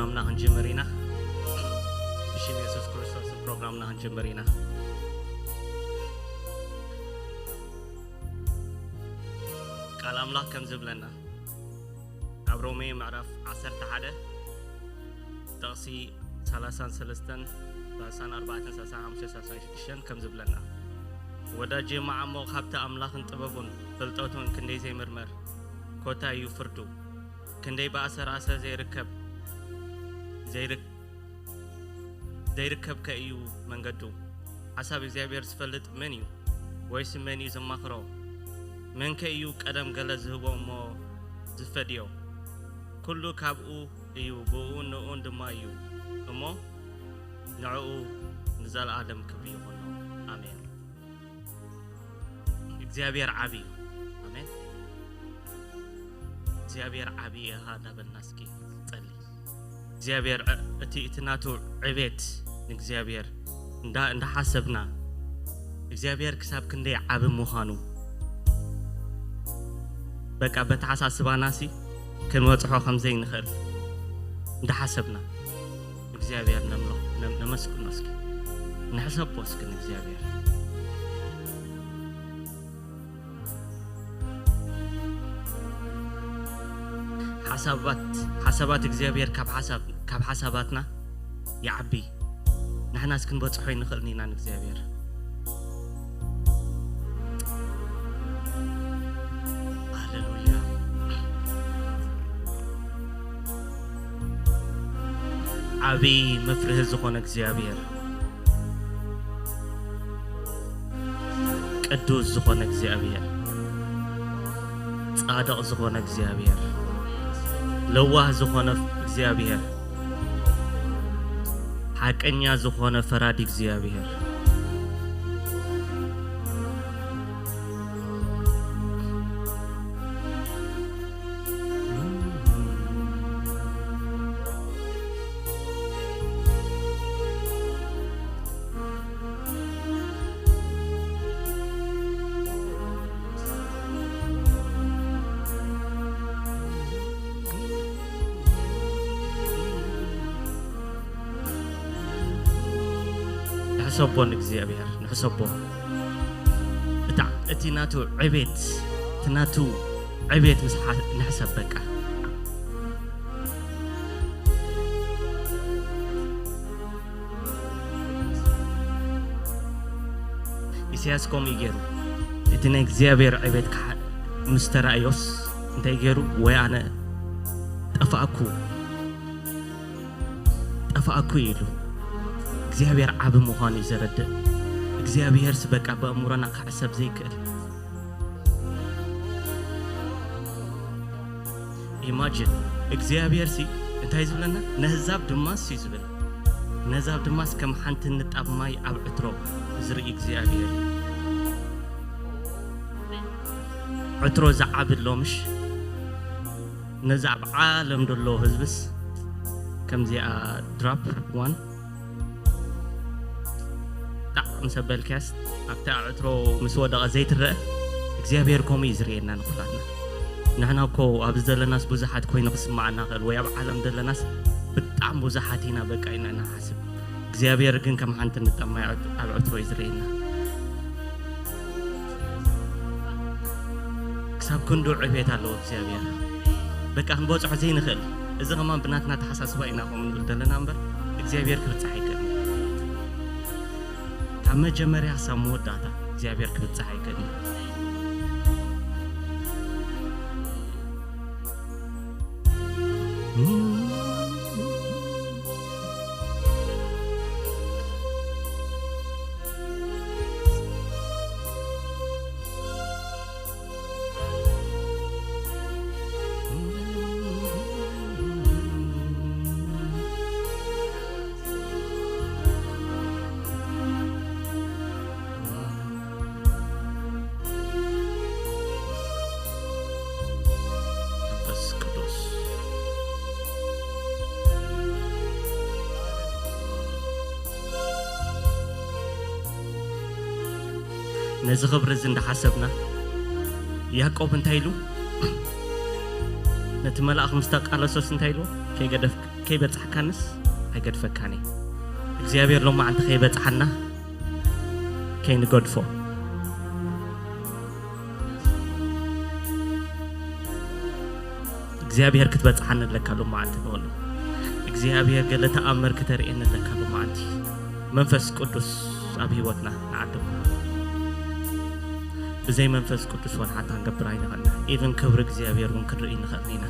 ፕሮግራምና ክንጅምር ኢና። ብሽም የሱስ ክርስቶስ ፕሮግራምና ክንጅምር ኢና። ቃል ኣምላኽ ከም ዝብለና ኣብ ሮሜ ምዕራፍ ዓሰርተ ሓደ ጥቕሲ ሰላሳን ሰለስተን፣ ሰላሳን ኣርባዕተን፣ ሰላሳን ሓሙሽተን፣ ሰላሳን ሽዱሽተን ከም ዝብለና፣ ወዳጄ መዓሞ ካብቲ ኣምላኽን ጥበቡን ፍልጠቱን ክንደይ ዘይምርመር፣ ኮታ እዩ ፍርዱ፣ ክንደይ ብኣሰር ኣሰር ዘይርከብ፣ ዘይርክ-፣ ዘይርከብከ እዩ መንገዱ። ሓሳብ እግዚኣብሔር ዝፈልጥ መን እዩ? ወይስ መን እዩ ዘማኽሮ? መንከ እዩ ቀደም ገለ ዝህቦ እሞ ዝፈድዮ? ኩሉ ካብኡ እዩ፣ ብእኡን ንእኡን ድማ እዩ እሞ፣ ንዕኡ ንዘለኣለም ክብሪ ይኹኖ። ኣሜን። እግዚኣብሔር ዓቢ እዩ። ኣሜን። እግዚኣብሔር ዓቢ ኢኻ እናበልና እስኪ ጸሊ። እግዚኣብሔር ዕ-፣ እቲ፣ እቲ ናቱ ዕቤት ንእግዚኣብሔር እንዳ-፣ እንዳሓሰብና፣ እግዚኣብሔር ክሳብ ክንደይ ዓቢ ምዃኑ፣ በቃ በተሓሳስባናሲ ክንበጽሖ ከም ዘይንኽእል እንዳሓሰብና፣ እግዚኣብሔር ነምልኽ-፣ ነ-፣ ነመስግኖ እስኪ። ንሕሰቦ እስኪ ንእግዚኣብሔር። ሓሳባት፣ ሓሳባት እግዚኣብሔር ካብ ሓሳብ-፣ ካብ ሓሳባትና ይዓቢ። ንሕናስ ክንበጽሖ ኣይንኽእልን ኢና ንእግዚኣብሔር። ሃሌሉያ። ዓቢ መፍርሂ ዝኾነ እግዚኣብሔር፣ ቅዱስ ዝኾነ እግዚኣብሔር፣ ጻድቕ ዝኾነ እግዚኣብሔር፣ ለዋህ ዝኾነ እግዚኣብሔር፣ ሓቀኛ ዝኾነ ፈራዲ እግዚኣብሔር። ንሕሰቦ ንእግዚኣብሔር፣ ንሕሰቦ። እታ፣ እቲ ናቱ ዕቤት፣ እቲ ናቱ ዕቤት ምስ ሓ-፣ ንሕሰብ በቃ። ኢሳያስ ከምኡ እዩ ገይሩ። እቲ ናይ እግዚኣብሔር ዕቤት ክሓ-፣ ምስ ተራእዮስ እንታይ ገይሩ? ወይ ኣነ ጠፋእኩ፣ ጠፋእኩ ኢሉ። እግዚኣብሔር ዓቢ ምዃኑ እዩ ዘረድእ። እግዚኣብሔርስ በቃ ብኣእምሮና ክሕሰብ ዘይክእል። ኢማጂን፣ እግዚኣብሔር ሲ እንታይ ዝብለና? ነህዛብ ድማስ እዩ ዝብል። ነህዛብ ድማስ ከም ሓንቲ ንጣብ ማይ ኣብ ዕትሮ ዝርኢ እግዚኣብሔር እዩ። ዕትሮ ዝዓቢ ኣሎ ምሽ? ነዚ ኣብ ዓለም ዘሎ ህዝብስ ከምዚኣ ድራፕ ዋን ጣዕ ምስ ኣበልካያስ ኣብቲ ኣዕትሮ ምስ ወደቐ ዘይትረአ እግዚኣብሔር ከምኡ እዩ ዝርእየና ንኹላትና። ንሕና እኮ ኣብዚ ዘለናስ ብዙሓት ኮይኑ ክስምዓና ክእል ወይ ኣብ ዓለም ዘለናስ ብጣዕሚ ብዙሓት ኢና በቃ ኢና ንሓስብ። እግዚኣብሔር ግን ከም ሓንቲ ንጣብ ማይ ኣብ ዕትሮ እዩ ዝርእየና። ክሳብ ክንዱ ዕቤት ኣለዎ እግዚኣብሔር። በቃ ክንበጽሖ ዘይንኽእል። እዚ ከማን ብናትና ተሓሳስባ ኢና ከምኡ ንብል ዘለና እምበር እግዚኣብሔር ክብጻሕ ኣይክእልን። ካብ መጀመርያ ክሳብ መወዳእታ እግዚኣብሔር ክብጻሕ ኣይክእልን። መንፈስ ቅዱስ። ነዚ ክብሪ እዚ እንዳሓሰብና፣ ያዕቆብ እንታይ ኢሉ? ነቲ መልኣኽ ምስ ተቃለሶስ እንታይ ኢሉ? ከይገደፍክ ከይበጻሕካንስ ኣይገድፈካን እዩ። እግዚኣብሔር ሎማዓንቲ ከይበጽሓና ከይንገድፎ። እግዚኣብሔር ክትበጽሓኒ ኣለካ ሎማዓንቲ ንበሎ። እግዚኣብሔር ገለ ተኣምር ክተርእየኒ ኣለካ ሎማዓንቲ። መንፈስ ቅዱስ ኣብ ህይወትና ንዓድሞ። ብዘይ መንፈስ ቅዱስ ወላ ሓንቲ ክንገብር ኣይንኽእልና። ኢቭን ክብሪ እግዚኣብሔር እውን ክንርኢ ንኽእል ኢና።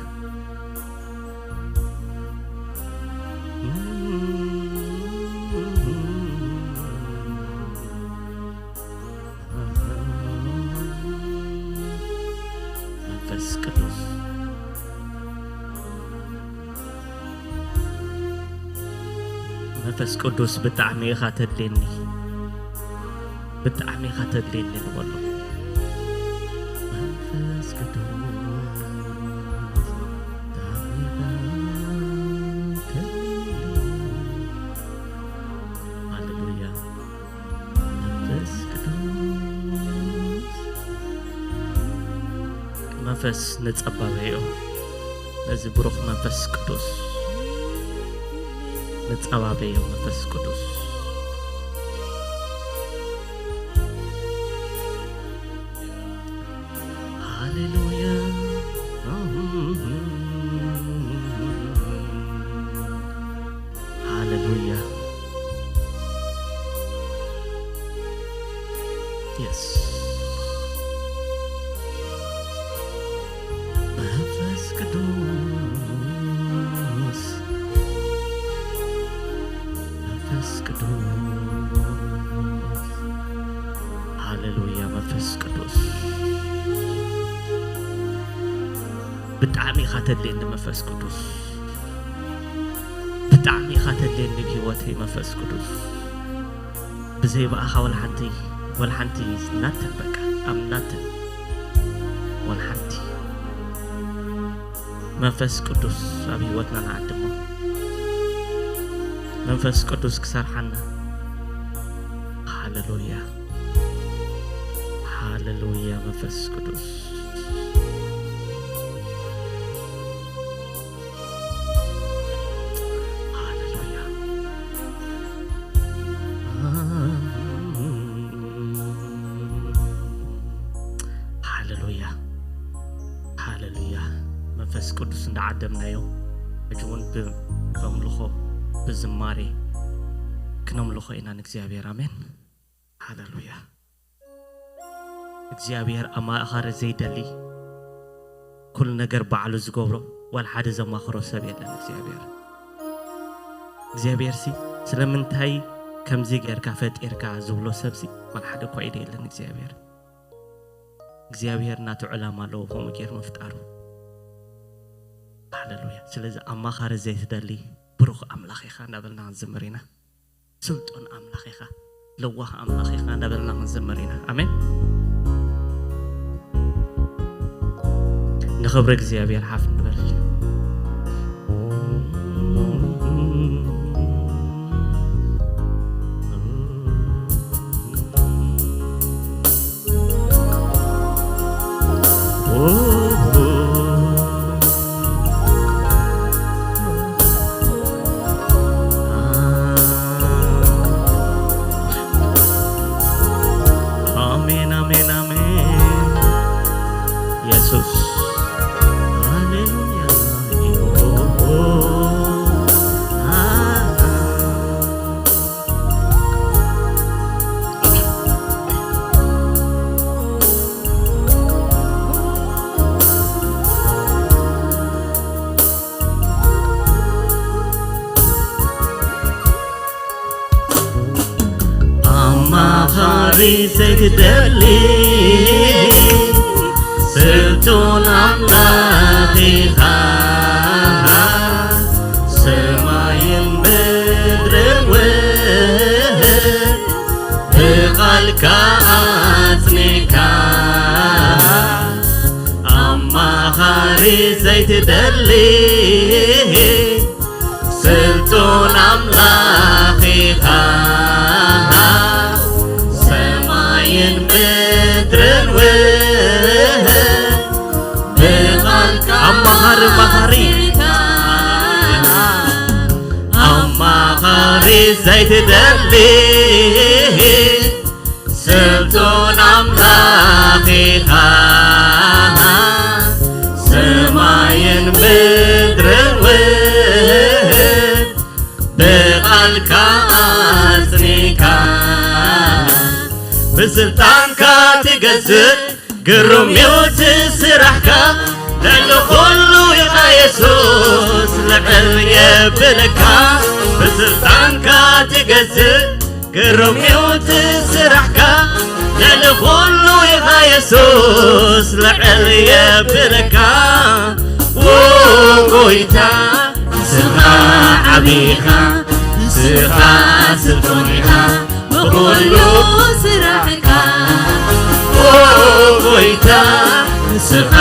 መንፈስ ቅዱስ፣ መንፈስ ቅዱስ ብጣዕሚ ኢኻ ተድልየኒ፣ ብጣዕሚ ኢኻ ተድልየኒ ንበሎ። መንፈስ ቅዱስ ብጣዕሚ ኢኻ ተድልየኒ። ሃሌሉያ። መንፈስ ቅዱስ መንፈስ ንጸባበዮ። ነዚ ብሩኽ መንፈስ ቅዱስ ንጸባበዮ። መንፈስ ቅዱስ ሃሌሉያ። ሃሌሉያ። የስ። መንፈስ ቅዱስ፣ መንፈስ ቅዱስ፣ ሃሌሉያ። መንፈስ ቅዱስ ብጣዕሚ ኢኻ ተድልየኒ መንፈስ ቅዱስ። ብጣዕሚ ኢኻ ተድልየኒ ኣብ ህይወተይ መንፈስ ቅዱስ። ብዘይ ብኣኻ ወላ ሓንቲ፣ ወላ ሓንቲ ናትን በቃ፣ I'm nothing። ወላ ሓንቲ። መንፈስ ቅዱስ ኣብ ህይወትና ንዓድሞ። መንፈስ ቅዱስ ክሰርሓና። ሃሌሉያ። ሃሌሉያ መንፈስ ቅዱስ። ሃሌሉያ። ሃሌሉያ። ሃሌሉያ። መንፈስ ቅዱስ እንዳዓደምናዮ፣ ሕጂ እውን ብ-፣ በምልኾ፣ ብዝማሬ ክነምልኾ ኢና ንእግዚኣብሔር። ኣሜን። ሃሌሉያ። እግዚኣብሔር ኣማኻሪ ዘይደሊ፣ ኩሉ ነገር ባዕሉ ዝገብሮ፣ ዋላ ሓደ ዘማኽሮ ሰብ የለን እግዚኣብሔር። እግዚኣብሔርሲ ስለምንታይ ከምዚ ጌርካ ፈጢርካ ዝብሎ ሰብሲ ዋላ ሓደ እኳ ኢሉ የለን እግዚኣብሔር። እግዚኣብሔር ናቱ ዕላማ ኣለዎ ከምኡ ጌሩ ምፍጣሩ። ሃሌሉያ። ስለዚ ኣማኻሪ ዘይትደሊ ብሩኽ ኣምላኽ ኢኻ እናበልና ክንዝምር ኢና። ስልጡን ኣምላኽ ኢኻ፣ ለዋህ ኣምላኽ ኢኻ እናበልና ክንዝምር ኢና። ኣሜን። ንኽብሪ እግዚኣብሔር ሓፍ ንበል። ኣሜን፣ ኣሜን፣ ኣሜን። የሱስ። ሃሌሉያ። ኣማኻሪ ዘይትደሊ ስልጡን ኣምላኽ ኢኻ፣ ሰማይን ምድርን እውን ብቓልካ ኣጽኒዕካ። ኣማኻሪ ዘይትደሊ ስልጡን ኣምላኽ ኢኻ፣ ሰማይን ምድርን እውን ብቓልካ ኣማኻሪ፣ መኻሪ። ዘይትደሊ ስልጡን ኣምላኽ ኢኻ። ሰማይን ምድርን እውን ብቓልካ ኣጽኒካ፣ ብስልጣንካ ትገዝእ። ግሩም እዩ እቲ ስራሕካ፣ ልዕሊ ኩሉ ኢኻ የሱስ፣ ልዕል የብለካ። ብስልጣንካ ትገዝእ። ግሩም እዩ እቲ ስራሕካ፣ ልዕሊ ኩሉ ኢኻ የሱስ፣ ልዕል የብለካ። ዎ ጎይታ፣ ንስኻ ዓቢ ኢኻ፣ ንስኻ ስልጡን ኢኻ፣ ብኹሉ ስራሕካ። ዎ ጎይታ፣ ንስኻ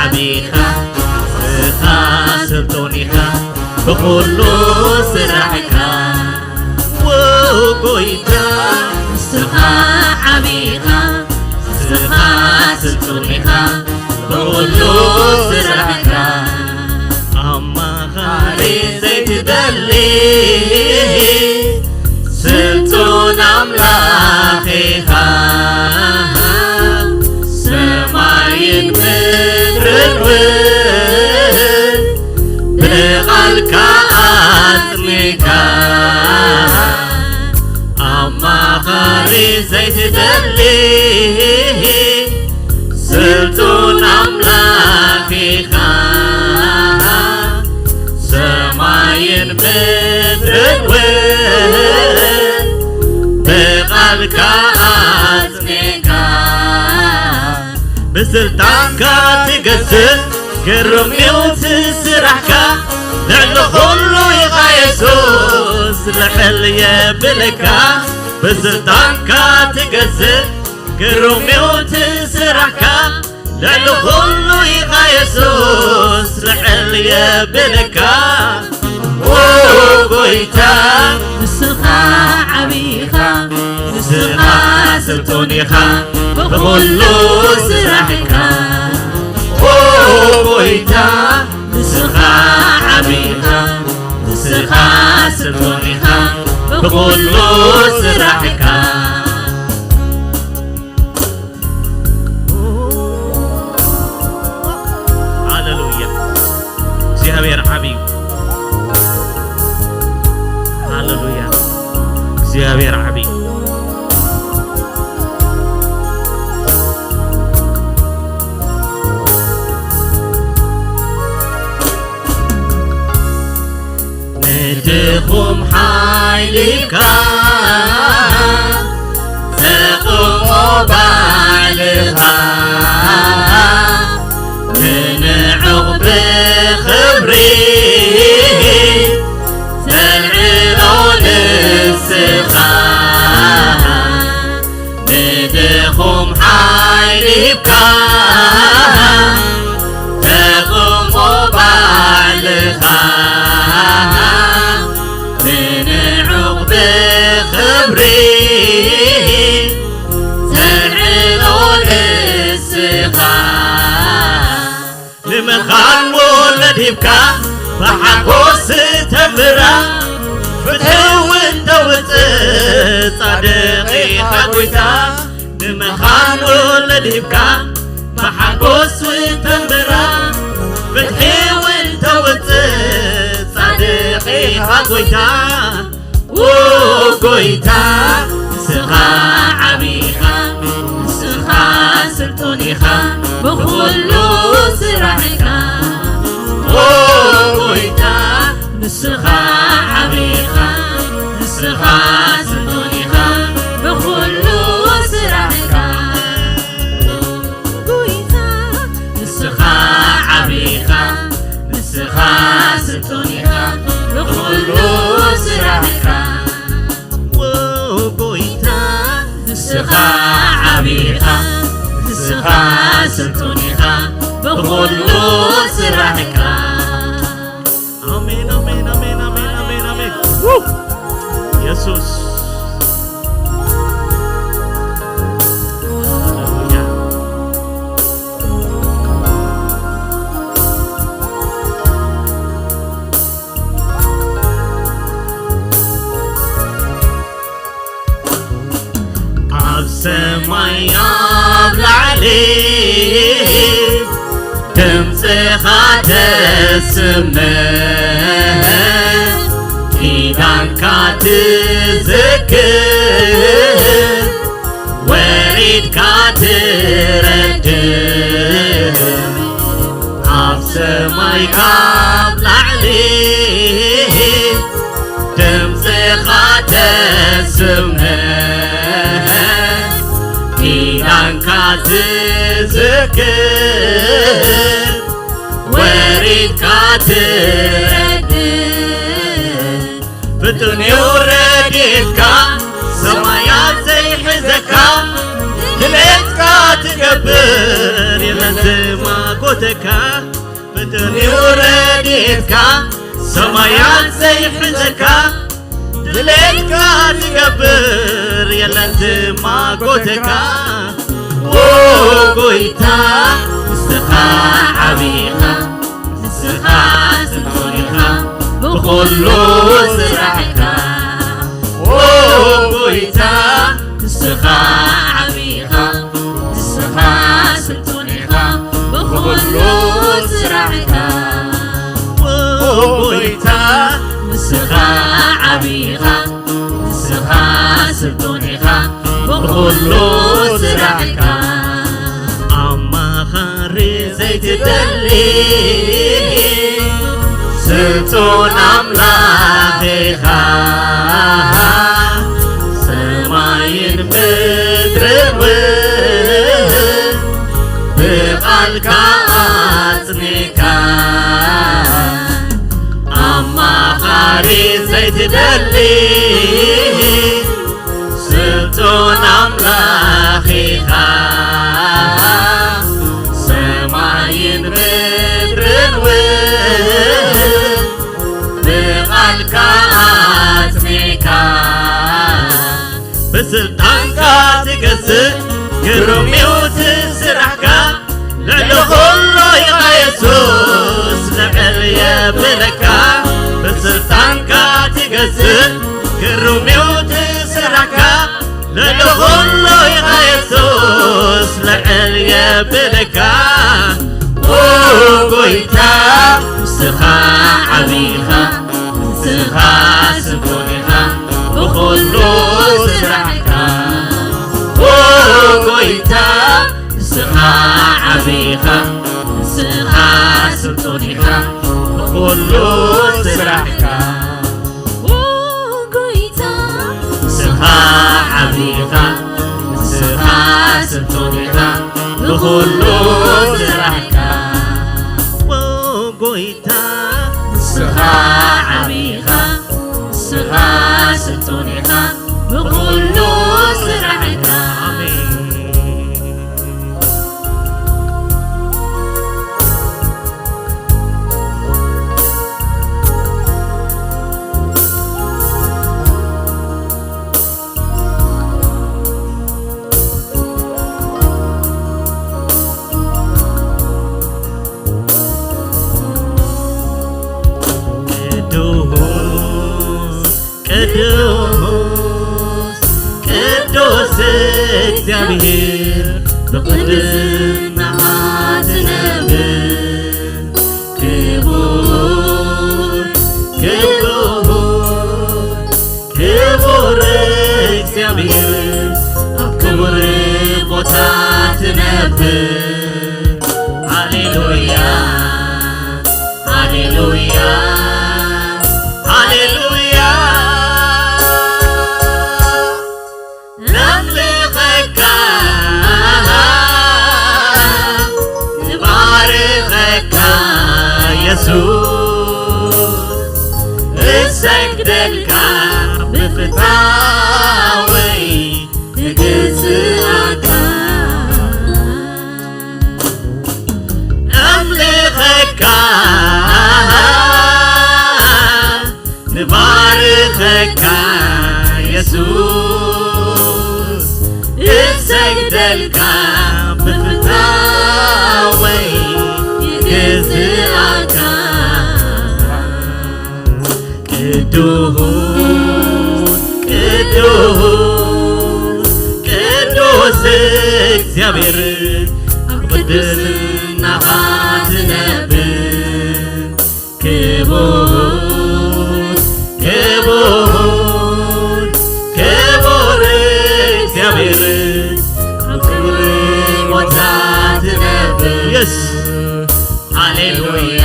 ዓቢ ኢኻ፣ ንስኻ ስልጡን ኢኻ፣ ብኹሉ ስራሕካ። ዎ ጎይታ፣ ንስኻ ዓቢ ኢኻ፣ ንስኻ ስልጡን ኢኻ፣ ብኹሉ ስራሕካ። ኣማኻሪ ዘይትደሊ ስልጡን ኣምላኽ ኢኻ። ሰማይን ምድርን እውን ብቓልካ ኣጽኒካ። ኣማኻሪ ዘይትደሊ ስልጡን ኣምላኽ ኢኻ። ሰማይን ምድርን እውን ብቓልካ ኣጽኒካ። ብስልጣንካ ትገዝእ፣ ግሩም እዩ እቲ ስራሕካ። ልዕሊ ኩሉ ኢኻ የሱስ፣ ልዕል የብለካ። ብስልጣንካ ትገዝእ፣ ግሩም እዩ እቲ ስራሕካ። ልዕሊ ኩሉ ኢኻ የሱስ፣ ልዕል የብለካ። ዎ ጎይታ፣ ንስኻ ዓቢ ኢኻ፣ ንስኻ ስልጡን ኢኻ፣ ብኹሉ ስራሕካ። ዎ ጎይታ፣ ንስኻ ዓቢ ኢኻ፣ ንስኻ ስልጡን ኢኻ፣ ብኹሉ ስራሕካ። ሃሌሉያ። እግዚኣብሔር ዓቢ እዩ። ሃሌሉያ። እግዚኣብሔር ዓቢ እዩ። ንድኹም ሓይሊካ ተቕሞ ባዕልኻ፣ ንንዑቕ ብኽብሪ ተልዕሎ ንስኻ። ንድኹም ሓይሊ ሂብካ፣ ተቕሞ ባዕልኻ፣ ንንዑቕ ብኽብሪ ተልዕሎ ንስኻ። ንምኻን ወለድ ሂብካ ብሓጎስ ተንብራ፣ ፍትሒ እውን ተውፅእ ፃድቕ ኢኻ ጎይታ። ንምኻን ወለድ ሂብካ ብሓጎስ እውን ተንብራ፣ ፍትሒ እውን ተውፅእ ፃድቕ ኢኻ ጎይታ። ዎ ጎይታ፣ ንስኻ ዓቢ ኢኻ፣ ንስኻ ስልጡን ኢኻ ብኹሉ ስራሕካ። ዎ ጎይታ፣ ንስኻ ዓቢ ኢኻ፣ ንስኻ ስልጡን ኢኻ ብኹሉ ስራሕካ። ጎይታ፣ ንስኻ ዓቢ ኢኻ፣ ንስኻ ስልጡን ኢኻ ብኹሉ ስራሕካ። ዎ ጎይታ፣ ንስኻ ዓቢ ኢኻ፣ ንስኻ ስልጡን ኢኻ ብኹሉ ስራሕካ። ኣሜን፣ ኣሜን፣ ኣሜን፣ ኣሜን፣ ኣሜን፣ ኣሜን። ው! የሱስ። ሃሌሉያ። ኣብ ሰማይ ኣብ ላዕሊ ድምፅኻ ተስምዕ፣ ኪዳንካ ትዝክር፣ ወሪድካ ትረድእ። ኣብ ሰማይ ኣብ ላዕሊ ድምፅኻ ተስምዕ፣ ኪዳንካ ትዝክር፣ ወሪድካ ትረድእ። ፍጡን እዩ ረድኤትካ፣ ሰማያት ዘይሕዘካ፣ ድሌትካ ትገብር፣ የለን ዝማጎተካ። ፍጡን እዩ ረድኤትካ፣ ሰማያት ዘይሕዘካ፣ ድሌትካ ትገብር፣ የለን ዝማጎተካ። ኦ ጎይታ፣ ንስኻ ዓብኻ፣ ንስኻ ስልጡን ኢኻ ብኹሉ ስራሕካ። ኦ ጎይታ፣ ንስኻ ዓብኻ፣ ንስኻ ስልጡን ኢኻ ብኹሉ ስራሕካ። ኦ ጎይታ፣ ንስኻ ዓብኻ፣ ንስኻ ስልጡን ኢኻ ብኹሉ ስራሕካ። ኣማኻሪ ዘይትደሊ ስልጡን ኣምላኽ ኢኻ። ሰማይን ምድርን እውን ብቓልካ ኣጽኒዕካ። ኣማኻሪ ዘይትደሊ ስልጡን ኣምላኽ ኢኻ። ሰማይን ምድርን እውን ብቓልካ ኣጽኒዕካ። ብስልጣንካ ትገዝእ፣ ግሩም እዩ እቲ ስራሕካ። ልዕሊ ኩሉ ኢኻ የሱስ፣ ልዕል የብለካ። ብስልጣንካ ትገዝእ፣ ግሩም እዩ እቲ ስራሕካ። ልዕሊ ኩሉ ኢኻ የሱስ፣ ልዕል የብለካ። ኦ ጎይታ፣ ንስኻ ዓብኻ፣ ንስኻ ስልጡን ኢኻ ብኹሉ ስራሕካ። ኦ ጎይታ፣ ንስኻ ዓብኻ፣ ንስኻ ስልጡን ኢኻ ብኹሉ ስራሕካ። ኦ ጎይታ፣ ንስኻ ዓብኻ፣ ንስኻ ስልጡን ኢኻ ብኹሉ ስራሕካ። ኦ ጎይታ፣ ንስኻ ዓብኻ፣ ንስኻ ስልጡን ኢኻ ብኹሉ ስራሕካ። ኣሜን። ቅዱስ፣ ቅዱስ፣ ቅዱስ እግዚኣብሔር ብቅድስናኻ ትነብር። ክቡር፣ ክቡር፣ ክቡር እግዚኣብሔር ኣብ ክቡር ቦታ ትነብር። ሃሌሉያ፣ ሃሌሉያ፣ ሃሌሉያ። ነምልኸካ፣ ንባርኸካ የሱስ፣ እሰግደልካ ብፍታወይ እግዝኣካ። ነምልኸካ፣ ንባርኸካ የሱስ፣ እሰግደልካ ብፍታወይ እግዝኣካ። ቅዱስ፣ ቅዱስ፣ ቅዱስ እግዚኣብሔር ኣብ ቅድስናኻ ትነብር። ክቡር፣ ክቡር፣ ክቡር እግዚኣብሔር ኣብ ክብሪ ቦታ ትነብር። የስ። ሃሌሉያ፣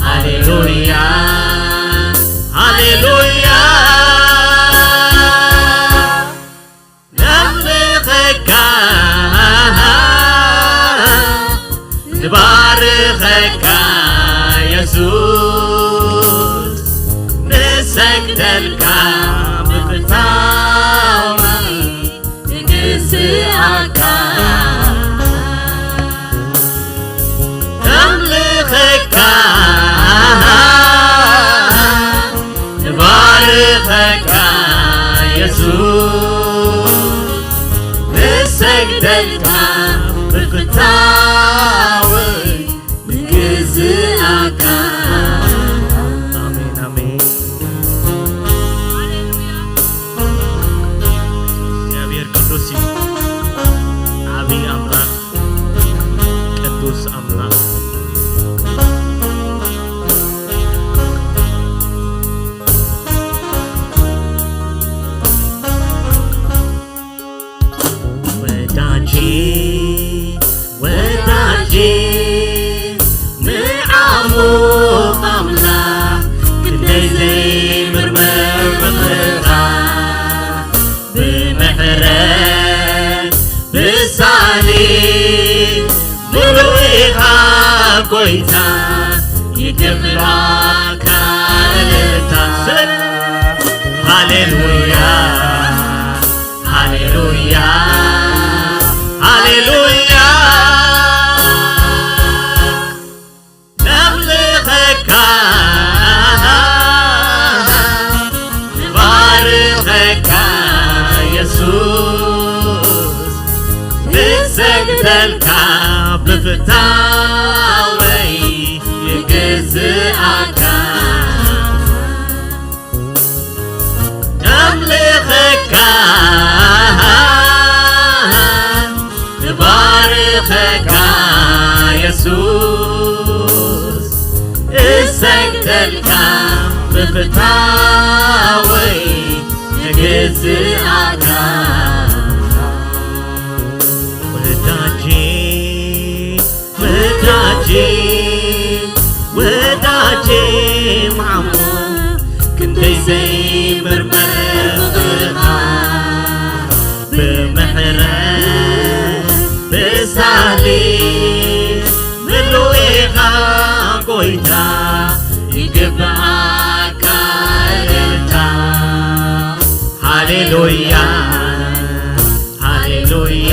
ሃሌሉያ፣ ሃሌሉያ። ነምልኸካ፣ ንባርኸካ የሱስ፣ ንሰግደልካ ብፍታዊ ንግስኣካ። ነምልኸካ፣ ንባርኸካ የሱስ፣ ንሰግደልካ ብፍታዊ ንግዝኣካ። ኣሜን፣ ኣሜን። እግዚኣብሔር ቅዱስ እዩ። ዓብዪ ኣምላኽ፣ ቅዱስ ኣምላኽ። ወዳጄ፣ ወዳጄ፣ ንዓሙቕ ኣምላኽ ክንደይ ዘይምርመር ፍቕርኻ። ብምሕረት ብሳሊ ምሉእ ኢኻ ጎይታ፣ ይግባካ እልልታ። ስለ ሃሌሉያ፣ ሃሌሉያ፣ ሃሌሉያ። ነምልኸካ፣ ንባርኸካ የሱስ፣ ንሰግደልካ ብፍታወይ ንግዝኣካ። ነምልኸካ፣ ንባርኸካ የሱስ፣ እሰግደልካ ብፍታወይ ንግዝኣካ። ወዳጄ፣ ወዳጄ፣ ወዳጄ ማሞ፣ ክንደይ ዘይምርመር ፍቕርኻ፣ ብምሕረት ብሳሊ ምሉእ ኢኻ ጎይታ፣ ይግብኣካ እልልታ። ሃሌሉያ፣ ሃሌሉያ፣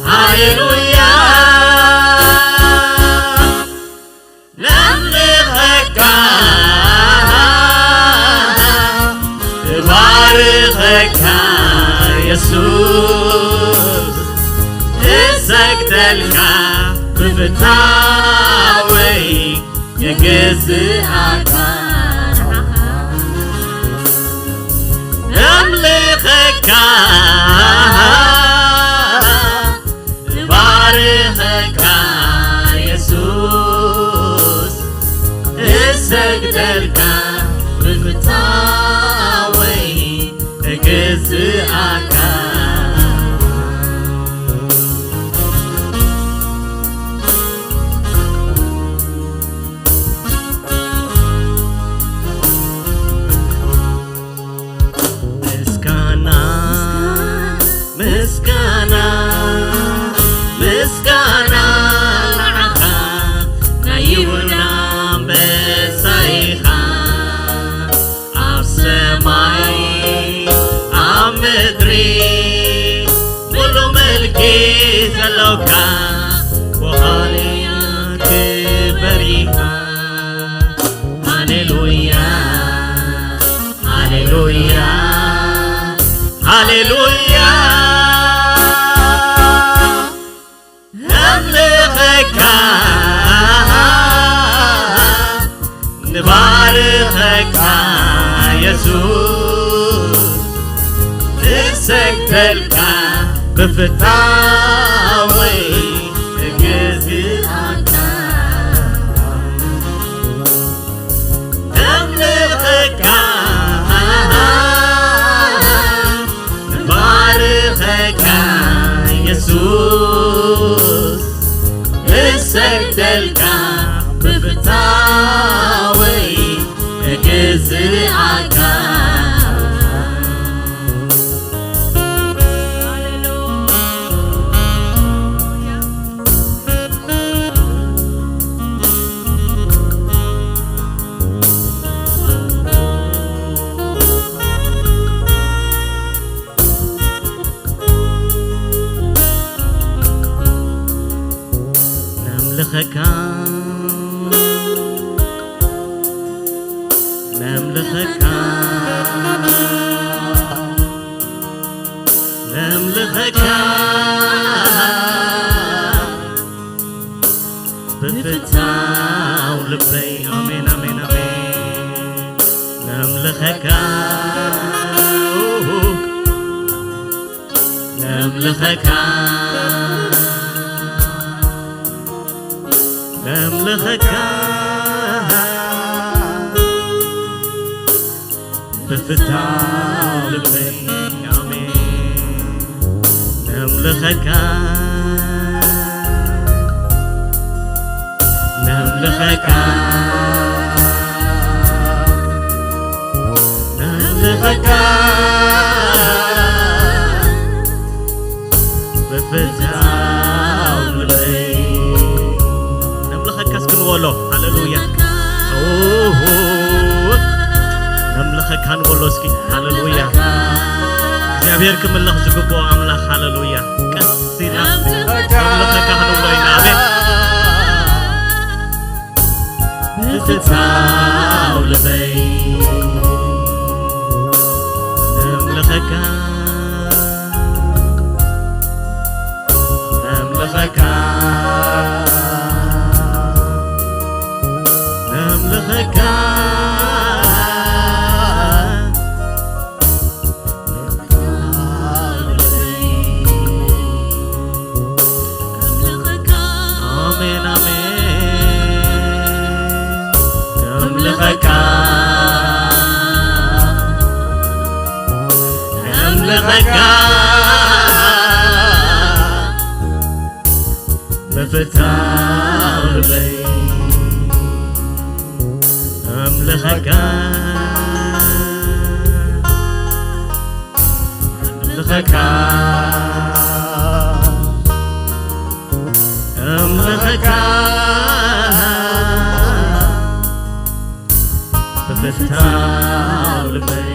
ሃሌሉያ። ነምልኸካ፣ ንባርኸካ የሱስ፣ ንሰግደልካ ብፍታወይ ንግዝኣካ። ነምልኸካ፣ ንባርኸካ የሱስ፣ እሰግደልካ ብፍታወይ እግዝኣካ። ምስጋና፣ ምስጋና፣ ምስጋና ንዓኻ፣ ናይ ይሁዳ ኣንበሳ ኢኻ። ኣብ ሰማይ ኣብ ምድሪ ምሉእ ምልኪ ዘሎካ፣ ወኻልያ ክበር ኢኻ። ሃሌሉያ፣ ሃሌሉያ፣ ሃሌሉያ። ነምልኸካ፣ ንባርኸካ የሱስ፣ እሰግደልካ ብፍታወይ እገዝኣካ። እምልኸካ፣ ባርኸካ የሱስ። እሰግደልካ ብፍታወይ እግዝኣካ። ነምልኸካ፣ ነምልኸካ፣ ነምልኸካ ብፍታው ልበይ። ኣሜን፣ ኣሜን፣ ኣሜን። ነምልኸካ፣ ነምልኸካ፣ ነምልኸካ ብፍታው ልበይ። ኣሜን። ነምልኸካ፣ ነምልኸካ፣ ነምልኸካ ብፍታው ልበይ። ነምልኸካ እስኪ ንበሎ። ሃሌሉያ። ኦሆ። ነምልኸካ ንበሎ እስኪ። ሃሌሉያ። እግዚኣብሔር ክምለኽ ዝግብኦ ኣምላኽ። ሃሌሉያ። ቀስ ኢልና ነምልኸካ ክንብሎ ኢና። ኣሜን። ብፍታው ልበይ ነምልኸካ፣ ነምልኸካ፣ ነምልኸካ። ኣሜን፣ ኣሜን። ነምልኸካ፣ ነምልኸካ። ብፍታው ልበይ ኣምልኸካ፣ ኣምልኸካ፣ ኣምልኸካ። ብፍታው ልበይ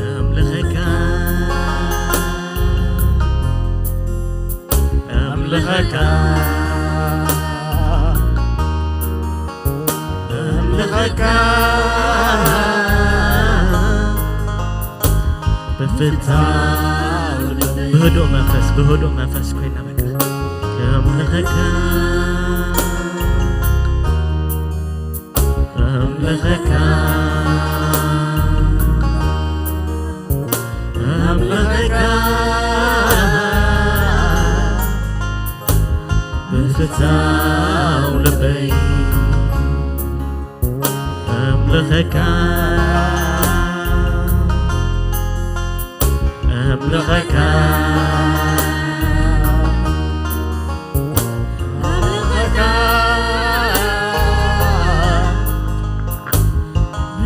ኣምልኸካ፣ ኣምልኸካ፣ ኣምልኸካ። ብፍታው ልበይ ብህዱእ መንፈስ፣ ብህዱእ መንፈስ ኮይና በቃ ኣምልኸካ። ኣምልኸካ፣ ኣምልኸካ። ብፍታው ልበይ ኣምልኸካ፣ ኣምልኸካ። ኣምልኸካ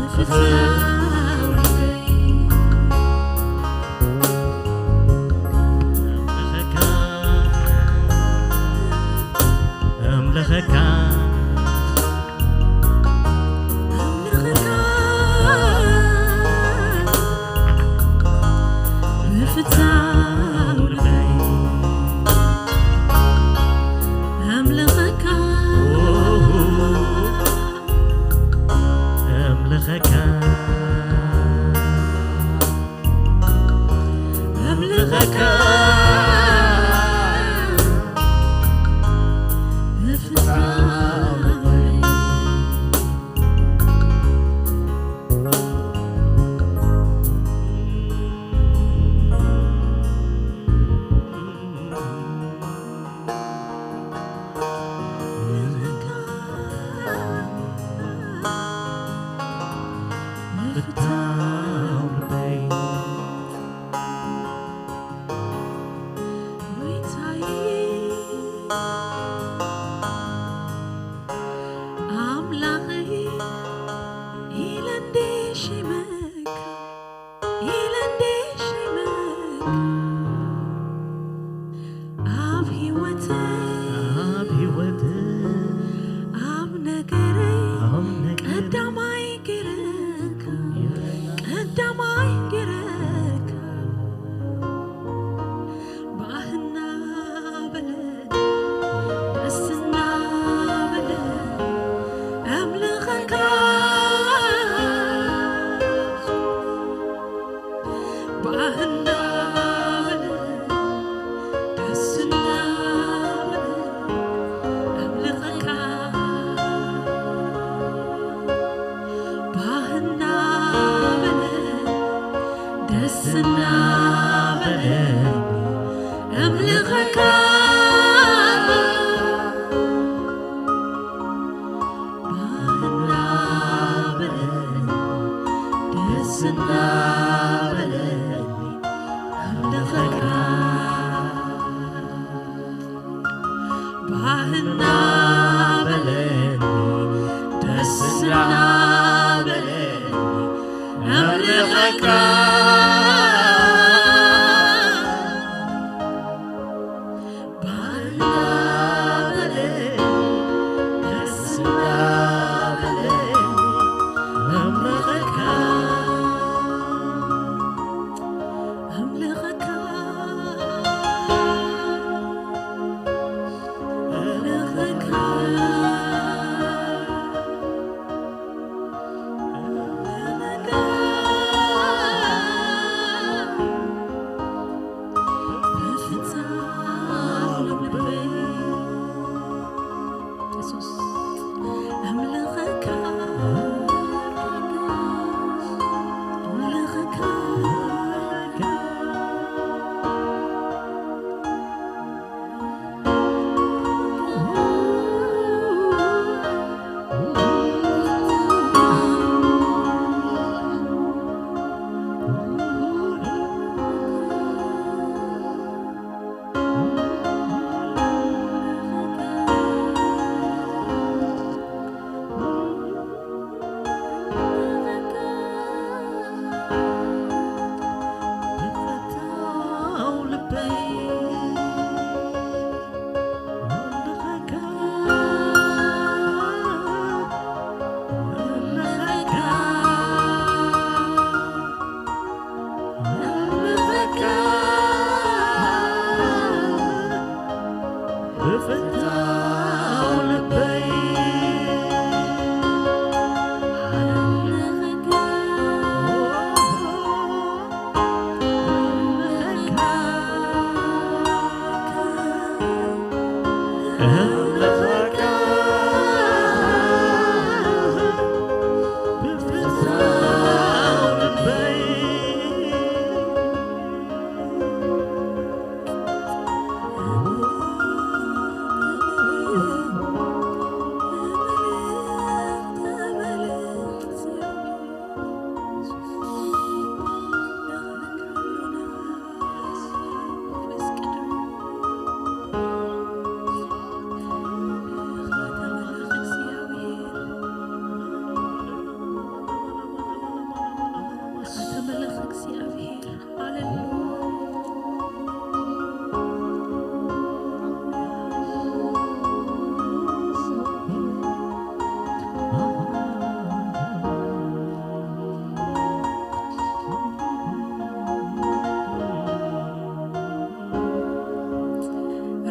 ብፍታው ልበይ ኣምልኸካ፣ ኣምልኸካ። ብፍታው ልበይ ኣምልኸካ፣ ኣምልኸካ፣ ኣምልኸካ። ብፍታው ልበይ ደሽመካ ኣብ ህይወተይ ኣብ ህይወተይ ኣብ ነገረይ ኣብ ነገረይ ቀዳማይ ገይረካ ቀዳማይ ገይረካ ባህና በለ ደስና በለ ኣምልኸካ ባህና በለ ደስና በለ ኣምልኸካ ባህና በለ ደስና በለ ኣምልኸካ ባህና በለ ደስና በለ ኣምልኸካ ባህና በለኒ ደስና በለኒ ኣምልኸካ ባህና በለኒ ደስና በለኒ ኣምልኸካ ኣምልኸካ ኣምልኸካ ኣምልኸካ ብፍጻም ልበይ የሱስ ኣምልኸካ ኣምልኸካ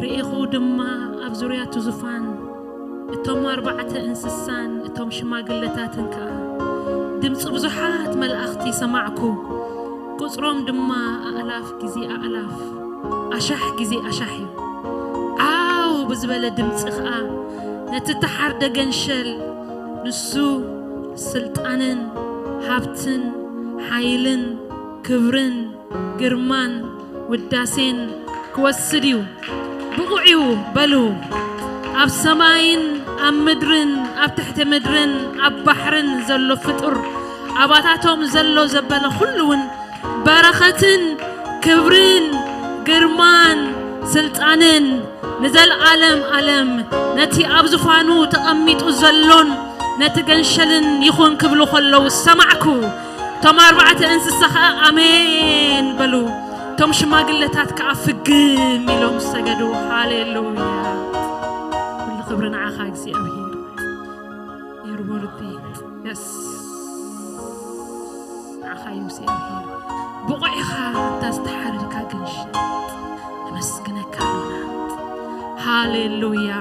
ርኢኹ ድማ ኣብ ዙርያ እቲ ዙፋን እቶም ኣርባዕተ እንስሳን እቶም ሽማግለታትን ከኣ ድምጺ ብዙሓት መላእኽቲ ሰማዕኩ። ቁጽሮም ድማ ኣእላፍ ግዜ ኣእላፍ፣ ኣሻሕ ግዜ ኣሻሕ እዩ። ዓው ብዝበለ ድምጺ ኸኣ ነቲ እተሓርደ ገንሸል፣ ንሱ ስልጣንን ሃብትን ሓይልን ክብርን ግርማን ውዳሴን ክወስድ እዩ። ብቑዕ እዩ በሉ። ኣብ ሰማይን ኣብ ምድርን ኣብ ትሕቲ ምድርን ኣብ ባሕርን ዘሎ ፍጡር፣ ኣባታቶም ዘሎ ዘበለ ኩሉ እውን በረኸትን ክብርን ግርማን ስልጣንን ንዘለዓለም ዓለም ነቲ ኣብ ዙፋኑ ተቐሚጡ ዘሎን ነቲ ገንሸልን ይኹን ክብሉ ከለዉ ሰማዕኩ። እቲ እቶም ኣርባዕተ እንስሳ ኸዓ ኣሜን በሉ። እቶም ሽማግለታት ከኣ ፍግም ኢሎም ሰገዱ። ሃሌሉያ። ኩሉ ክብሪ ንዓኻ እግዚኣብሔር። You're worthy. Yes. ንዓኻ እዩ እግዚኣብሔር። ብቑዕ ኢኻ፣ እታ ዝተሓረድካ ግን ሸጥ። ነመስግነካ ኣሎና። ሃሌሉያ።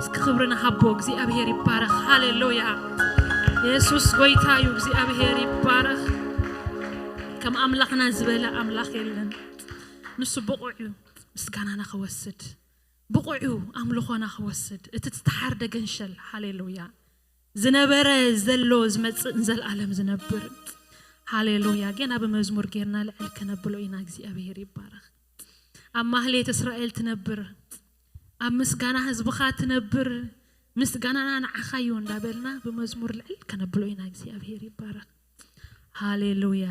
እስኪ ክብሪ ንሃቦ። እግዚኣብሔር ይባረኽ። ሃሌሉያ። የሱስ ጎይታ እዩ። እግዚኣብሔር ይባረኽ። ከም ኣምላኽና ዝበለ ኣምላኽ የለን። ንሱ ብቑዕ እዩ ምስጋናና ክወስድ፣ ብቑዕ እዩ ኣምልኾና ክወስድ። እቲ ዝተሓርደ ገንሸል፣ ሃሌሉያ፣ ዝነበረ፣ ዘሎ፣ ዝመጽእ፣ ንዘለኣለም ዝነብር፣ ሃሌሉያ። ጌና ብመዝሙር ጌርና ልዕል ከነብሎ ኢና። እግዚኣብሔር ይባረኽ። ኣብ ማህሌት እስራኤል ትነብር፣ ኣብ ምስጋና ህዝብኻ ትነብር፣ ምስጋናና ንዓኻ እዩ እንዳበልና ብመዝሙር ልዕል ከነብሎ ኢና። እግዚኣብሔር ይባረኽ። ሃሌሉያ።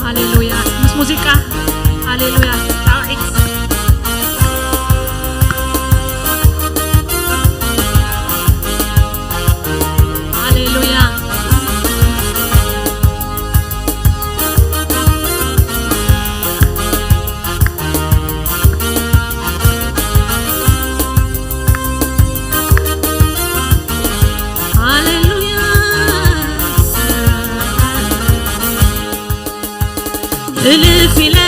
ሃሌሉያ። ምስ ሙዚቃ ሃሌሉያ። ጣውዒት። ሃሌሉያ። ሃሌሉያ። እልፍ ኢለ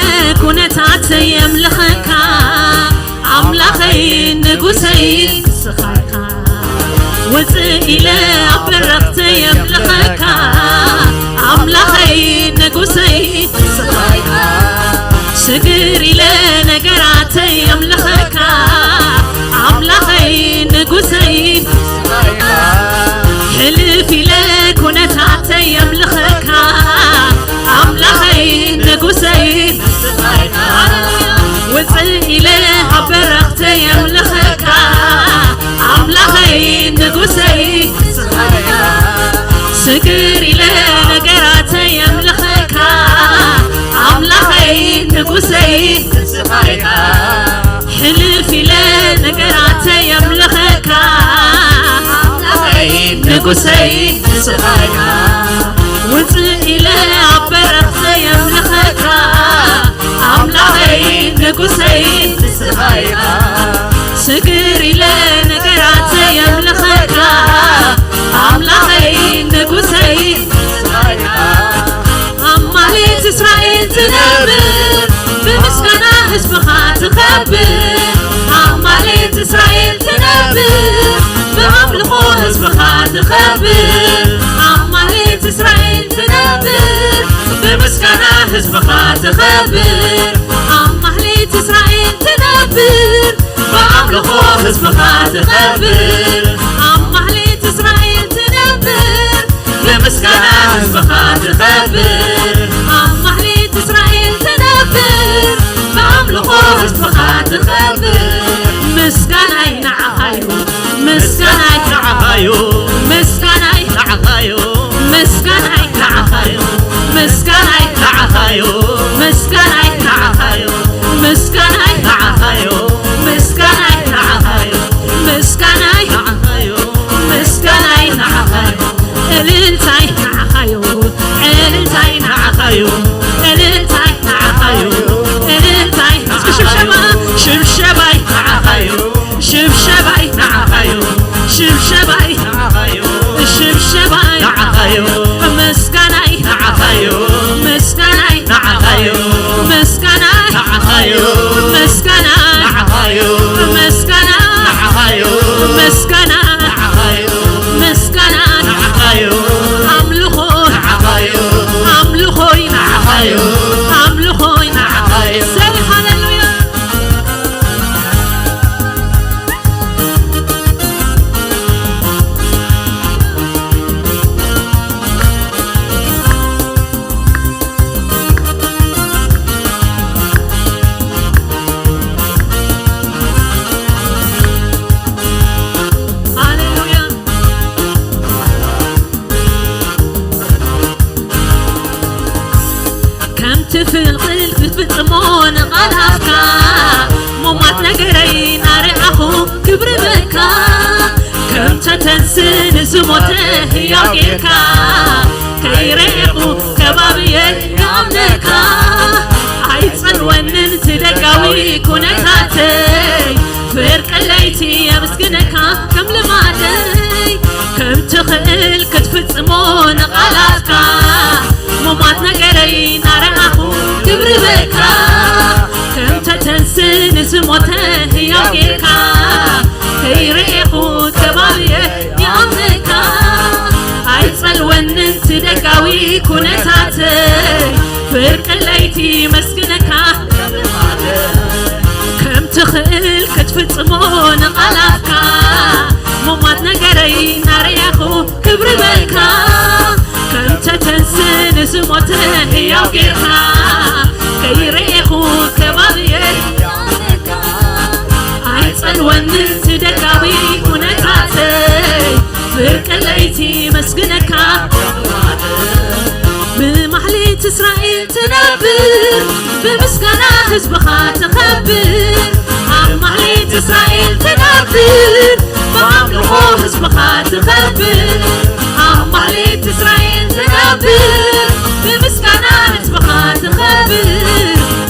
ኩነታተይ የምልኸካ፣ ኣምላኸይ ንጉሰይ ንስኻ ኢኻ። ውፅእ ኢለ ኣብ በረኽተይ የምልኸካ፣ ኣምላኸይ ንጉሰይ ንስኻ ኢኻ። ስግር ኢለ ነገራተይ የምልኸካ፣ ኣምላኸይ ንጉሰይ ንስኻ ኢኻ። ሕልፍ ኢለ ኩነታተይ የምልኸካ፣ ኣምላኸይ ንጉሰይ ንስኻ ኢኻ። ውፅእ ኢለ ኣብ በረኽተይ የምልኸካ፣ ኣምላኸይ ንጉሰይ ንስኻ ኢኻ። ስግር ኢለ ነገራተይ የምልኸካ፣ ኣምላኸይ ንጉሰይ ንስኻ ኢኻ። ሕልፍ ኢለ ነገራተይ የምልኸካ፣ ኣምላኸይ ንጉሰይ ንስኻ ኢኻ። ውፅእ ኢለ ኣብ በረኽተይ የምልኸካ፣ ኣምላኸይ ንጉሰይ ንስኻ ኢኻ። ስግር ኢለ ነገራተይ የምልኸካ፣ ኣምላኸይ ንጉሰይ ንስኻ ኢኻ። ኣብ ማህሌት እስራኤል ትነብር፣ ብምስጋና ህዝብኻ ትኸብር። ኣብ ማህሌት እስራኤል ትነብር፣ ብኣምልኾ ህዝብኻ ትኸብር። ኣብ ማህሌት እስራኤል ትነብር፣ ብምስጋና ህዝብኻ ትኸብር። ኣብ ማህሌት እስራኤል ትነብር፣ ብኣምልኾ ህዝብኻ ትኸብር። ኣብ ማህሌት እስራኤል ትነብር፣ ብምስጋና ህዝብኻ ትኸብር። ኣብ ማህሌት እስራኤል ትነብር፣ ብኣምልኾ ህዝብኻ ትኸብር። ምስጋናይ ንዓኻ እዩ፣ ምስጋናይ ንዓኻ እዩ፣ ምስጋናይ ንዓኻ እዩ፣ ምስጋናይ ንዓኻ እዩ፣ ምስጋናይ ንዓኻ እዩ፣ ምስጋናይ ንዓኻ እዩ፣ ምስጋናይ ንዓኻ እዩ፣ ምስጋናይ ንዓኻ እዩ፣ ምስጋናይ ንዓኻ እዩ፣ ምስጋናይ ንዓኻ እዩ። እልልታይ ንዓኻዩ፣ እልልታይ ንዓኻዩ፣ እልልታይ ንዓኻዩ፣ እልልታይ እስኪ ሽብሸባ፣ ሽብሸባይ ንዓኻዩ፣ ሽብሸባይ ንዓኻዩ፣ ሽብሸባይ ንዓኻዩ፣ ሽብሸባይ ንዓኻዩ። ምስጋናይ ንዓኻዩ፣ ምስጋናይ ንዓኻዩ፣ ምስጋናይ ንዓኻዩ፣ ምስጋናይ ንዓኻዩ፣ ምስጋናይ ንዓኻዩ፣ ምስጋናይ ንዓኻዩ፣ ምስጋናይ ንዓኻዩ፣ ኣምልኾ ንዓኻዩ፣ ኣምልኾይ ንዓኻዩ፣ ኣምልኾይ ንዓኻዩ። ሰይ ሃሌሉያ። ተንስ ንዝሞተ ህያው ጌርካ ከይረኤኹ ከባብየ ይኣምነካ። ኣይጸልወንን እቲ ደጋዊ ኩነታተይ፣ ፍርቂ ለይቲ የመስግነካ ከም ልማደይ። ከም ትኽእል ክትፍጽሞ ንቓላትካ፣ ሙማት ነገረይ ናረኣኹ ክብሪ በካ። ከም ተተንስ ንዝሞተ ህያው ጌርካ ከይረኤኹ ከባብየ ይኣምነካ። ኣይጸልወንን እቲ ደጋዊ ኩነታተይ፣ ፍርቂ ለይቲ መስግነካ። ከም ትኽእል ክትፍጽሞ ንቓላትካ፣ ሙማት ነገረይ ናረኣኹ ክብሪ በካ። ከም ተተንስ ንዝሞተ ህያው ጌርካ ከይረኤኹ ከባብየ ኣይጸልወንን እቲ ደጋዊ ኩነታተይ፣ ፍርቂ ለይቲ መስግነካ። ብማሕሌት እስራኤል ትነብር፣ ብምስጋና ህዝብኻ ትኸብር። ኣብ ማሕሌት እስራኤል ትነብር፣ ብኣምልኾ ህዝብኻ ትኸብር። ኣብ ማሕሌት እስራኤል ትነብር፣ ብምስጋና ህዝብኻ ትኸብር።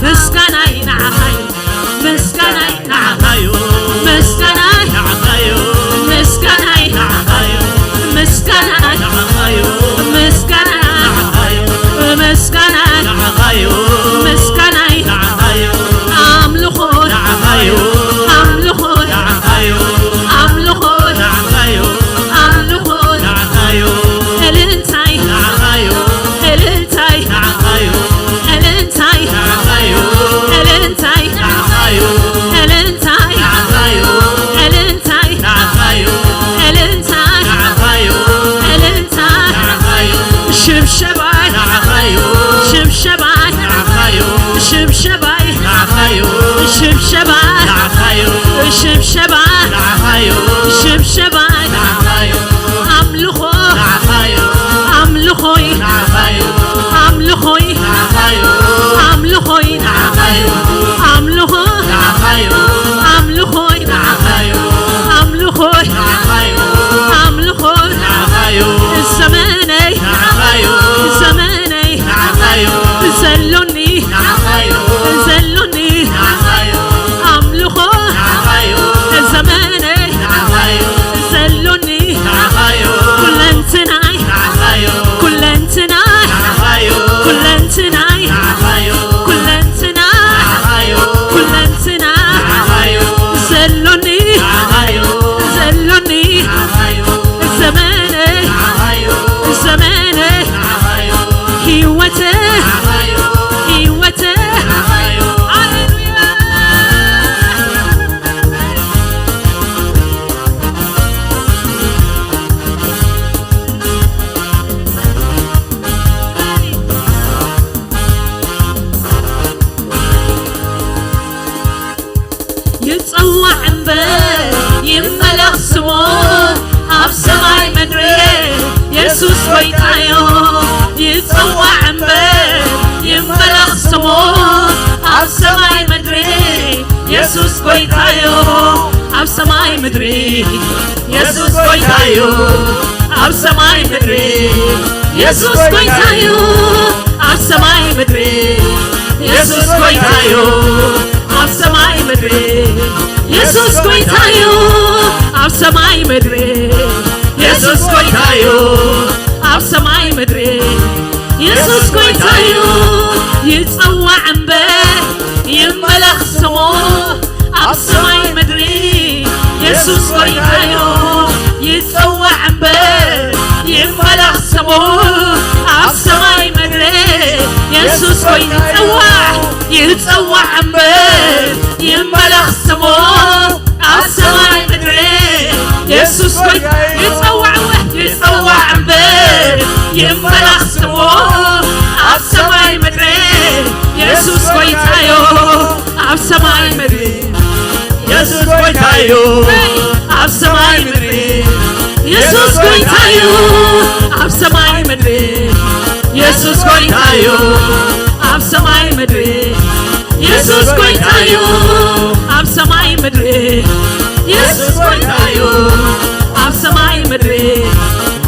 ምስጋናይ ንዓኻ እዩ፣ ምስጋናይ ንዓኻ እዩ፣ ምስጋናይ ንዓኻ እዩ፣ ምስጋናይ ንዓኻ እዩ፣ ምስጋናይ ንዓኻ እዩ፣ ምስጋናይ ንዓኻ እዩ፣ ምስጋናይ ንዓኻ እዩ፣ ምስጋናይ ንዓኻ እዩ፣ ኣምልኾ ንዓኻ እዩ፣ ኣምልኾ ንዓኻ እዩ፣ ኣምልኾ ንዓኻ እዩ፣ ኣምልኾ ንዓኻ እዩ፣ እልልታይ ንዓኻ እዩ፣ እልልታይ ንዓኻ እዩ፣ እልልታይ ንዓኻ እዩ፣ እልልታይ ንዓኻ እዩ፣ እልልታይ ንዓኻ እዩ፣ እልልታይ ንዓኻ እዩ፣ እልልታይ ንዓኻ እዩ፣ እልልታይ ንዓኻ እዩ፣ ሽብሸባይ ንዓኻ እዩ፣ ሽብሸባይ ንዓኻ እዩ፣ ሽብሸባይ ንዓኻ እዩ፣ ሽብሸባይ ንዓኻ እዩ፣ ሽብሸባይ ንዓኻ እዩ፣ ሽብሸባይ ንዓኻ እዩ፣ ኣምልኾ ንዓኻ እዩ፣ ኣምልኾይ ንዓኻ እዩ፣ ኣምልኾይ ንዓኻ እዩ፣ ኣምልኾይ ንዓኻ እዩ፣ ኣምልኾ ንዓኻ እዩ፣ ኣምልኾይ ንዓኻ እዩ፣ ኣምልኾይ ንዓኻ እዩ፣ ኣምልኾይ ንዓኻ እዩ፣ ዘመነይ ንዓኻ እዩ፣ ዘመነይ ንዓኻ እዩ፣ ዘሎኒ ንዓኻ እዩ፣ ዘሎኒ ንዓኻ እዩ፣ ኣምልኾ ንዓኻ እዩ፣ ዘመነይ ንዓኻ እዩ፣ ዘሎኒ ንዓኻ እዩ፣ ኩለንትናይ ንዓኻ እዩ፣ ኩለንትናይ ንዓኻ እዩ፣ ኩለንትናይ ንዓኻ እዩ፣ ኩለንትና ንዓኻ እዩ፣ ኩለንትና ንዓኻ እዩ፣ ዘሎኒ ንዓኻ እዩ፣ ዘሎኒ ንዓኻ እዩ፣ ዘመነይ ንዓኻ እዩ፣ ዘመነይ ንዓኻ እዩ፣ ህይወተይ ንዓኻ እዩ፣ ህይወተይ ንዓኻ እዩ፣ ሃሌሉያ። ይጸዋዕ እምበር ይመለኽ ስሙ ኣብ ሰማይ ምድሪ የሱስ ጎይታዮ። ይጸዋዕ እምበር ይመለኽ ስሙ ኣብ ሰማይ ምድሪ የሱስ ጎይታዮ። ኣብ ሰማይ ምድሪ የሱስ ጎይታዮ። ኣብ ሰማይ ምድሪ የሱስ ጎይታዮ። ኣብ ሰማይ ምድሪ የሱስ ጎይታዮ። ኣብ ሰማይ ምድሪ የሱስ ጎይታዮ። ኣብ ሰማይ ምድሪ የሱስ ጎይታዮ። ኣብ ሰማይ ምድሪ የሱስ ጎይታዮ። ይጸዋዕ እምበር ይመለኽ ስሙ ኣብ ሰማይ ምድሪ የሱስ ጎይታዮ። ይጸዋዕ እምበር ይመለኽ ስሙ ኣብ ሰማይ ምድሪ የሱስ ጎይታ። ይጸዋዕ ይጸዋዕ እምበር ይመለኽ ስሙ ኣብ ሰማይ ምድሪ የሱስ ጎይታ። ይጸዋዕ ይጸዋዕ እምበር ይመለኽ ስሙ ኣብ ሰማይ ምድሪ የሱስ ጎይታዮ። ኣብ ሰማይ ምድሪ የሱስ ጎይታዮ። ኣብ ሰማይ ምድሪ የሱስ ጎይታዮ። ኣብ ሰማይ ምድሪ የሱስ ጎይታዮ። ኣብ ሰማይ ምድሪ የሱስ ጎይታዮ። ኣብ ሰማይ ምድሪ የሱስ ጎይታዮ። ኣብ ሰማይ ምድሪ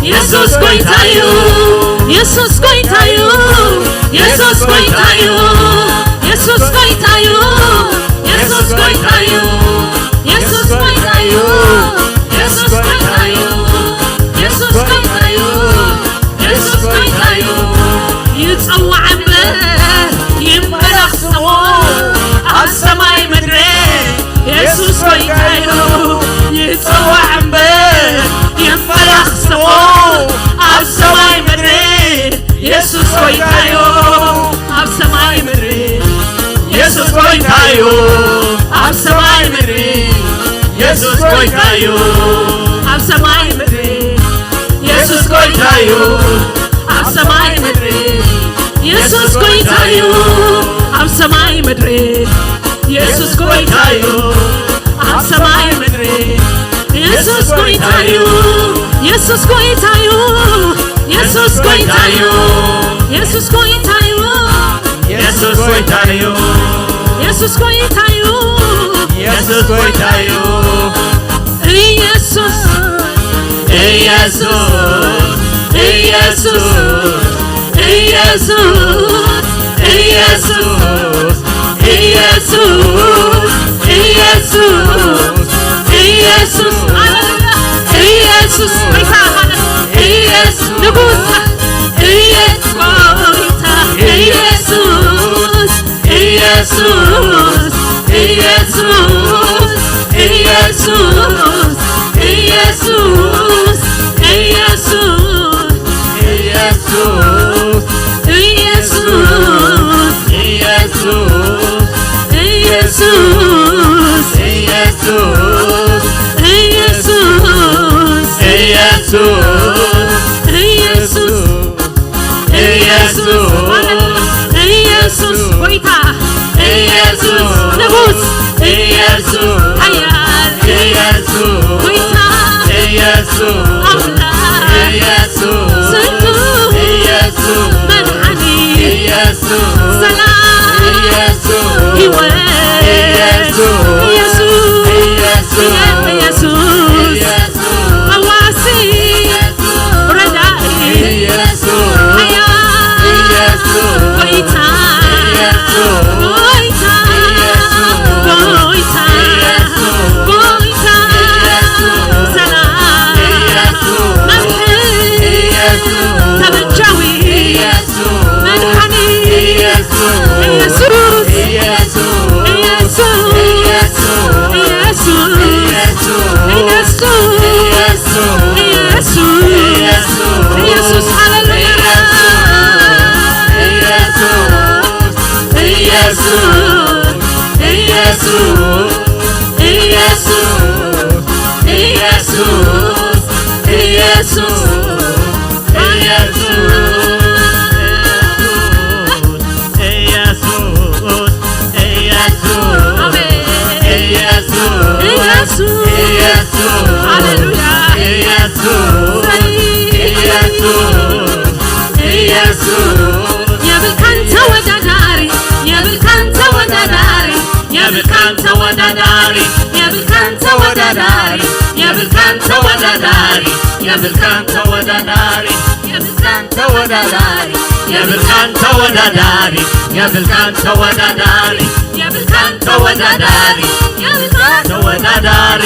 የሱስ ጎይታዩ፣ የሱስ ጎይታዩ፣ የሱስ ጎይታዩ፣ የሱስ ጎይታዩ፣ የሱስ ጎይታዩ፣ የሱስ ጎይታዩ፣ የሱስ ጎይታዩ፣ የሱስ ጎይታዩ፣ የሱስ ጎይታዩ። ይጸዋዕ እምበር ይመለኽ ስሙ ኣብ ሰማይ ምድሪ የሱስ ጎይታዩ። ይጸዋዕ እምበር ይመለኽ ስሙ ኣብ ሰማይ ምድሪ የሱስ ጎይታዩ። ኣብ ሰማይ ምድሪ የሱስ ጎይታዩ። ኣብ ሰማይ ምድሪ የሱስ ጎይታዩ። ኣብ ሰማይ ምድሪ የሱስ ጎይታዩ። ኣብ ሰማይ ምድሪ የሱስ ጎይታዩ። ኣብ ሰማይ ምድሪ የሱስ ጎይታዩ። ኣብ ሰማይ ምድሪ የሱስ ጎይታዩ። የሱስ ጎይታዩ። የሱስ ጎይታዩ። የሱስ ጎይታዩ። የሱስ ጎይታዩ። የሱስ ጎይታዩ። የሱስ ጎይታዩ። ኢየሱስ ኢየሱስ ኢየሱስ ኢየሱስ ኢየሱስ ኢየሱስ ኢየሱስ ኢየሱስ ኢየሱስ ኢየሱስ ንጉስ ኢየሱስ ኢየሱስ ኢየሱስ ኢየሱስ ኢየሱስ ኢየሱስ ኢየሱስ ኢየሱስ ኢየሱስ ኢየሱስ ኢየሱስ ኢየሱስ ኢየሱስ ኢየሱስ ኢየሱስ ኢየሱስ ጎይታ ኢየሱስ ንጉስ ኢየሱስ ሓያል ኢየሱስ ጎይታ ኢየሱስ ኣምላኽ ኢየሱስ ስንቱ ኢየሱስ መድሓኒ ኢየሱስ ሰላም ኢየሱስ ህይወት ኢየሱስ ኢየሱስ ኢየሱስ ኢየሱስ ፈዋሲ ረዳኢ ኢየሱስ ሓያል ኢየሱስ ጎይታ ኢየሱስ ጎይታ ኢየሱስ ጎይታ ኢየሱስ ጎይታ ኢየሱስ ሰላም ኢየሱስ መምሕር ኢየሱስ ተበጃዊ ኢየሱስ መድሓኒ ኢየሱስ ኢየሱስ ኢየሱስ ኢየሱስ ኢየሱስ ኢየሱስ ኢየሱስ ኢየሱስ ሃሌሉያ ኢየሱስ ኢየሱስ ኢየሱስ ኢየሱስ ኢየሱስ ኢየሱስ ኢየሱስ ኢየሱስ ኢየሱስ አሜን። ኢየሱስ ኢየሱስ ኢየሱስ ሃሌሉያ ኢየሱስ ኢየሱስ ኢየሱስ የብልካን ተወዳዳሪ የብልካን ተወዳዳሪ የብልካን ተወዳዳሪ የብልካን ተወዳዳሪ የብልካን ተወዳዳሪ የብልካን ተወዳዳሪ የብልካን ተወዳዳሪ የብልካን ተወዳዳሪ የብልካን ተወዳዳሪ የብልካን ተወዳዳሪ የብልካን ተወዳዳሪ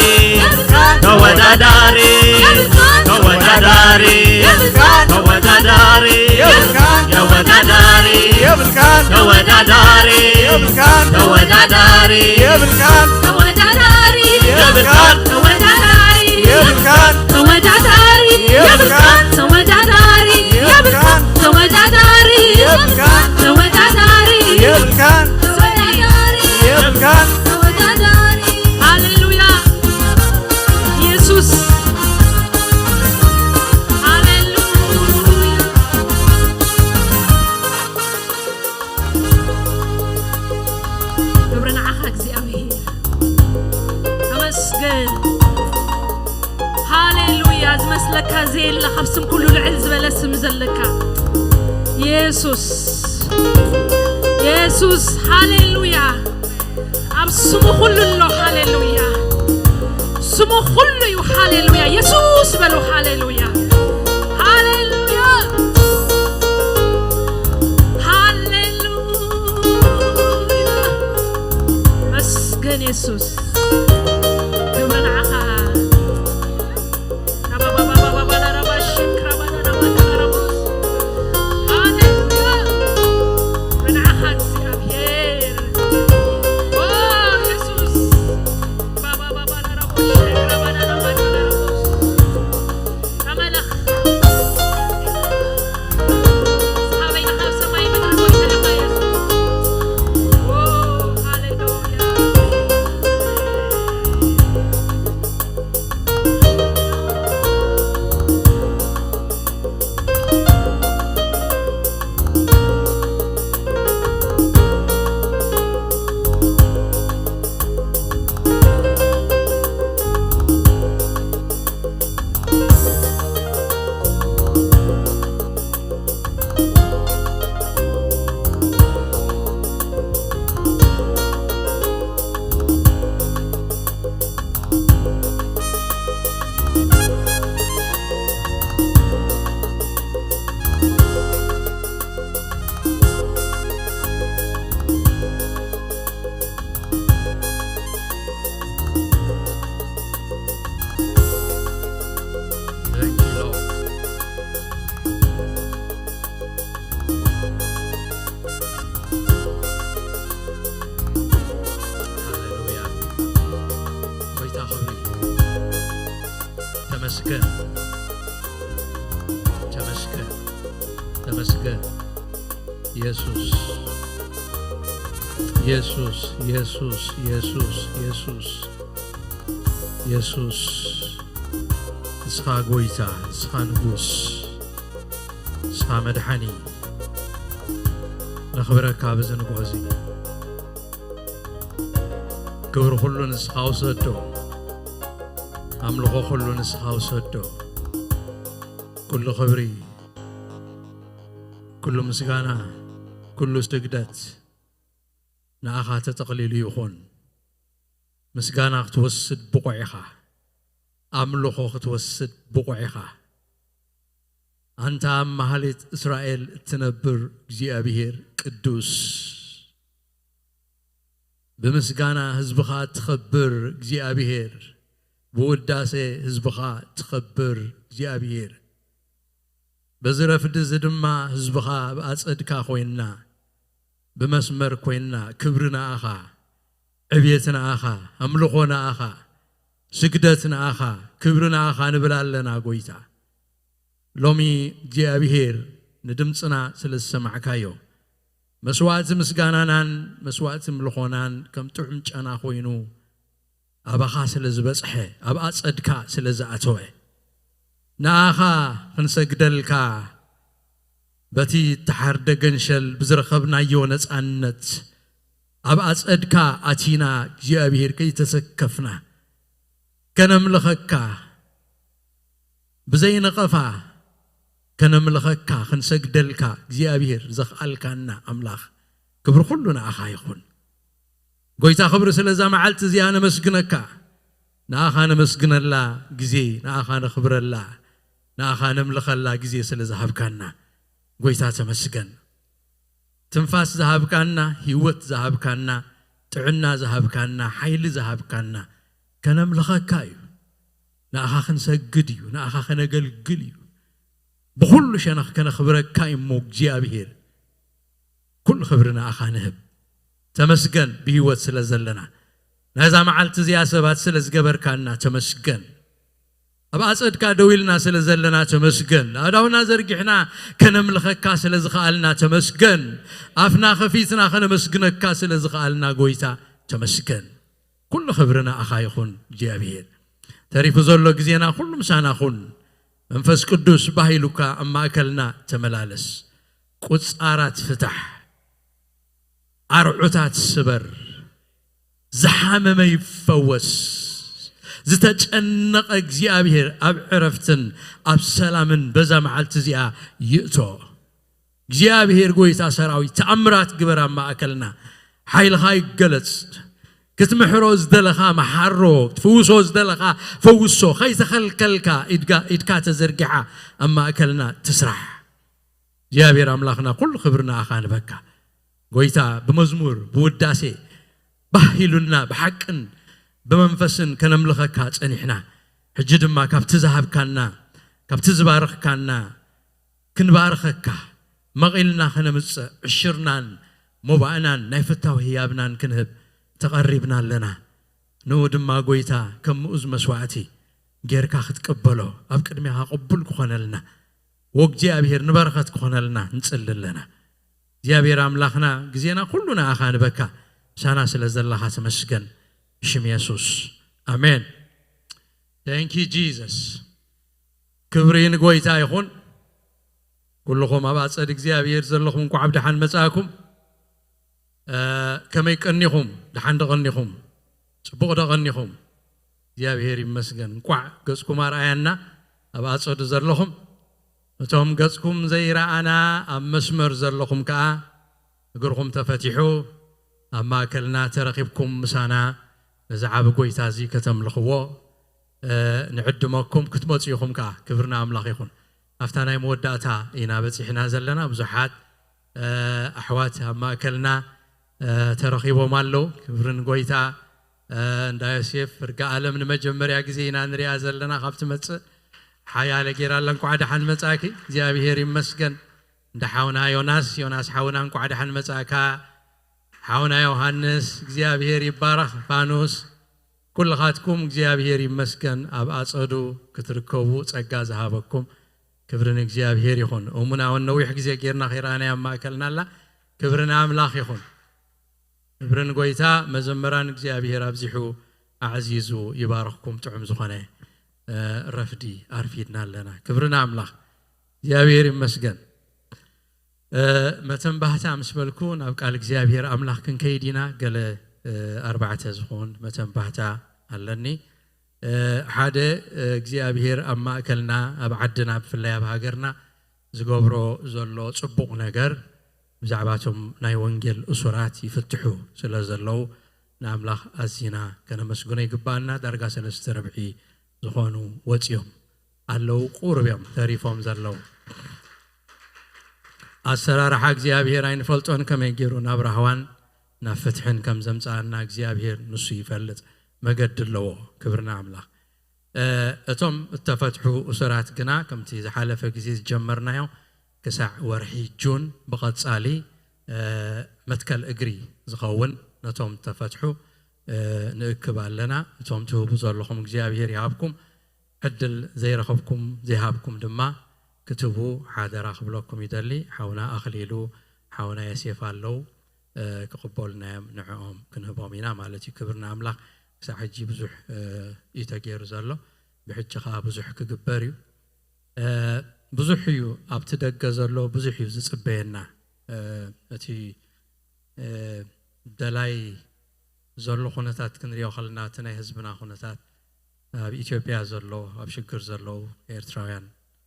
ተወዳዳሪ የብልካን ተወዳዳሪ የብልካን ተወዳዳሪ የብልካን ተወዳዳሪ የብልካን ተወዳዳሪ የብልካን ተወዳዳሪ የብልካን ተወዳዳሪ የብልካን ተወዳዳሪ የብልካን ተወዳዳሪ የብልካን ተወዳዳሪ የብልካን ተወዳዳሪ የብልካን ተወዳዳሪ የብልካን ተወዳዳሪ የብልካን ተወዳዳሪ ሃሌሉያ ኢየሱስ ሃሌሉያ ክብሪ ንዓኻ እግዚኣብሔር ተመስገን ሃሌሉያ ዝመስለካ ዘየለ ካብ ስም ኩሉ ልዕል ዝበለ ስም ዘለካ የሱስ የሱስ ሃሌሉያ ኣብ ስሙ ኩሉ ኣሎ ሃሌሉያ ስሙ ኩሉ እዩ ሃሌሉያ የሱስ ሃሌሉያ፣ ሃሌሉያ፣ ሃሌሉያ። መስገን የሱስ፣ ክብሪ ንዓኻ። ሃሌሉያ፣ ንዓኻ እግዚኣብሔር። ኦ የሱስ። Thank you, Lord. ሃሌሉያ። ጎይታ ክብሪ። ተመስገን። ተመስገን። ተመስገን። የሱስ። የሱስ፣ የሱስ፣ የሱስ፣ የሱስ። የሱስ። ንስኻ ጎይታ፣ ንስኻ ንጉስ፣ ንስኻ መድሓኒ። ነኽብረካ በዚ ንግሆ እዚ። ክብሪ ኩሉ ንስኻ ውሰዶ። ኣምልኾ ኩሉ ንስኻ ውሰዶ። ኩሉ ክብሪ፣ ኩሉ ምስጋና፣ ኩሉ ስግደት ንኣኻ ተጠቕሊሉ ይኹን። ምስጋና ክትወስድ ብቑዕ ኢኻ። ኣምልኾ ክትወስድ ብቑዕ ኢኻ። ኣንታ ኣብ መሃሌት እስራኤል እትነብር እግዚኣብሔር ቅዱስ፣ ብምስጋና ህዝብኻ እትኸብር እግዚኣብሔር፣ ብውዳሴ ህዝብኻ እትኸብር እግዚኣብሔር፣ በዚ ረፍዲ እዚ ድማ ህዝብኻ ኣብ ኣጸድካ ኮይንና፣ ብመስመር ኮይንና፣ ክብሪ ንኣኻ፣ ዕብየት ንኣኻ፣ ኣምልኾ ንኣኻ፣ ስግደት ንኣኻ፣ ክብሪ ንኣኻ ንብል ኣለና ጎይታ። ሎሚ እግዚኣብሔር ንድምፅና ስለ ዝሰማዕካዮ፣ መስዋዕቲ ምስጋናናን መስዋዕቲ ምልኾናን ከም ጥዑም ጨና ኮይኑ ኣባኻ ስለ ዝበጽሐ፣ ኣብ ኣጸድካ ስለ ዝኣተወ፣ ንኣኻ ክንሰግደልካ፣ በቲ እተሓርደ ገንሸል ብዝረኸብናዮ ነጻነት፣ ኣብ ኣጸድካ ኣቲና እግዚኣብሔር ከይተሰከፍና ከነምልኸካ፣ ብዘይ ነቐፋ ከነምልኸካ፣ ክንሰግደልካ እግዚኣብሔር ዘኽኣልካና ኣምላኽ፣ ክብሪ ኩሉ ንኣኻ ይኹን። ጎይታ ክብሪ ስለ እዛ መዓልቲ እዚኣ ነመስግነካ። ንኣኻ ነመስግነላ ግዜ፣ ንኣኻ ነኽብረላ፣ ንኣኻ ነምልኸላ ግዜ ስለ ዝሃብካና ጎይታ ተመስገን። ትንፋስ ዝሃብካና፣ ህይወት ዝሃብካና፣ ጥዕና ዝሃብካና፣ ሓይሊ ዝሃብካና ከነምልኸካ እዩ። ንኣኻ ክንሰግድ እዩ፣ ንኣኻ ከነገልግል እዩ። ብኹሉ ሸነኽ ከነኽብረካ እዩ እሞ እግዚኣብሔር። ኩሉ ክብሪ ንኣኻ ንህብ። ተመስገን ብህይወት ስለ ዘለና። ነዛ መዓልቲ እዚኣ ሰባት ስለ ዝገበርካና ተመስገን። ኣብ ኣጸድካ ደው ኢልና ስለ ዘለና ተመስገን። ኣእዳውና ዘርጊሕና ከነምልኸካ ስለ ዝኸኣልና ተመስገን። ኣፍና ከፊትና ከነመስግነካ ስለ ዝኸኣልና ጎይታ ተመስገን። ኩሉ ክብሪ ንኣኻ ይኹን እግዚኣብሔር። ተሪፉ ዘሎ ግዜና ኩሉ ምሳና ኩን። መንፈስ ቅዱስ ባህ ኢሉካ ኣብ ማእከልና ተመላለስ። ቁጻራት ፍታሕ፣ ኣርዑታት ስበር፣ ዝሓመመ ይፈወስ፣ ዝተጨነቐ እግዚኣብሔር ኣብ ዕረፍትን ኣብ ሰላምን በዛ መዓልቲ እዚኣ ይእቶ። እግዚኣብሔር ጎይታ ሰራዊት ተኣምራት ግበር ኣብ ማእከልና፣ ሓይልኻ ይገለጽ። ክትምሕሮ ዝደለኻ መሓሮ፣ ክትፍውሶ ዝደለኻ ፈውሶ፣ ከይተኸልከልካ ኢድጋ- ኢድካ ተዘርጊሓ ኣብ ማእከልና ትስራሕ። እግዚኣብሔር ኣምላኽና ኩሉ ክብሪ ንኣኻ ንበካ። ጎይታ ብመዝሙር ብውዳሴ ባህ ኢሉልና ብሓቅን ብመንፈስን ከነምልኸካ ጸኒሕና። ሕጂ ድማ ካብቲ ዝሃብካና ካብቲ ዝባርኽካና ክንባርኸካ መቒልና ከነምጽእ ዕሽርናን ሞባእናን ናይ ፍታው ህያብናን ክንህብ ተቐሪብና ኣለና። ንኡ ድማ ጎይታ ከም ምኡዝ መስዋእቲ ጌርካ ክትቅበሎ ኣብ ቅድሚኻ ቅቡል ክኾነልና ወእግዚኣብሔር ንበረኸት ክኾነልና ንጽሊ ኣለና። እግዚኣብሔር ኣምላኽና ግዜና ኩሉ ንኣኻ ንበካ። ምሳና ስለ ዘለኻ ተመስገን። ብሽም የሱስ ኣሜን። Thank you Jesus። ክብሪ ንጎይታ ይኹን። ኩልኹም ኣብ ኣጸድ እግዚኣብሔር ዘለኹም እንኳዕ ብደሓን መጻእኩም። ከመይ ቀኒኹም? ደሓን ደቐኒኹም? ጽቡቕ ደቐኒኹም? እግዚኣብሔር ይመስገን። እንቋዕ ገጽኩም ኣርኣያና። ኣብ ኣጸዱ ዘለኹም፣ እቶም ገጽኩም ዘይረኣና ኣብ መስመር ዘለኹም ከኣ እግርኹም ተፈቲሑ ኣብ ማእከልና ተረኺብኩም ምሳና ነዚ ዓቢ ጎይታ እዚ ከተምልኽዎ ንዕድመኩም ክትመጹ ኢኹም ከኣ። ክብሪ ንኣምላኽ ይኹን። ኣብታ ናይ መወዳእታ ኢና በጺሕና ዘለና። ብዙሓት ኣሕዋት ኣብ ማእከልና ተረኺቦም ኣለዉ። ክብሪ ንጎይታ። እንዳ ዮሴፍ እርጋ ኣለም ንመጀመርያ ግዜ ኢና ንሪኣ ዘለና ካብ ትመጽእ ሓያለ ጌራ ኣላ። እንኳዕ ደሓን መጻእኪ። እግዚኣብሔር ይመስገን። እንዳ ሓውና ዮናስ፣ ዮናስ ሓውና እንኳዕ ደሓን መጻእካ። ሓውና ዮሃንስ እግዚኣብሔር ይባረኽ። ፋኑስ ኩልኻትኩም እግዚኣብሔር ይመስገን ኣብ ኣጸዱ ክትርከቡ ጸጋ ዝሃበኩም። ክብሪ ንእግዚኣብሔር ይኹን። እሙና እውን ነዊሕ ግዜ ጌርና ከይረኣናያ ኣብ ማእከልና ኣላ። ክብሪ ንኣምላኽ ይኹን። ክብሪ ንጎይታ። መዘመራን እግዚኣብሔር ኣብዚሑ ኣዕዚዙ ይባርኽኩም። ጥዑም ዝኾነ ረፍዲ ኣርፊድና ኣለና። ክብሪ ንኣምላኽ። እግዚኣብሔር ይመስገን። መተንባህታ ምስ በልኩ ናብ ቃል እግዚኣብሔር ኣምላኽ ክንከይድ ኢና። ገለ ኣርባዕተ ዝኾን መተንባህታ ኣለኒ። ሓደ እግዚኣብሔር ኣብ ማእከልና ኣብ ዓድና ብፍላይ ኣብ ሃገርና ዝገብሮ ዘሎ ጽቡቕ ነገር ብዛዕባቶም ናይ ወንጌል እሱራት ይፍትሑ ስለ ዘለዉ ንኣምላኽ ኣዚና ከነመስግኖ ይግባኣና። ዳርጋ ሰለስተ ርብዒ ዝኾኑ ወጽዮም ኣለዉ። ቁሩብ እዮም ተሪፎም ዘለዉ። ኣሰራርሓ እግዚኣብሔር ኣይንፈልጦን ከመይ ገይሩ ናብ ራህዋን ናብ ፍትሕን ከም ዘምጽኣና እግዚኣብሔር ንሱ ይፈልጥ። መገዲ ኣለዎ። ክብርና ኣምላኽ። እቶም እተፈትሑ እሱራት ግና ከምቲ ዝሓለፈ ግዜ ዝጀመርናዮ ክሳዕ ወርሒ ጁን ብቐጻሊ መትከል እግሪ ዝኸውን ነቶም እተፈትሑ ንእክብ ኣለና። እቶም ትህቡ ዘለኹም እግዚኣብሔር ይሃብኩም። ዕድል ዘይረኸብኩም ዘይሃብኩም ድማ ክትህቡ ሓደራ ክብለኩም ይደሊ። ሓውና ኣኽሊሉ፣ ሓውና የሴፍ ኣለዉ። ክቕበሉና እዮም። ንዕኦም ክንህቦም ኢና ማለት እዩ። ክብሪ ንኣምላኽ። ክሳብ ሕጂ ብዙሕ እዩ ተገይሩ ዘሎ። ብሕጂ ኸዓ ብዙሕ ክግበር እዩ። ብዙሕ እዩ ኣብቲ ደገ ዘሎ፣ ብዙሕ እዩ ዝጽበየና። እቲ ደላይ ዘሎ ኩነታት ክንሪኦ ከለና፣ እቲ ናይ ህዝብና ኩነታት፣ ኣብ ኢትዮጵያ ዘሎ፣ ኣብ ሽግር ዘለዉ ኤርትራውያን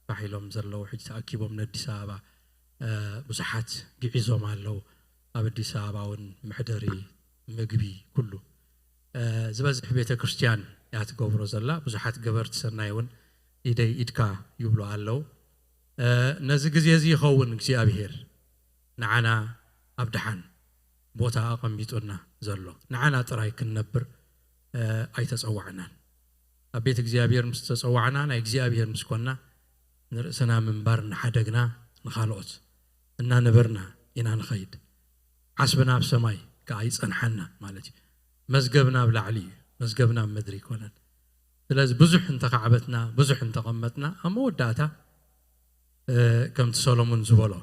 ፋሕ ኢሎም ዘለዉ፣ ሕጂ ተኣኪቦም ንኣዲስ ኣበባ ብዙሓት ግዒዞም ኣለዉ። ኣብ ኣዲስ ኣበባ እውን መሕደሪ፣ ምግቢ፣ ኩሉ ዝበዝሕ ቤተ ክርስቲያን እያ ትገብሮ ዘላ። ብዙሓት ገበርቲ ሰናይ እውን ኢደይ ኢድካ ይብሉ ኣለዉ። ነዚ ግዜ እዚ ይኸውን እግዚኣብሔር ንዓና ኣብ ደሓን ቦታ ኣቐሚጡና ዘሎ። ንዓና ጥራይ ክንነብር ኣይተጸዋዕናን። ኣብ ቤት እግዚኣብሔር ምስ ተጸዋዕና፣ ናይ እግዚኣብሔር ምስ ኮንና፣ ንርእስና ምንባር እናሓደግና ንኻልኦት እናነበርና ኢና ንኸይድ። ዓስብና ኣብ ሰማይ ከኣ ይጸንሓና ማለት እዩ። መዝገብና ኣብ ላዕሊ እዩ፣ መዝገብና ኣብ ምድሪ ኣይኮነን። ስለዚ ብዙሕ እንተኻዕበትና፣ ብዙሕ እንተቐመጥና፣ ኣብ መወዳእታ ከምቲ ሰሎሞን ዝበሎ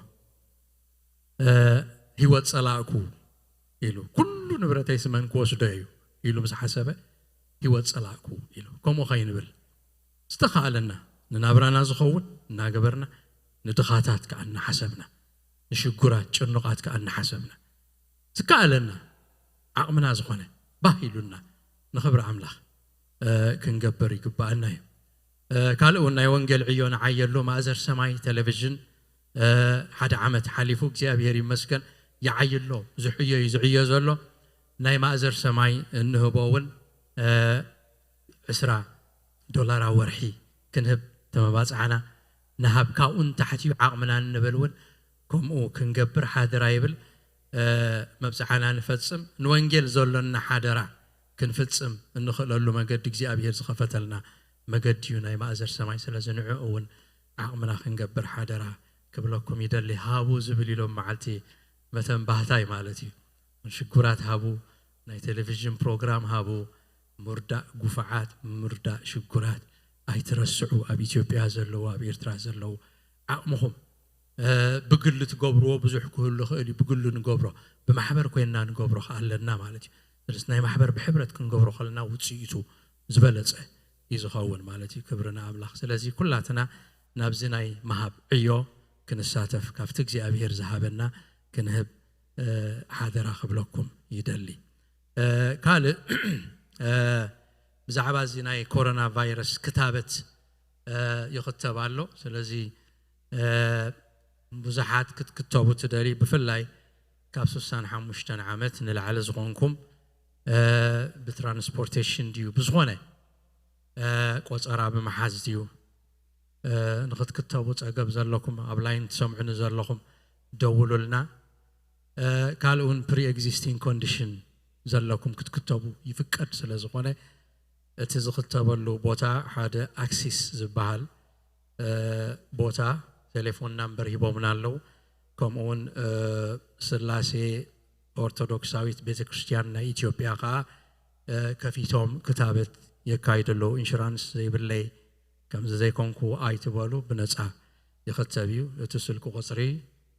ህይወት ጸላእኩ ኢሉ፣ ኩሉ ንብረተይስ መን ክወስዶ እዩ ኢሉ ምስ ሓሰበ፣ ህይወት ጸላእኩ ኢሉ። ከምኡ ከይንብል ዝተኻእለና ንናብራና ዝኸውን እናገበርና፣ ንድኻታት ከኣ እናሓሰብና፣ ንሽጉራት ጭኑቓት ከኣ እናሓሰብና፣ ዝከኣለና ዓቕምና ዝኾነ ባህ ኢሉና ንኽብሪ ኣምላኽ ክንገብር ይግባኣና እዩ። ካልእ እውን ናይ ወንጌል ዕዮ ንዓየሉ። ማእዘር ሰማይ ቴሌቪዥን ሓደ ዓመት ሓሊፉ እግዚኣብሔር ይመስገን ይዓይሎ። ብዙሕ ዕዮ እዩ ዝዕዮ ዘሎ። ናይ ማእዘር ሰማይ እንህቦ እውን ዕስራ ዶላር ኣብ ወርሒ ክንህብ ተመባፅዓና ንሃብ። ካብኡ ንታሕቲ እዩ ዓቕምና እንበል እውን ከምኡ ክንገብር ሓደራ ይብል። መብፅዓና ንፈፅም፣ ንወንጌል ዘሎና ሓደራ ክንፍፅም እንኽእለሉ መገዲ እግዚኣብሔር ዝኸፈተልና መገዲ እዩ ናይ ማእዘር ሰማይ። ስለዚ ንዕኡ እውን ዓቕምና ክንገብር ሓደራ ክብለኩም ይደሊ። ሃቡ ዝብል ኢሎም መዓልቲ መተንባህታይ ማለት እዩ። ሽጉራት ሃቡ፣ ናይ ቴሌቪዥን ፕሮግራም ሃቡ፣ ምርዳእ ጉፋዓት፣ ምርዳእ ሽጉራት ኣይትረስዑ። ኣብ ኢትዮጵያ ዘለዉ፣ ኣብ ኤርትራ ዘለዉ ዓቕምኹም ብግሊ ትገብርዎ ብዙሕ ክህሉ ይኽእል እዩ። ብግሊ ንገብሮ፣ ብማሕበር ኮይንና ንገብሮ ከ ኣለና ማለት እዩ። ስለዚ ናይ ማሕበር ብሕብረት ክንገብሮ ከለና ውፅኢቱ ዝበለፀ እዩ ዝኸውን ማለት እዩ። ክብሪ ንኣምላኽ። ስለዚ ኩላትና ናብዚ ናይ ምሃብ ዕዮ ክንሳተፍ፣ ካብቲ እግዚኣብሔር ዝሃበና ክንህብ ሓደራ ክብለኩም ይደሊ። ካልእ ብዛዕባ እዚ ናይ ኮሮና ቫይረስ ክታበት ይኽተብ ኣሎ። ስለዚ ብዙሓት ክትክተቡ ትደልዩ፣ ብፍላይ ካብ ስሳን ሓሙሽተን ዓመት ንላዕሊ ዝኾንኩም፣ ብትራንስፖርቴሽን ድዩ ብዝኾነ ቆፀራ ብምሓዝ ድዩ ንኽትክተቡ ፀገም ዘለኩም፣ ኣብ ላይን ትሰምዑኒ ዘለኹም ደውሉልና። ካልእ እውን ፕሪ ኤግዚስቲንግ ኮንዲሽን ዘለኩም ክትክተቡ ይፍቀድ ስለ ዝኾነ፣ እቲ ዝኽተበሉ ቦታ ሓደ ኣክሲስ ዝበሃል ቦታ፣ ቴሌፎን ናምበር ሂቦምና ኣለዉ። ከምኡ እውን ስላሴ ኦርቶዶክሳዊት ቤተ ክርስቲያን ናይ ኢትዮጵያ ከዓ ከፊቶም ክታበት የካይዱ ኣለዉ። ኢንሹራንስ ዘይብለይ ከምዚ ዘይኮንኩ ኣይትበሉ፣ ብነፃ ይኽተብ እዩ። እቲ ስልኪ ቁፅሪ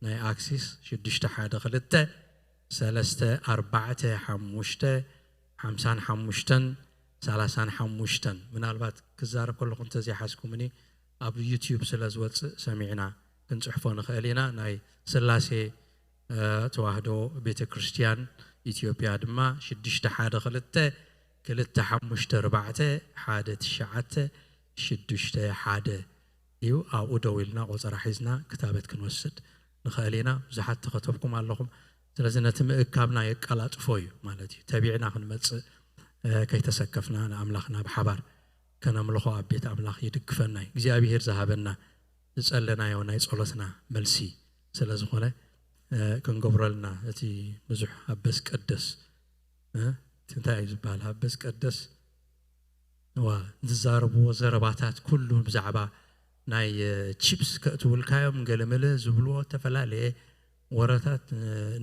ናይ ኣክሲስ ሽዱሽተ ሓደ ክልተ ሰለስተ ኣርባዕተ ሓሙሽተ ሓምሳን ሓሙሽተን ሰላሳን ሓሙሽተን። ምናልባት ክዛረብ ከለኹ እንተዘይሓዝኩምኒ ኣብ ዩትዩብ ስለ ዝወፅእ ሰሚዕና ክንፅሕፎ ንኽእል ኢና። ናይ ስላሴ ተዋህዶ ቤተ ክርስቲያን ኢትዮጵያ ድማ ሽዱሽተ ሓደ ክልተ ክልተ ሓሙሽተ ኣርባዕተ ሓደ ትሽዓተ ሽዱሽተ ሓደ እዩ። ኣብኡ ደው ኢልና ቆፀራ ሒዝና ክታበት ክንወስድ ንኽእል ኢና። ብዙሓት ተኸተብኩም ኣለኹም። ስለዚ ነቲ ምእካብና የቀላጥፎ እዩ ማለት እዩ። ተቢዕና ክንመፅእ ከይተሰከፍና ንኣምላኽና ብሓባር ከነምልኾ ኣብ ቤት ኣምላኽ ይድግፈና እዩ። እግዚኣብሔር ዝሃበና ዝጸለናዮ ናይ ጸሎትና መልሲ ስለ ዝኾነ ክንገብረልና እቲ ብዙሕ ሃበስ ቀደስ፣ እቲ እንታይ እዩ ዝበሃል? ሃበስ ቀደስ ዋ ዝዛረብዎ ዘረባታት ኩሉ ብዛዕባ ናይ ቺፕስ ከእትውልካዮም ገለመለ ዝብልዎ ዝተፈላለየ ወረታት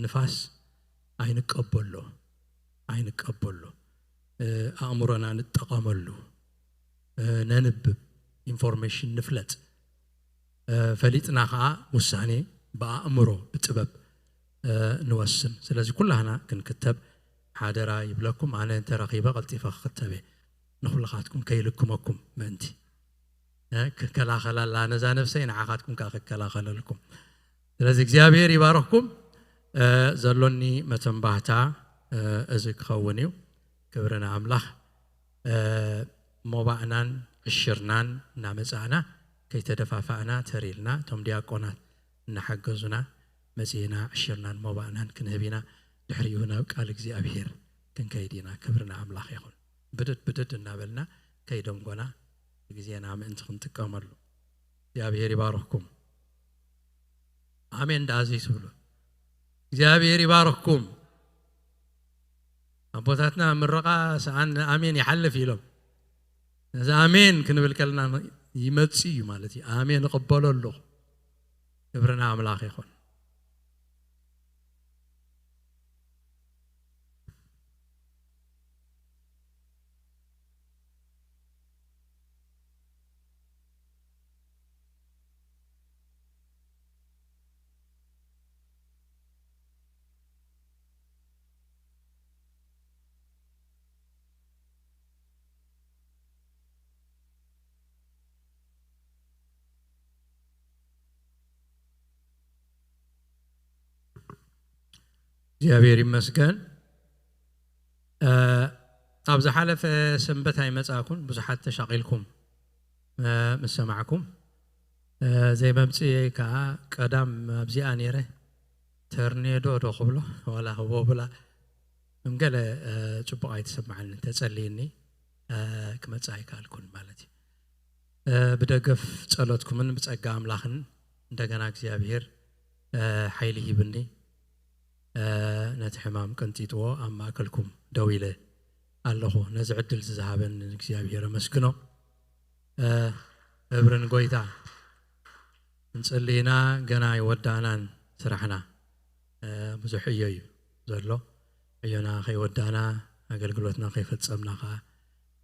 ንፋስ ኣይንቀበሎ፣ ኣይንቀበሎ። ኣእምሮና ንጠቐመሉ፣ ነንብብ፣ ኢንፎርሜሽን ንፍለጥ፣ ፈሊጥና ከዓ ውሳኔ ብኣእምሮ ብጥበብ ንወስን። ስለዚ ኩላህና ክንክተብ ሓደራ ይብለኩም። ኣነ እንተረኺበ ቀልጢፈ ክኽተብ እየ፣ ንኹልኻትኩም ከይልክመኩም ምእንቲ። ክከላኸለላ ነዛ ነፍሰይ ንዓኻትኩም ከዓ ክከላኸለልኩም። ስለዚ እግዚኣብሔር ይባርኽኩም። ዘሎኒ መተንባህታ እዚ ክኸውን እዩ። ክብሪ ንኣምላኽ። ሞባእናን ዕሽርናን እናመጻእና ከይተደፋፋእና ተሪልና እቶም ዲያቆናት እናሓገዙና መጺእና ዕሽርናን ሞባእናን ክንህብ ኢና። ድሕሪኡ ናብ ቃል እግዚኣብሔር ክንከይድ ኢና። ክብሪ ንኣምላኽ ይኹን። ብድድ ብድድ እናበልና ከይደንጎና ግዜና ምእንቲ ክንጥቀመሉ እግዚኣብሔር ይባርኽኩም። ኣሜን ደኣ ዘይትብሉ እግዚኣብሔር ይባርኽኩም። ኣቦታትና ምረቓ ሰኣን ኣሜን ይሓልፍ ኢሎም ነዚ ኣሜን ክንብል ከለና ይመጽእ እዩ ማለት እዩ። ኣሜን እቕበሎ ኣለኹ። ክብርና ኣምላኽ ይኹን። እግዚኣብሔር ይመስገን። ኣብ ዝሓለፈ ሰንበት ኣይመጻእኩን፣ ብዙሓት ተሻቒልኩም ምስ ሰማዕኩም። ዘይመምጽእ ከዓ ቀዳም ኣብዚኣ ነይረ፣ ተርኔዶ ዶ ክብሎ ዋላ ህቦብላ እም ገለ፣ እ፣ ጽቡቕ ኣይተሰማዓንን፣ ተጸልይኒ፣ እ፣ ክመጽእ ኣይከኣልኩን ማለት እዩ። እ፣ ብደገፍ ጸሎትኩምን ብጸጋ ኣምላኽን እንደገና እግዚኣብሔር፣ እ፣ ሓይሊ ሂብኒ፣ እ፣ ነቲ ሕማም ቀንጢጥዎ ኣብ ማእከልኩም ደው ኢለ ኣለኹ። ነዚ ዕድል ዝሃበኒ እግዚኣብሔር ኣመስግኖ። እ፣ ክብሪ ንጎይታ። እንጽሊ ኢና፣ ገና ኣይወዳእናን ስራሕና። እ፣ ብዙሕ ዕዮ እዩ ዘሎ። ዕዮና ከይወዳእና፣ ኣገልግሎትና ከይፈጸምና ከኣ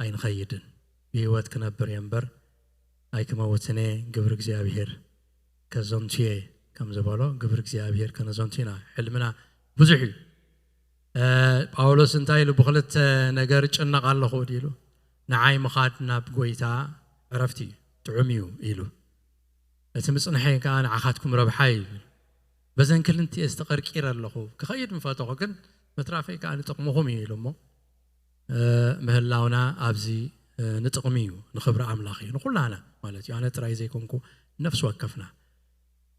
ኣይንኸይድን። ብህይወት ክነብር እየ እምበር ኣይክመውትን እየ፣ ግብሪ እግዚኣብሔር ከዘንቱ እየ ከም ዝበሎ፣ ግብሪ እግዚኣብሔር ከነዘንቱ ኢና። ሕልምና ብዙሕ እዩ። እ፣ ጳውሎስ እንታይ ኢሉ? "ብኽልተ ነገር እጭነቕ ኣለኹ" ኢሉ። "ንዓይ ምኻድ ናብ ጎይታ ዕረፍቲ እዩ፣ ጥዑም እዩ" ኢሉ። "እቲ ምጽንሐይ ከኣ ንዓኻትኩም ረብሓ እዩ" ኢሉ። "በዘን ክልቲኤ ዝተቐርቂረ ኣለኹ፣ ክኸይድ ምፈተኹ፣ ግን ምትራፈይ ከኣ ንጥቕምኹም እዩ" ኢሉ እሞ፣ እ፣ ምህላውና ኣብዚ፣ እ፣ ንጥቕሚ እዩ፣ ንኽብሪ ኣምላኽ እዩ፣ ንኹላና ማለት እዩ። ኣነ ጥራይ ዘይኮንኩ፣ ነፍሲ ወከፍና።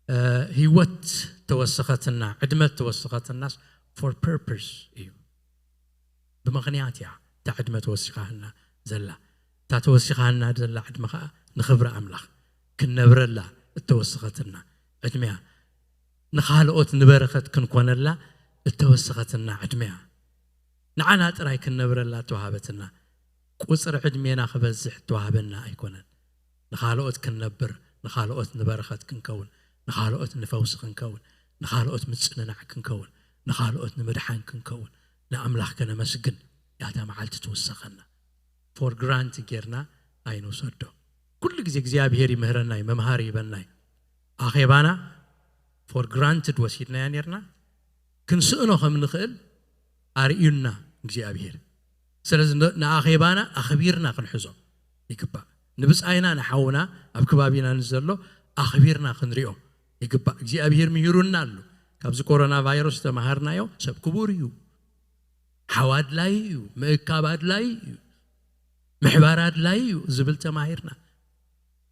እ፣ ህይወት ተወሰኸትና፣ ዕድመ ተወሰኸትናስ for purpose እዩ። ብምኽንያት እያ እታ ዕድመ ተወሲኻና ዘላ። እታ ተወሲኻና ዘላ ዕድመ ኸኣ ንኽብሪ ኣምላኽ ክንነብረላ እተወሰኸትና ዕድመ እያ። ንኻልኦት ንበረኸት ክንኮነላ እተወሰኸትና ዕድመ እያ። ንዓና ጥራይ ክንነብረላ እተዋሃበትና፣ ቁጽሪ ዕድሜና ክበዝሕ እተዋህበና ኣይኮነን። ንኻልኦት ክንነብር፣ ንኻልኦት ንበረኸት ክንከውን፣ ንኻልኦት ንፈውሲ ክንከውን፣ ንኻልኦት ምጽንናዕ ክንከውን፣ ንኻልኦት ንምድሓን ክንከውን፣ ንኣምላኽ ከነመስግን እያ እታ መዓልቲ ትውሰኸና። For granted ጌርና ኣይንውሰዶ። ኩሉ ግዜ እግዚኣብሔር ይምህረና እዩ፣ መምሃሪ ይበና እዩ። ኣኼባና for granted ወሲድናያ ኔርና፣ ክንስእኖ ከም ንኽእል ኣርእዩና እግዚኣብሔር። ስለዚ ን-፣ ንኣኼባና ኣኽቢርና ክንሕዞ ይግባእ። ንብጻይና ንሓውና ኣብ ከባቢና ንዘሎ ኣኽቢርና ክንሪኦ ይግባእ። እግዚኣብሔር ምሂሩና ኣሎ። ካብዚ ኮሮና ቫይረስ ዝተማሃርናዮ ሰብ ክቡር እዩ፣ ሓው ኣድላይ እዩ፣ ምእካብ ኣድላይ እዩ፣ ምሕባር ኣድላይ እዩ ዝብል ተማሂርና።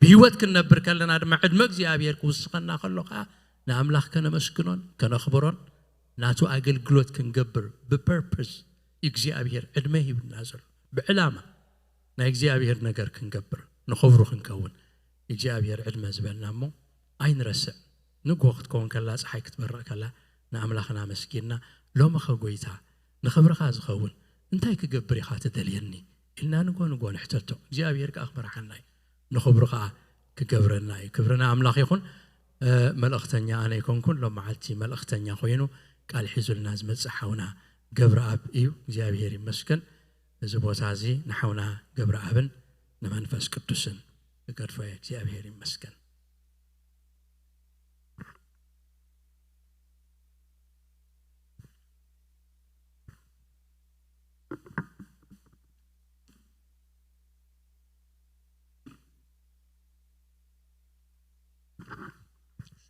ብህይወት ክንነብር ከለና ድማ ዕድመ እግዚኣብሔር ክውስኸና ከሎ ኸዓ ንኣምላኽ ከነመስግኖን ከነኽብሮን ናቱ ኣገልግሎት ክንገብር ብፐርፐስ እግዚኣብሔር ዕድመ ሂብና ዘሎ ብዕላማ ናይ እግዚኣብሔር ነገር ክንገብር ንኽብሩ ክንከውን እግዚኣብሔር ዕድመ ዝበልና እሞ ኣይንረስዕ። ንግሆ ክትከውን ከላ፣ ፀሓይ ክትበርቕ ከላ ንኣምላኽና ኣመስጊንና፣ ሎሚ ኸ ጎይታ ንኽብርኻ ዝኸውን እንታይ ክገብር ኢኻ ትደልየኒ? ኢልና ንግሆ ንግሆ ንሕተቶ። እግዚኣብሔር ከኣ ክመርሓና እዩ፣ ንኽብሩ ኸኣ ክገብረና እዩ። ክብሪ ንኣምላኽ ይኹን። እ፣ መልእኽተኛ ኣነ ኣይኮንኩን፣ ሎም መዓልቲ መልእኽተኛ ኮይኑ ቃል ሒዙልና ዝመጽእ ሓውና ገብረኣብ እዩ። እግዚኣብሔር ይመስገን። እዚ ቦታ እዚ ንሓውና ገብረኣብን ንመንፈስ ቅዱስን ክገድፎ እየ። እግዚኣብሔር ይመስገን።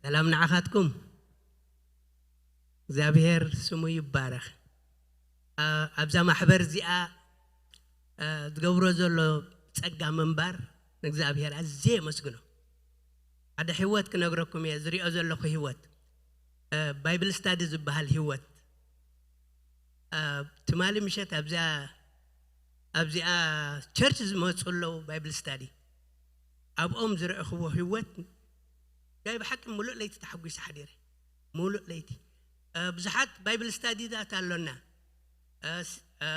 ሰላም ንዓኻትኩም። እግዚኣብሔር ስሙ ይባረኽ። ኣ-፣ ኣብዛ ማሕበር እዚኣ፣ ኣ፣ ዝገብሮ ዘሎ ጸጋ ምንባር ንእግዚኣብሔር ኣዝየ የመስግኖ። ሓደ ህይወት ክነግረኩም እየ፣ ዝሪኦ ዘለኹ ህይወት። እ፣ ባይብል ስታዲ ዝበሃል ህይወት። እ፣ ትማሊ ምሸት ኣብዚኣ፣ ኣብዚኣ ቸርች ዝመጹ ኣለዉ፣ ባይብል ስታዲ። ኣብኦም ዝረእኽዎ ህይወት፣ ናይ ብሓቂ ምሉእ ለይቲ ተሓጒሰ ሓዲረ። ምሉእ ለይቲ። እ፣ ብዙሓት ባይብል ስታዲታት ኣሎና። እ፣ ስ-፣ እ፣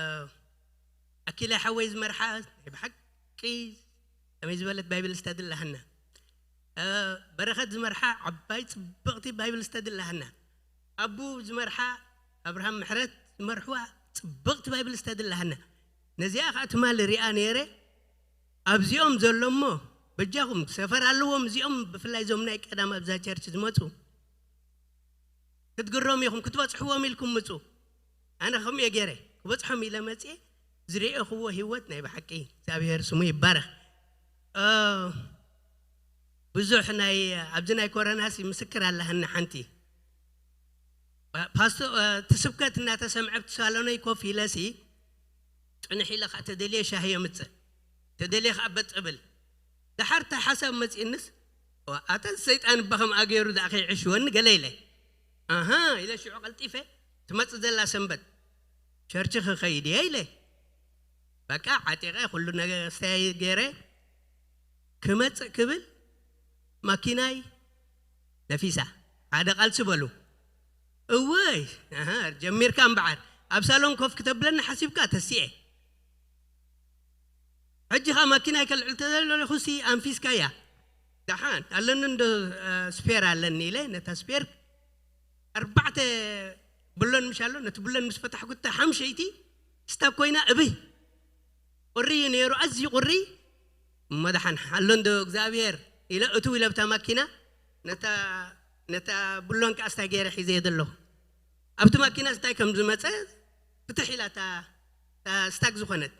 ኣኪለ ሓወይ ዝመርሓ ናይ ብሓቂ ከመይ ዝበለት ባይብል ስታዲ ኣለሃና። እ፣ በረኸት ዝመርሓ ዓባይ ጽብቕቲ ባይብል ስታዲ ኣለሃና። ኣቡ ዝመርሓ፣ ኣብርሃም ምሕረት ዝመርሕዋ ጽብቕቲ ባይብል ስታዲ ኣለሃና። ነዚኣ ኸኣ ትማሊ ሪኣ ነይረ። ኣብዚኦም ዘሎ እሞ በጃኹም ሰፈር ኣለዎም። እዚኦም ብፍላይ እዞም ናይ ቀዳም ኣብዛ ቸርች ዝመጹ ክትግረሙ ኢኹም፣ ክትበጽሕዎም ኢልኩም ምጹ። ኣነ ከምኡ እየ ገይረ፣ ክበጽሖም ኢለ መጽየ፣ ዝረኣኹዎ ህይወት ናይ ብሓቂ እግዚኣብሔር ስሙ ይባረኽ። እ፣ ብዙሕ ናይ፣ ኣብዚ ናይ ኮረናሲ ምስክር ኣለሃኒ ሓንቲ። ፓስቶ-፣ እ፣ እቲ ስብከት እናተሰምዐ ኣብቲ ሳሎነይ ኮፍ ኢለሲ፣ ጽንሕ ኢለ ኸዓ ተደልየ ሻሂ የምጽእ፣ ተደልየ ኸዓ በጥ እብል። ደሓር እታ ሓሳብ መጺእንስ፣ "ዋ፣ ኣተ ሰይጣን እባ ከምኣ ገይሩ ደኣ ከይዕሽወኒ" ገለ ኢለ። ኣሃ ኢለ ሽዑ ቀልጢፈ፣ ትመጽእ ዘላ ሰንበት፣ ቸርች ክኸይድ እየ ኢለ በቃ ዓጢቐ ኩሉ ነገር ስተያይ ገይረ ክመፅእ ክብል ማኪናይ ነፊሳ። ሓደ ቃልሲ በሉ። እወይ ኣሃ፣ ጀሚርካ እምበዓር ኣብ ሳሎን ኮፍ ክተብለኒ ሓሲብካ ተሲኤ። ሕጂ ኸ ማኪናይ ከልዕል ተዘለኹሲ ኣንፊስካያ። ደሓን ኣለኒ እንዶ ስፔር ኣለኒ ኢለ ነታ ስፔር ኣርባዕተ ብሎን ምሽ ኣሎ። ነቲ ብሎን ምስ ፈታሕኩታ ሓምሸይቲ ስታክ ኮይና እብይ ቁሪ እዩ ነይሩ፣ ኣዝዩ ቁሪ። እሞ ደሓን ኣሎ እንዶ እግዚኣብሔር ኢለ እትው ኢለ ኣብታ ማኪና ነታ ነታ ብሎን ከኣ ስታይ ገይረ ሒዘ ዘለኹ። ኣብቲ ማኪና ስታይ ከም ዝመፀ ፍትሕ ኢላ እታ እታ ስታክ ዝኾነት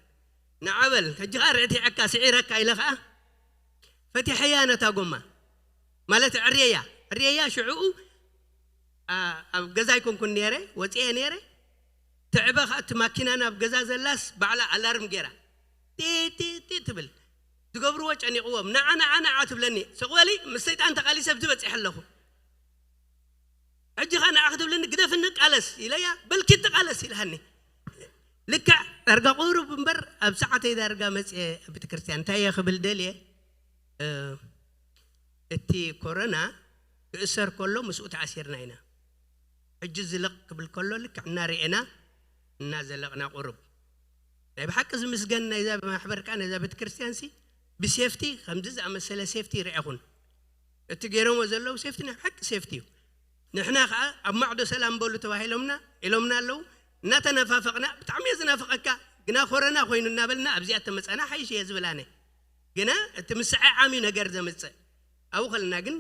ንዓበል ሕጂ ኸዓ ርዕቲዐካ ስዒረካ ኢለ ኸዓ ፈቲሐያ ነታ ጎማ ማለት ዕርየያ ዕርየያ ሽዕኡ ኣብ ገዛ ኣይኮንኩን ነይረ፣ ወፅየ ነይረ። ትዕበ ኸዓ እቲ ማኪና ናብ ገዛ ዘላስ ባዕላ ኣላርም ገይራ ጢጢጢ ትብል። ዝገብርዎ ጨኒቕዎም። ንዓ ንዓ ንዓ ትብለኒ። ስቕ በሊ ምስ ሰይጣን ተቓሊሰ ኣብዚ በፂሐ ኣለኹ። ሕጂ ኸዓ ንዓ ክትብለኒ ግደፍኒ ቃለስ ኢለያ በልኪ ትቃለስ ኢልሃኒ። ልክዕ ዳርጋ ቁሩብ እምበር ኣብ ሰዓተይ ዳርጋ መፅየ ኣብ ቤተ ክርስቲያን እንታይ እየ ክብል ደልየ እቲ ኮረና ክእሰር ከሎ ምስኡ ተኣሲርና ኢና። ሕጂ ዝለቕ ክብል ከሎ ልክዕ እናርኤና እናዘለቕና ቁሩብ ናይ ብሓቂ ዝምስገን ናይዛ ማሕበር ከዓ ነዛ ቤተ ክርስቲያን ሲ ብሴፍቲ ከምዚ ዝኣመሰለ ሴፍቲ ይርአኹን እቲ ገይሮሞ ዘለዉ ሴፍቲ ናይ ብሓቂ ሴፍቲ እዩ። ንሕና ከዓ ኣብ ማዕዶ ሰላም በሉ ተባሂሎምና ኢሎምና ኣለዉ። እናተነፋፈቕና ብጣዕሚ እየ ዝናፍቐካ ግና ኮረና ኮይኑ እናበልና ኣብዚኣ ተመፀና ሓይሽ እየ ዝብል ኣነ። ግና እቲ ምስዕዓም እዩ ነገር ዘምፅእ። ኣብኡ ከለና ግን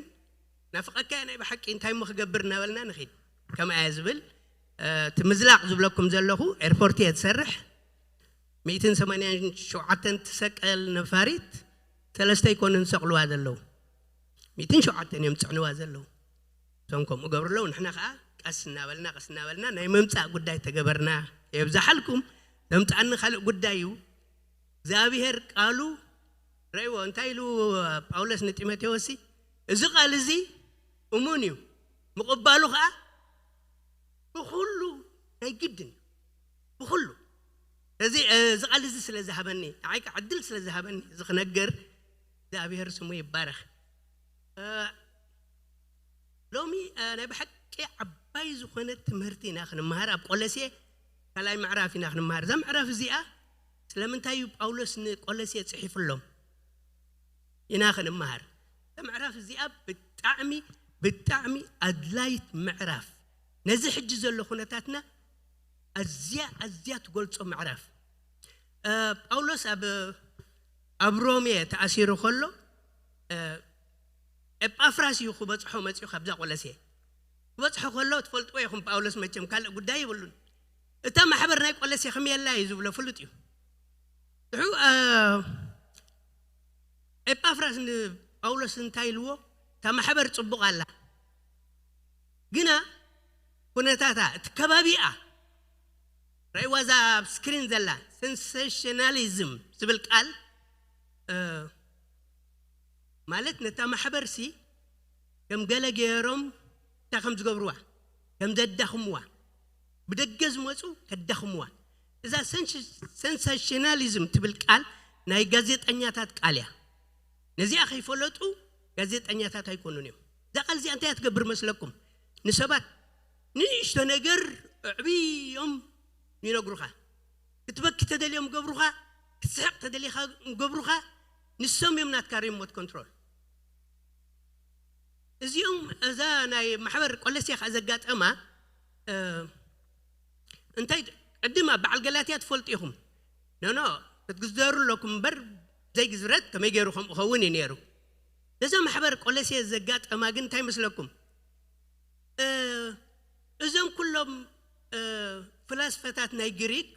ናፍቐካ እየ ናይ ብሓቂ እንታይ እሞ ክገብር እናበልና ንኺድ ከምኣ እየ ዝብል። እቲ ምዝላቕ ዝብለኩም ዘለኹ ኤርፖርት እየ ዝሰርሕ። ሚእትን ሰማንያን ሸውዓተን ትሰቀል ነፋሪት ሰለስተ ኣይኮኑን ዝሰቕልዋ ዘለዉ፣ ሚእትን ሸውዓተን እዮም ዝፅዕንዋ ዘለዉ። እቶም ከምኡ ገብሩ ኣለዉ። ንሕና ከዓ ቀስ እናበልና ቀስ እናበልና ናይ ምምፃእ ጉዳይ ተገበርና። የብዛሓልኩም ዘምፃኒ ካልእ ጉዳይ እዩ። እግዚኣብሔር ቃሉ ረእይዎ እንታይ ኢሉ ጳውሎስ ንጢሞቴዎስ እዚ ቃል እዚ እሙን እዩ፣ ምቕባሉ ከዓ ብኩሉ ናይ ግድን እዩ። ብኩሉ እዚ እዚ ቃል እዚ ስለ ዝሃበኒ ንዓይ ከዓ ዕድል ስለ ዝሃበኒ እዚ ክነግር እግዚኣብሔር ስሙ ይባረኽ። ሎሚ ናይ ብሓቂ ዓባይ ዝኾነ ትምህርቲ ኢና ክንመሃር ኣብ ቆለሴ ካልኣይ ምዕራፍ ኢና ክንመሃር። እዛ ምዕራፍ እዚኣ ስለምንታይ እዩ ጳውሎስ ንቆለሴ ፅሒፍሎም ኢና ክንመሃር። እዛ ምዕራፍ እዚኣ ብጣዕሚ ብጣዕሚ ኣድላይት ምዕራፍ ነዚ ሕጂ ዘሎ ኩነታትና ኣዝያ ኣዝያ ትገልጾ ምዕራፍ። ጳውሎስ ኣብ ኣብ ሮሜ ተኣሲሩ ከሎ ኤጳፍራስ እዩ ክበጽሖ መጺኡ ካብዛ ቆለሴ ክበጽሖ ከሎ ትፈልጥዎ ኢኹም። ጳውሎስ መቸም ካልእ ጉዳይ ይብሉን እታ ማሕበር ናይ ቆለሴ ክምየላ እዩ ዝብሎ ፍሉጥ እዩ። ድሑ ኤጳፍራስ ንጳውሎስ እንታይ ኢልዎ? እታ ማሕበር ጽቡቕ ኣላ ግና ኩነታታ እቲ ከባቢኣ ረእዋ እዛ ኣብ ስክሪን ዘላ ሴንሴሽናሊዝም ዝብል ቃል ማለት ነታ ማሕበርሲ ከም ገለ ገይሮም እንታይ ከም ዝገብርዋ ከም ዘዳኽምዋ ብደገ ዝመፁ ከዳኽምዋ። እዛ ሴንሴሽናሊዝም ትብል ቃል ናይ ጋዜጠኛታት ቃል እያ። ነዚኣ ከይፈለጡ ጋዜጠኛታት ኣይኮኑን እዮም። እዛ ቃል እዚኣ እንታይ እያ ትገብር መስለኩም? ንሰባት ንንእሽቶ ነገር ኣዕብዮም ይነግሩኻ። ክትበኪ ተደልዮም ገብሩኻ፣ ክትስሕቕ ተደሊኻ ገብሩኻ። ንሶም እዮም ናትካ ሪሞት ኮንትሮል። እዚኦም እዛ ናይ ማሕበር ቆለስያ ከኣ ዘጋጠማ እንታይ ቅድም ኣብ በዓል ገላትያ ትፈልጡ ኢኹም። ኖኖ ክትግዘሩ ኣለኩም እምበር ዘይግዝረት ከመይ ገይሩ ከምኡ ኸውን እዩ ነይሩ። ነዛ ማሕበር ቆለስየ ዘጋጠማ ግን እንታይ መስለኩም? እዞም ኩሎም ፍላስፈታት ናይ ግሪክ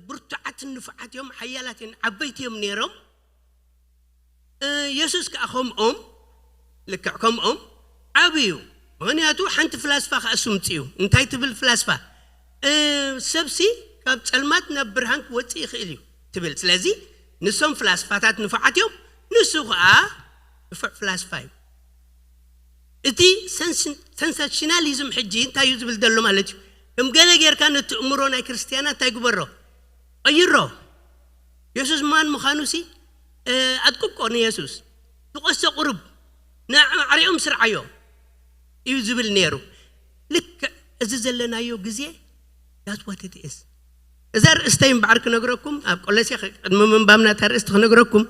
ብርቱዓትን ንፉዓት እዮም፣ ሓያላት እዮም፣ ዓበይቲ እዮም ነይሮም። የሱስ ከዓ ከምኦም ልክዕ ከምኦም ዓብዩ። ምኽንያቱ ሓንቲ ፍላስፋ ከዓ እሱ ምፅኡ እንታይ ትብል ፍላስፋ? ሰብሲ ካብ ፀልማት ናብ ብርሃን ክወፅእ ይኽእል እዩ ትብል። ስለዚ ንሶም ፍላስፋታት ንፉዓት እዮም፣ ንሱ ከዓ ንፉዕ ፍላስፋ እዩ። እቲ ሰንሳሽናሊዝም ሕጂ እንታይ እዩ ዝብል ዘሎ ማለት እዩ? እምገለ ጌርካ ነቲ እምሮ ናይ ክርስትያናት እንታይ ግበሮ? ቀይሮ። የሱስ ማን ምዃኑ ሲ ኣጥቅቆ ንየሱስ። ትቆሶ ቁሩብ ንዓሪኦም ስርዓዮ እዩ ዝብል ነይሩ። ልክዕ እዚ ዘለናዮ ግዜ that's what it is። እዛ ርእስተይ እምበዓር ክነግረኩም ኣብ ቆለሴ ቅድሚ ምንባብና እታ ርእስቲ ክነግረኩም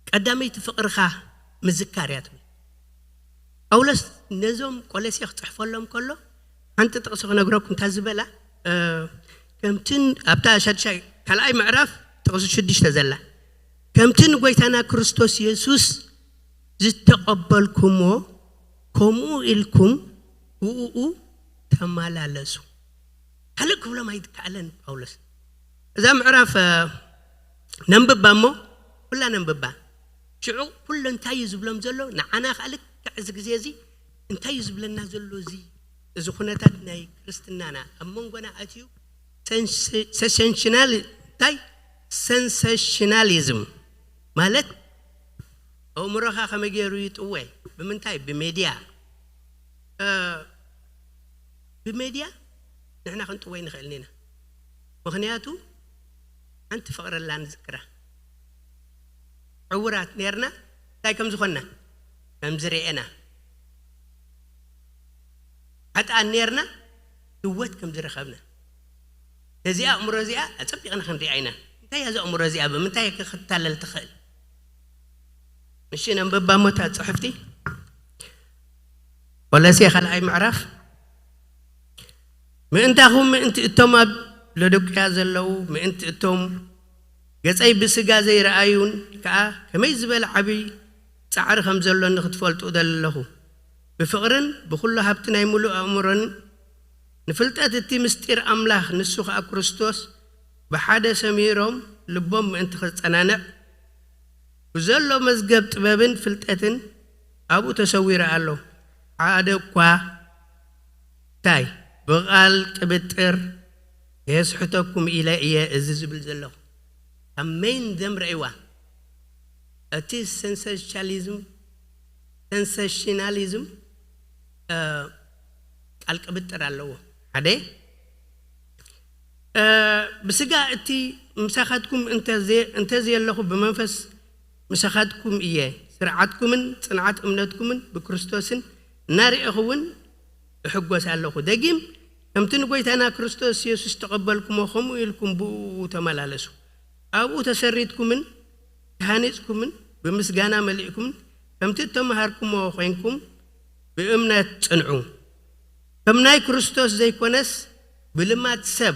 ቀዳመይቲ ፍቕርኻ ምዝካር እያ ትብል። ጳውሎስ ነዞም ቆለሴ ክፅሕፈሎም ከሎ ሓንቲ ጥቕሲ ክነግረኩም እታ ዝበላ ከምትን ኣብታ ሻድሻይ ካልኣይ ምዕራፍ ጥቕሲ ሽዱሽተ ዘላ ከምቲ ንጎይታና ክርስቶስ የሱስ ዝተቐበልኩሞ ከምኡ ኢልኩም ብኡ ተመላለሱ። ካልእ ክብሎም ኣይትከኣለን ጳውሎስ። እዛ ምዕራፍ ነንብባ እሞ ኩላ ነንብባ። ሽዑ ኩሉ እንታይ እዩ ዝብሎም ዘሎ ንዓና ከዓ ልክዕ እዚ ግዜ እዚ እንታይ እዩ ዝብለና ዘሎ? እዚ እዚ ኩነታት ናይ ክርስትናና ኣብ መንጎና ኣትዩ ሰንሴሽናል እንታይ ሰንሴሽናሊዝም ማለት ኣእምሮኻ ከመይ ገይሩ ይጥወ? ብምንታይ? ብሜድያ። ብሜድያ ንሕና ክንጥወይ ንኽእል ኢና። ምኽንያቱ ሓንቲ ፍቕሪ ኣላ ንዝክራ። ዕውራት ነርና እንታይ ከም ዝኾንና ከም ዝርኤና። ሓጥኣን ነርና ህይወት ከም ዝረኸብና። ነዚኣ ኣእምሮ እዚኣ ኣጸቢቕና ክንሪኣ ኢና። እንታይ እያ እዛ ኣእምሮ እዚኣ? ብምንታይ ክትታለል ትኽእል? እሺ ነንብባ እሞ እታ ጽሕፍቲ። ቆለሴ ካልኣይ ምዕራፍ ምእንታኹም ምእንቲ እቶም ኣብ ሎዶቅያ ዘለዉ ምእንቲ እቶም ገጸይ ብስጋ ዘይረኣዩን ከኣ ከመይ ዝበለ ዓቢ ጻዕሪ ከም ዘሎኒ ክትፈልጡ እደሊ ኣለኹ። ብፍቕርን ብኹሉ ሃብቲ ናይ ምሉእ ኣእምሮን ንፍልጠት እቲ ምስጢር ኣምላኽ ንሱ ኸኣ ክርስቶስ ብሓደ ሰሚሮም ልቦም ምእንቲ ኸጸናንዕ ብዘሎ መዝገብ ጥበብን ፍልጠትን ኣብኡ ተሰዊሩ ኣሎ። ሓደ እኳ እንታይ ብቓል ጥብጥር የስሕተኩም ኢለ እየ እዚ ዝብል ዘለኹ። ካብ መይን ዘምረእዋ እቲ ሰንሰሻሊዝም ሰንሰሽናሊዝም ቃል ቅብጥር ኣለዎ። ሓደ ብስጋ እቲ ምሳኻትኩም እንተዘየለኹ ብመንፈስ ምሳኻትኩም እየ። ስርዓትኩምን ጽንዓት እምነትኩምን ብክርስቶስን እናርኤኹ እውን እሕጎስ ኣለኹ። ደጊም ከምቲ ንጎይታና ክርስቶስ የሱስ ተቐበልኩሞ ከምኡ ኢልኩም ብኡ ተመላለሱ። ኣብኡ ተሰሪትኩምን ተሃኒጽኩምን ብምስጋና መሊእኩምን ከምቲ እተመሃርኩሞ ኮይንኩም ብእምነት ጽንዑ። ከም ናይ ክርስቶስ ዘይኮነስ ብልማድ ሰብ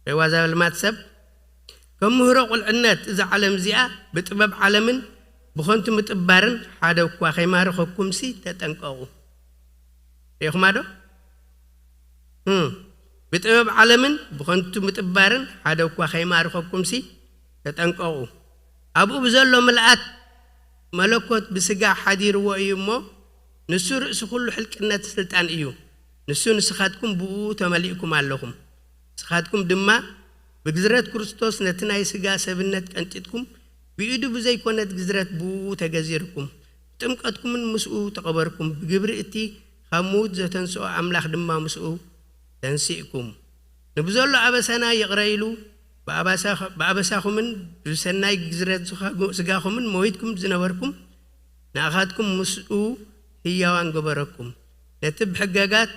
ሬዋዛ ልማድ ሰብ ከም ምህሮ ቁልዕነት እዛ ዓለም እዚኣ ብጥበብ ዓለምን ብኸንቱ ምጥባርን ሓደ እኳ ከይማርኸኩምሲ ተጠንቀቑ። ርኢኹማ ዶ? ብጥበብ ዓለምን ብኸንቱ ምጥባርን ሓደ እኳ ከይማርኸኩምሲ ተጠንቀቑ። ኣብኡ ብዘሎ ምልኣት መለኮት ብስጋ ሓዲርዎ እዩ እሞ ንሱ ርእሲ ኩሉ ሕልቅነት ስልጣን እዩ። ንሱ ንስኻትኩም ብኡ ተመሊእኩም ኣለኹም። ንስኻትኩም ድማ ብግዝረት ክርስቶስ ነቲ ናይ ስጋ ሰብነት ቀንጢጥኩም ብኢዱ ብዘይኮነት ግዝረት ብኡ ተገዚርኩም። ብጥምቀትኩምን ምስኡ ተቐበርኩም። ብግብሪ እቲ ካብ ምዉት ዘተንስኦ ኣምላኽ ድማ ምስኡ ተንሲእኩም። ንብዘሎ ኣበሳና ይቕረ ኢሉ ብኣበሳኹምን ብሰናይ ግዝረት ስጋኹምን መዊትኩም ዝነበርኩም ንኣኻትኩም ምስኡ ህያዋን ገበረኩም። ነቲ ብሕገጋት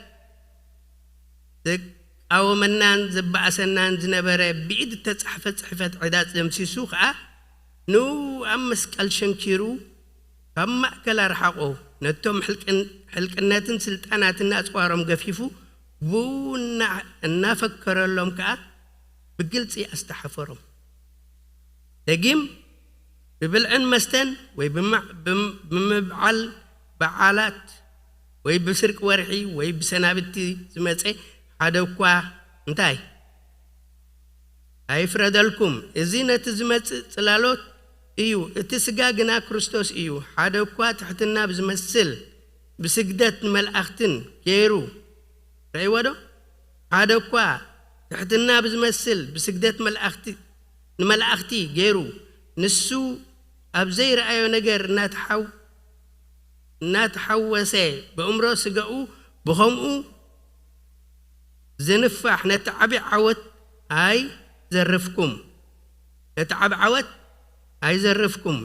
ዘቃወመናን ዘባእሰናን ዝነበረ ብኢድ እተጻሕፈ ጽሕፈት ዕዳ ደምሲሱ ኸኣ ንኡ ኣብ መስቀል ሸንኪሩ ካብ ማእከል ኣርሓቖ። ነቶም ሕልቅነትን ስልጣናትን ኣጽዋሮም ገፊፉ ብኡ እናፈከረሎም ከኣ ብግልጺ ኣስተሓፈሮም። ደጊም ብብልዕን መስተን ወይ ብምብዓል በዓላት ወይ ብስርቂ ወርሒ ወይ ብሰናብቲ ዝመጸ ሓደ እኳ እንታይ ኣይፍረደልኩም። እዚ ነቲ ዝመጽእ ጽላሎት እዩ፣ እቲ ስጋ ግና ክርስቶስ እዩ። ሓደ እኳ ትሕትና ብዝመስል ብስግደት ንመላእኽትን ገይሩ ረእይዎ ዶ? ሓደ እኳ ትሕትና ብዝመስል ብስግደት ንመላእኽቲ ገይሩ ንሱ ኣብ ዘይረኣዮ ነገር እናተሓው እናተሓወሰ ብእምሮ ስጋኡ ብኸምኡ ዝንፋሕ ነቲ ዓቢ ዓወት ኣይዘርፍኩም። ነቲ ዓቢ ዓወት ኣይዘርፍኩም።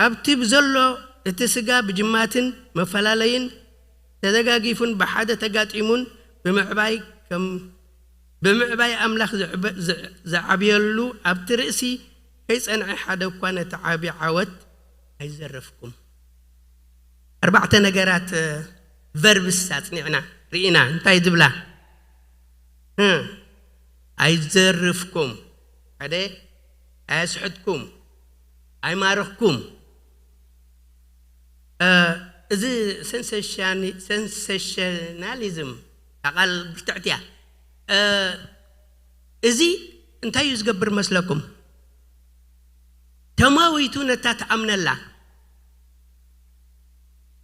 ኣብቲ ብዘሎ እቲ ስጋ ብጅማትን መፈላለይን ተደጋጊፉን ብሓደ ተጋጢሙን ብምዕባይ ከም ብምዕባይ ኣምላኽ ዝዕበ- ዝዕ- ዝዓብየሉ ኣብቲ ርእሲ ከይጸንዐ ሓደ እኳ ነቲ ዓቢ ዓወት ኣይዘረፍኩም። ኣርባዕተ ነገራት ቨርብስ ኣጽኒዕና ርኢና እንታይ ዝብላ? እ፣ ኣይዘርፍኩም፣ ሓደ ኣየስሕትኩም፣ ኣይማርኽኩም። እ፣ እዚ ሰንሴሽናሊዝም ቃል ብርትዕቲ እያ። እ፣ እዚ እንታይ እዩ ዝገብር መስለኩም? ተማዊቱ ነታ ትኣምነላ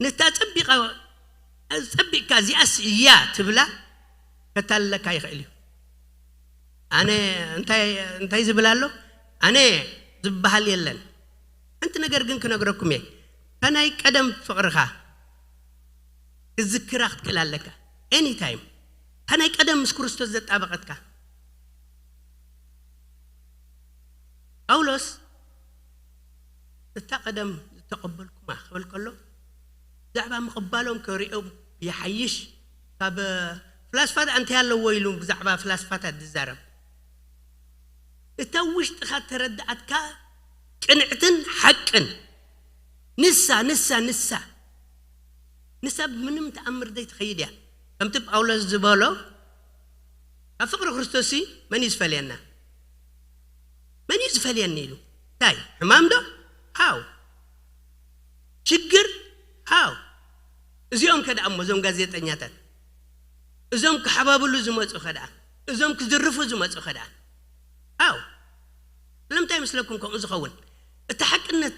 ነታ ጸቢቓ ጸቢቕካ እዚኣስ እያ ትብላ ከታልለካ ይኽእል እዩ። ኣነ እንታይ እንታይ ዝብል ኣሎ? ኣነ ዝበሃል የለን። ሓንቲ ነገር ግን ክነግረኩም እየ። ከናይ ቀደም ፍቕርኻ ክዝክራ ክትክእል ኣለካ። ኤኒታይም ከናይ ቀደም ምስ ክርስቶስ ዘጣበቐትካ። ጳውሎስ እታ ቀደም ዝተቐበልኩማ ክብል ከሎ ብዛዕባ ምቕባሎም ክሪኦም ይሓይሽ ካብ ፍላስፋት እንታይ ኣለዎ ኢሉ ብዛዕባ ፍላስፋታት ዝዛረብ። እታ ውሽጥኻ ተረዳኣትካ ቅንዕትን ሓቅን ንሳ ንሳ ንሳ ንሳ ብምንም ተኣምር ዘይትኸይድ እያ። ከምቲ ጳውሎስ ዝበሎ ካብ ፍቕሪ ክርስቶስ መን እዩ ዝፈልየና? መን እዩ ዝፈልየኒ ኢሉ እንታይ ሕማም ዶ? ሃው ሽግር ሃው እዚኦም ከደኣ እሞ እዞም ጋዜጠኛታት እዞም ክሓባብሉ ዝመፁ ከደኣ እዞም ክዝርፉ ዝመፁ ከደኣ ሃው ስለምንታይ ይመስለኩም ከምኡ ዝኸውን? እቲ ሓቅነት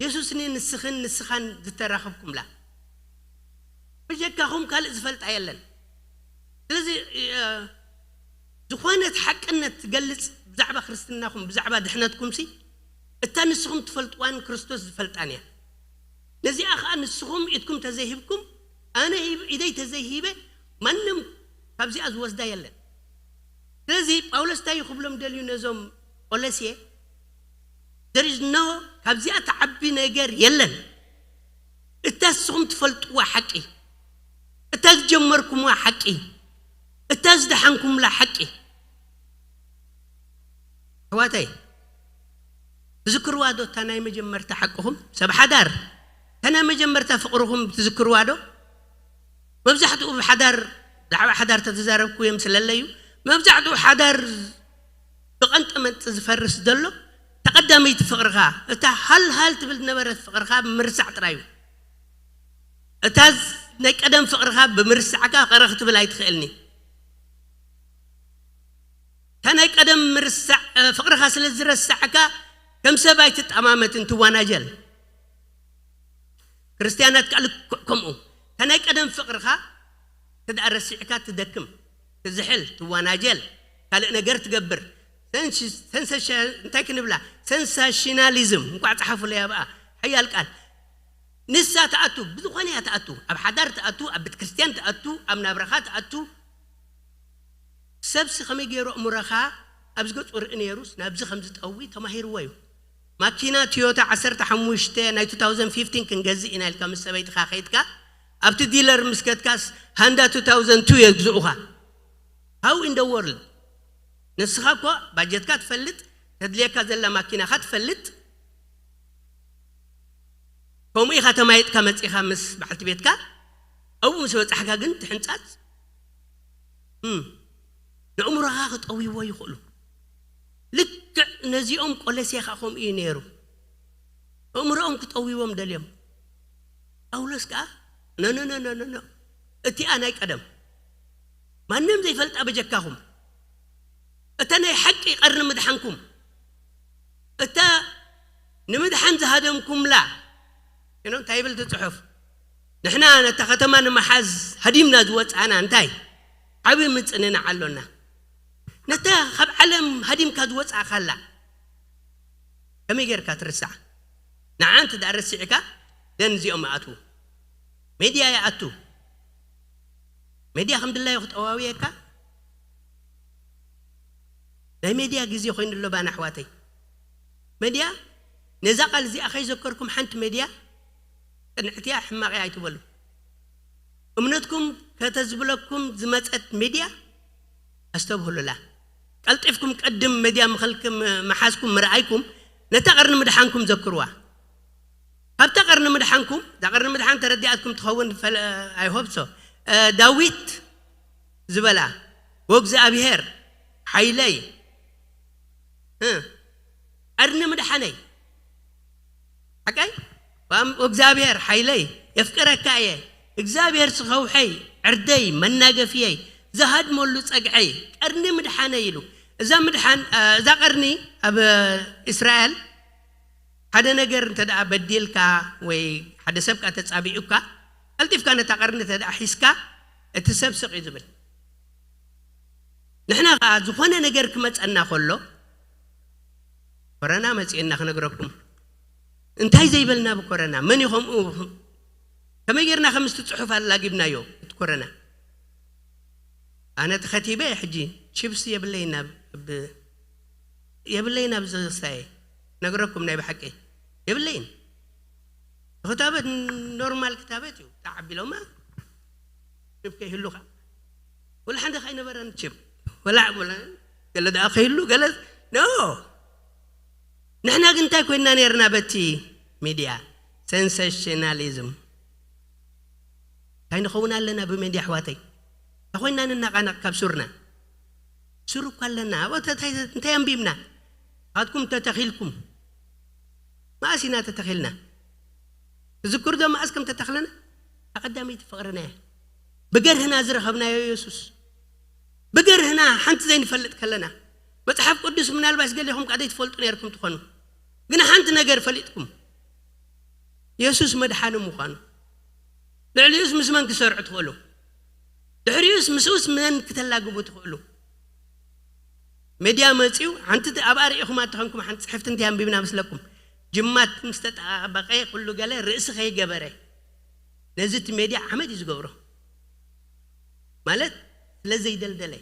የሱስኒ ንስኽን ንስኻን ዝተራኸብኩምላ ብጀካኹም ካልእ ዝፈልጣ የለን። ስለዚ ዝኾነት ሓቅነት ትገልጽ ብዛዕባ ክርስትናኹም ብዛዕባ ድሕነትኩም ሲ እታ ንስኹም ትፈልጥዋን ክርስቶስ ዝፈልጣን እያ። ነዚኣ ኸኣ ንስኹም ኢድኩም ተዘይሂብኩም ኣነ ኢደይ ተዘይሂበ ማንም ካብዚኣ ዝወስዳ የለን። ስለዚ ጳውሎስ እንታይ እዩ ክብሎም ደልዩ ነዞም ቆለስየ? There is no ካብዚኣ ትዓቢ ነገር የለን። እታ ንስኹም ትፈልጥዋ ሓቂ፣ እታ ዝጀመርኩምዋ ሓቂ፣ እታ ዝደሓንኩምላ ሓቂ። ኣሕዋተይ ትዝክርዋ ዶ እታ ናይ መጀመርታ ሓቅኹም ሰብ ሓዳር? እታ ናይ መጀመርታ ፍቕርኹም ትዝክርዋ ዶ? መብዛሕትኡ ብሓዳር ብዛዕባ ሓዳር ተተዛረብኩ እዮም ስለለዩ መብዛሕትኡ ሓዳር ብቐንጠ መንጢ ዝፈርስ ዘሎ ተቐዳመይቲ ፍቕርኻ እታ ሃልሃል ትብል ዝነበረት ፍቕርኻ ብምርሳዕ ጥራይ እዩ። እታ ናይ ቀደም ፍቕርኻ ብምርሳዕካ ቐረ ክትብል ኣይትኽእልኒ። እታ ናይ ቀደም ምርሳዕ ፍቕርኻ ስለ ዝረሳዕካ ከም ሰብ ኣይትጠማመትን ትዋናጀል። ክርስትያናት ከኣ ልክዕ ከምኡ እታ ናይ ቀደም ፍቕርኻ እንተ ደኣ ረሲዕካ ትደክም፣ ትዝሕል፣ ትዋናጀል፣ ካልእ ነገር ትገብር። ሰንሽ- ሰንሰሸ እንታይ ክንብላ ሰንሳሽናሊዝም እንቋዕ ጸሓፉለይ ኣብኣ ሓያል ቃል ንሳ ትኣቱ ብዝኾነ እያ ትኣቱ ኣብ ሓዳር ትኣቱ ኣብ ቤተ ክርስትያን ትኣቱ ኣብ ናብራኻ ትኣቱ ሰብሲ ከመይ ገይሩ ኣእምሮኻ ኣብዚ ገጹ ርኢ ነይሩስ ናብዚ ከም ዝጠዊ ተማሂርዎ እዩ። ማኪና ቶዮታ ዓሰርተ ሓሙሽተ ናይ two thousand fifteen ክንገዝእ ኢና ኢልካ ምስ ሰበይትኻ ከይድካ ኣብቲ ዲለር ምስ ከድካስ ሃንዳ two thousand two የግዝኡኻ። How in the world? ንስኻ እኮ ባጀትካ ትፈልጥ፣ ተድልየካ ዘላ ማኪናኻ ትፈልጥ፣ ከምኡ ኢኻ ተማይጥካ መጺኻ ምስ በዓልቲ ቤትካ ኣብኡ ምስ በጻሕካ ግን ትሕንጻጽ እም፣ ንእምሮኻ ክጠውይዎ ይኽእሉ። ልክዕ ነዚኦም ቆለሴ ኸዓ ከምኡ እዩ ነይሩ። ኣእምሮኦም ክጠውይዎም ደልዮም። ጳውሎስ ከኣ ነነነነነነ እቲኣ ናይ ቀደም ማንም ዘይፈልጣ በጀካኹም እታ ናይ ሓቂ ቀርኒ ምድሓንኩም እታ ንምድሓን ዝሃደምኩምላ እኖ እንታይ ይብል እቲ ጽሑፍ? ንሕና ነታ ከተማ ንምሓዝ ሃዲምና ዝወጻእና እንታይ ዓቢ ምጽንናዕ ኣሎና። ነታ ካብ ዓለም ሃዲምካ ዝወጻእካላ ከመይ ጌርካ ትርስዓ? ንዓ እንተ ደኣ ረሲዕካ ደን እዚኦም ኣቱ ሜድያ ይኣቱ። ሜድያ ከም ድላዩ ክጠዋውየካ ናይ ሜድያ ግዜ ኮይኑ ኣሎ ባና ኣሕዋተይ። ሜድያ ነዛ ቃል እዚኣ ከይዘከርኩም ሓንቲ ሜድያ ቅንዕትያ ሕማቕያ ኣይትበሉ። እምነትኩም ከተዝብለኩም ዝመጸት ሜድያ ኣስተብህሉላ። ቀልጢፍኩም ቅድም ሜድያ ምኸልክም መሓዝኩም ምርኣይኩም ነታ ቀርኒ ምድሓንኩም ዘክርዋ። ካብታ ቀርኒ ምድሓንኩም እዛ ቀርኒ ምድሓን ተረዲኣትኩም ትኸውን ፈለ- I hope so። እ፣ ዳዊት ዝበላ ወእግዚኣብሔር ሓይለይ እ፣ ቀርኒ ምድሓነይ ሓቀይ ወእግዚኣብሔር ሓይለይ የፍቅረካ እየ እግዚኣብሔር ስኸውሐይ ዕርደይ መናገፍየይ ዝሃድመሉ ጸግዐይ ቀርኒ ምድሓነይ ኢሉ። እዛ ምድሓን እዛ ቀርኒ ኣብ እስራኤል ሓደ ነገር እንተ ደኣ በዲልካ ወይ ሓደ ሰብ ካ ተጻቢኡካ ቀልጢፍካ ነታ ቀርኒ እንተ ደኣ ሒዝካ እቲ ሰብ ስቕ እዩ ዝብል። ንሕና ኸዓ ዝኾነ ነገር ክመጸና ከሎ ኮረና መጺእና ክነግረኩም እንታይ ዘይበልና ብኮረና መን ይኸምኡ ከመይ ጌርና ከም ምስቲ ጽሑፍ ኣላጊብናዮ እቲ ኮረና። ኣነ ተኸቲበ ሕጂ ቺፕስ የብለይን ናብ ብ- የብለይን ኣብ ዘሳየ ነግረኩም ናይ ብሓቂ የብለይን። ክታበት ኖርማል ክታበት እዩ። ተዓቢሎማ ችብ ከይህሉ ከዓ ወላ ሓንቲ ከይነበረን ችብ ወላ ወላ ገለ ደኣ ከይህሉ ገለ ኖ። ንሕና ግን እንታይ ኮይንና ነርና በቲ ሚድያ? ሴንሴሽናሊዝም እንታይ ንኸውን ኣለና ብሜድያ ኣሕዋተይ? እንታይ ኮይንና ንናቃነቅ ካብ ሱርና? ሱር እኳ ኣለና ኣብኡ እንታይ እንታይ ኣንቢብና? ካትኩም ተተኺልኩም መኣስ ኢና ተተኺልና? ትዝክሩ ዶ መኣስ ከም ተተኽለና? ኣቐዳመይቲ ፍቕርና እያ። ብገርህና ዝረኸብናዮ የሱስ ብገርህና ሓንቲ ዘይንፈልጥ ከለና መጽሓፍ ቅዱስ ምናልባሽ ገሊኹም ካ ዘይትፈልጡ ነርኩም ትኾኑ ግን ሓንቲ ነገር ፈሊጥኩም የሱስ መድሓኒ ምዃኑ ልዕሊኡስ ምስ መን ክሰርዑ ትኽእሉ ድሕሪኡስ ምስኡስ መን ክተላግቡ ትኽእሉ ሜድያ መጺኡ ሓንቲ ኣብኣ ርኢኹማ ተኾንኩም ሓንቲ ጽሕፍቲ እንታይ ኣንቢብና መስለኩም ጅማት ምስ ተጣበቐ ኩሉ ገለ ርእሲ ከይገበረ ነዚ እቲ ሜድያ ዓመድ እዩ ዝገብሮ ማለት ስለ ዘይደልደለ